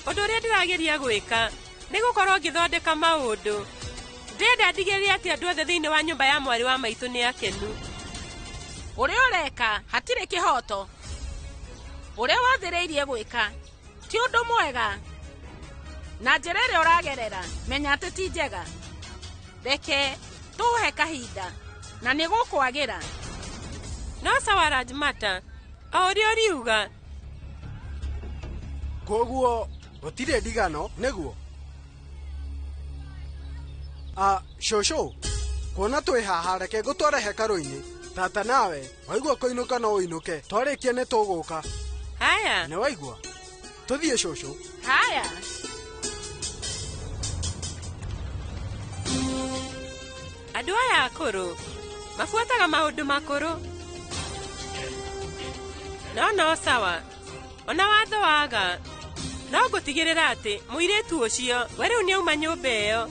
ũndũ ũrĩa ndĩrageria gwĩka nĩ gũkorwo ngĩthondeka maũndũ. Ndĩrenda ndigĩrĩre atĩ andũ othe thĩinĩ wa nyũmba ya mwarĩ wa maitũ nĩ akenu. Ũrĩa ũreka hatirĩ kĩhoto. Ũrĩa wathĩrĩirie gwĩka ti ũndũ mwega. Na njĩra ĩrĩa ũragerera menya atĩ ti njega. Reke tũhe kahinda. Na nĩ gũkwagĩra. No sawa Rajmata, o ũrĩa ũriuga. Koguo gũtirĩ ndigano nĩguo? A cũcũ, kuona twĩ haha reke ngũtware hekarũ-inĩ. Tata nawe waigua kũinũka no ũinũke, twarĩkia nĩ tũgũka. Haya. Nĩ waigua? Tũthiĩ cũcũ. Haya. Andũ aya akũrũ mabuataga maũndũ makũrũ. No no sawa, ona watho waga no ngũtigĩrĩra atĩ mũirĩtu ũcio we rĩu nĩauma nyũmba ĩyo.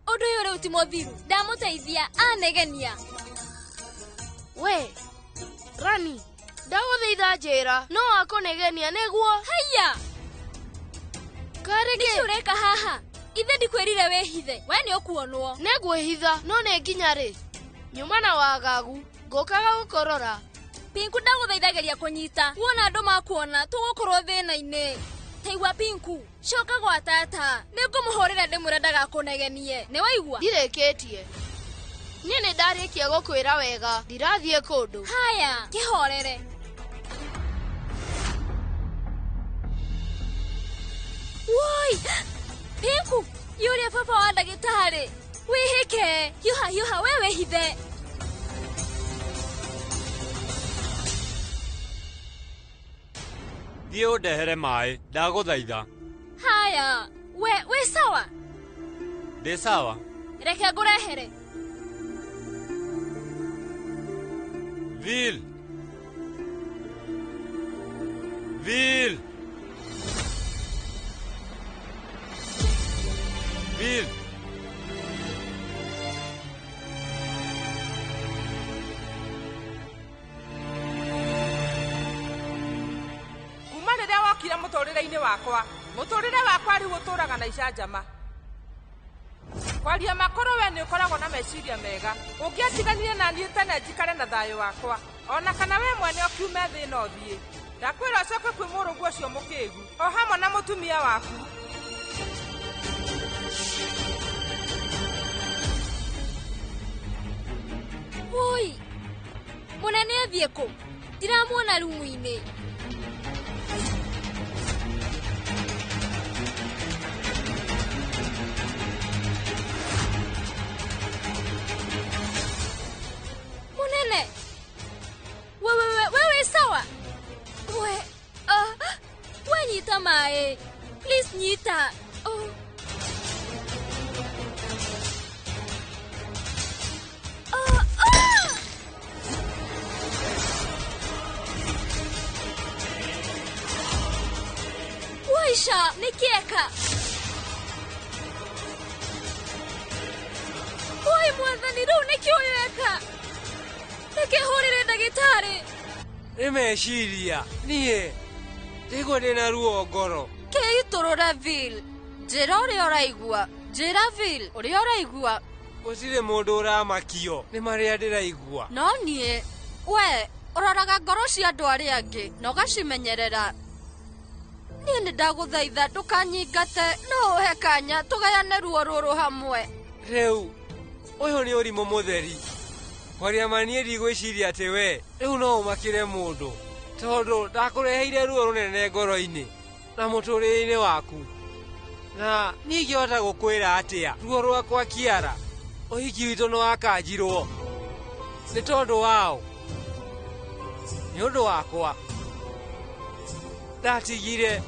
Ũndũ ũyũ rĩu ti mũthiru, ndamũteithia anegenia. We Rani, ndagũthaitha njĩra no wakũnegenia nĩguo. Haiya! Karĩ Nĩkĩ ũreka haha? Ithe ndikwĩrire wĩhithe, we nĩ ũkuonwo. Nĩngwĩhitha, no nĩ nginya rĩ? Nyuma na wagagu, ngũkaga gũkũrora. Pinku ndagũthaitha geria kũnyita, wona andũ makuona tũgũkorwo thĩna-inĩ. Taigua Pinku, coka gwa tata, nĩngũmũhũrĩra ndĩmwĩre ndagakũnegenie. Nĩ waigua? Ndirĩkĩtie. Niĩ nĩ ndarĩkia gũkwĩra wega, ndirathiĩ kũndũ. Haya, kĩhorere. Woi! Pinku, yũria baba wa ndagĩtarĩ. Wĩhĩke, hiũha hiũha we wĩhithe. Thiĩ ũndehere maĩ, ndagũthaitha. Haya, we wĩ sawa? Ndĩ sawa. Reke ngũrehere. Vil. Vil. Vil. Kuma rĩrĩa wokire mũtũrĩre-inĩ wakwa, mũtũrĩre wakwa rĩu ũtũraga na icanjama. Kwaria makũrũ we nĩ ũkoragwo na meciria mega. Ũngĩatiganire na niĩ tene njikare na thayũ wakwa, ona kana we mwene ũkiume thĩ ĩno ũthiĩ. Ndakwĩra ũcoke kwĩ mũrũguo ũcio mũkĩgu, o hamwe na mũtumia waku. Woi! Mũnene athiĩ kũ? Ndiramuona rumu-inĩ. Mũnene! We we we we wĩ sawa? We we nyita maĩ. Please nyita. Oh. Ah. Waisha, nĩkĩeka? Woi mwathani, rĩu nĩkĩ ũyũ eka? Reke hũrĩre ndagĩtarĩ. Nĩ meciria, niĩ ndaigua ndĩna ruo ngoro. Kĩitũrũre Vil, njĩra ũrĩa ũraigua. Njĩra Vil, ũrĩa ũraigua. Gũtirĩ mũndũ ũramakio nĩ marĩa ndĩraigua. No niĩ, we ũroraga ngoro cia andũ arĩa angĩ na ũgacimenyerera. Niĩ nĩ ndagũthaitha ndũkanyingate, no ũhe kanya tũgayane ruo rũrũ hamwe. Rĩu ũyũ nĩ ũrimũ mũtheri. Kwaria ma niĩ ndigwĩciria atĩ we rĩu no ũmakĩre mũndũ, tondũ ndakũreheire ruo rũnene ngoro-inĩ na mũtũrĩre-inĩ waku. Na niĩ ingĩhota gũkwĩra atĩa ruo rwakwa Kiara, ũhiki witũ nĩ wakanjirwo nĩ tondũ wao, nĩ ũndũ wakwa. Ndatigire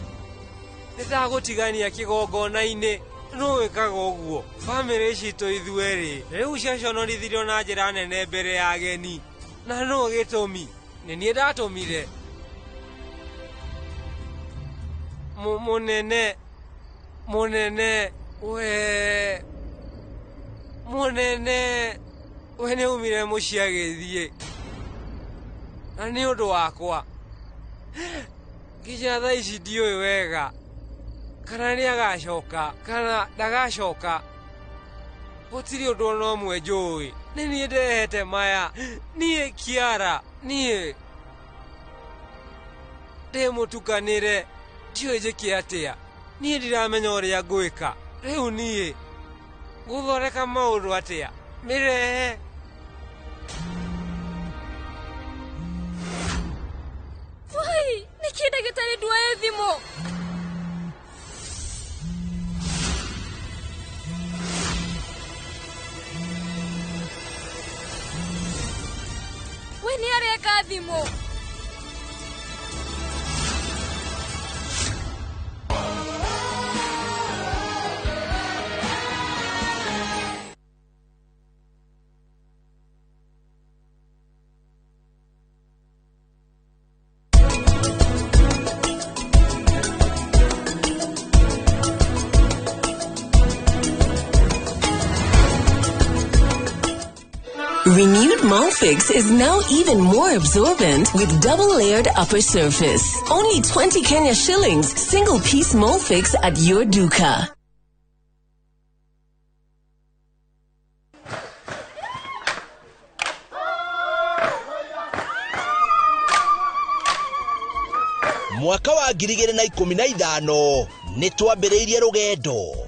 nĩ ndagũtigania kĩgongona-inĩ, nũ wĩkaga ũguo? Bamĩrĩ citũ ithuerĩ rĩu ciaconorithirio na njĩra nene mbere ya ageni. Na nũ gĩtũmi? Nĩ niĩ ndatũmire. Mũnene, mũnene, we mũnene, we nĩ aumire mũciĩ agĩthiĩ na nĩ ũndũ wakwa. Nginya thaa ici ndiũĩ wega kana nĩ agacoka kana ndagacoka. Gũtirĩ ũndũ ona ũmwe njũĩ. Nĩ niĩ ndehete maya, niĩ Kiara, niĩ ndĩ mũtukanĩre, ndiũĩ njĩke atĩa. Niĩ ndiramenya ũrĩa ngwĩka. Rĩu niĩ ngũthondeka maũndũ atĩa? Mĩrehe. Wai, nĩkĩ ndagĩtarĩ nduoye thimũ? We nĩ areka thimũ. Renewed Molfix is now even more absorbent with double-layered upper surface. Only 20 Kenya shillings, single piece Molfix at your duka. Mwaka wa 2015 nĩ twambĩrĩirie rũgendo.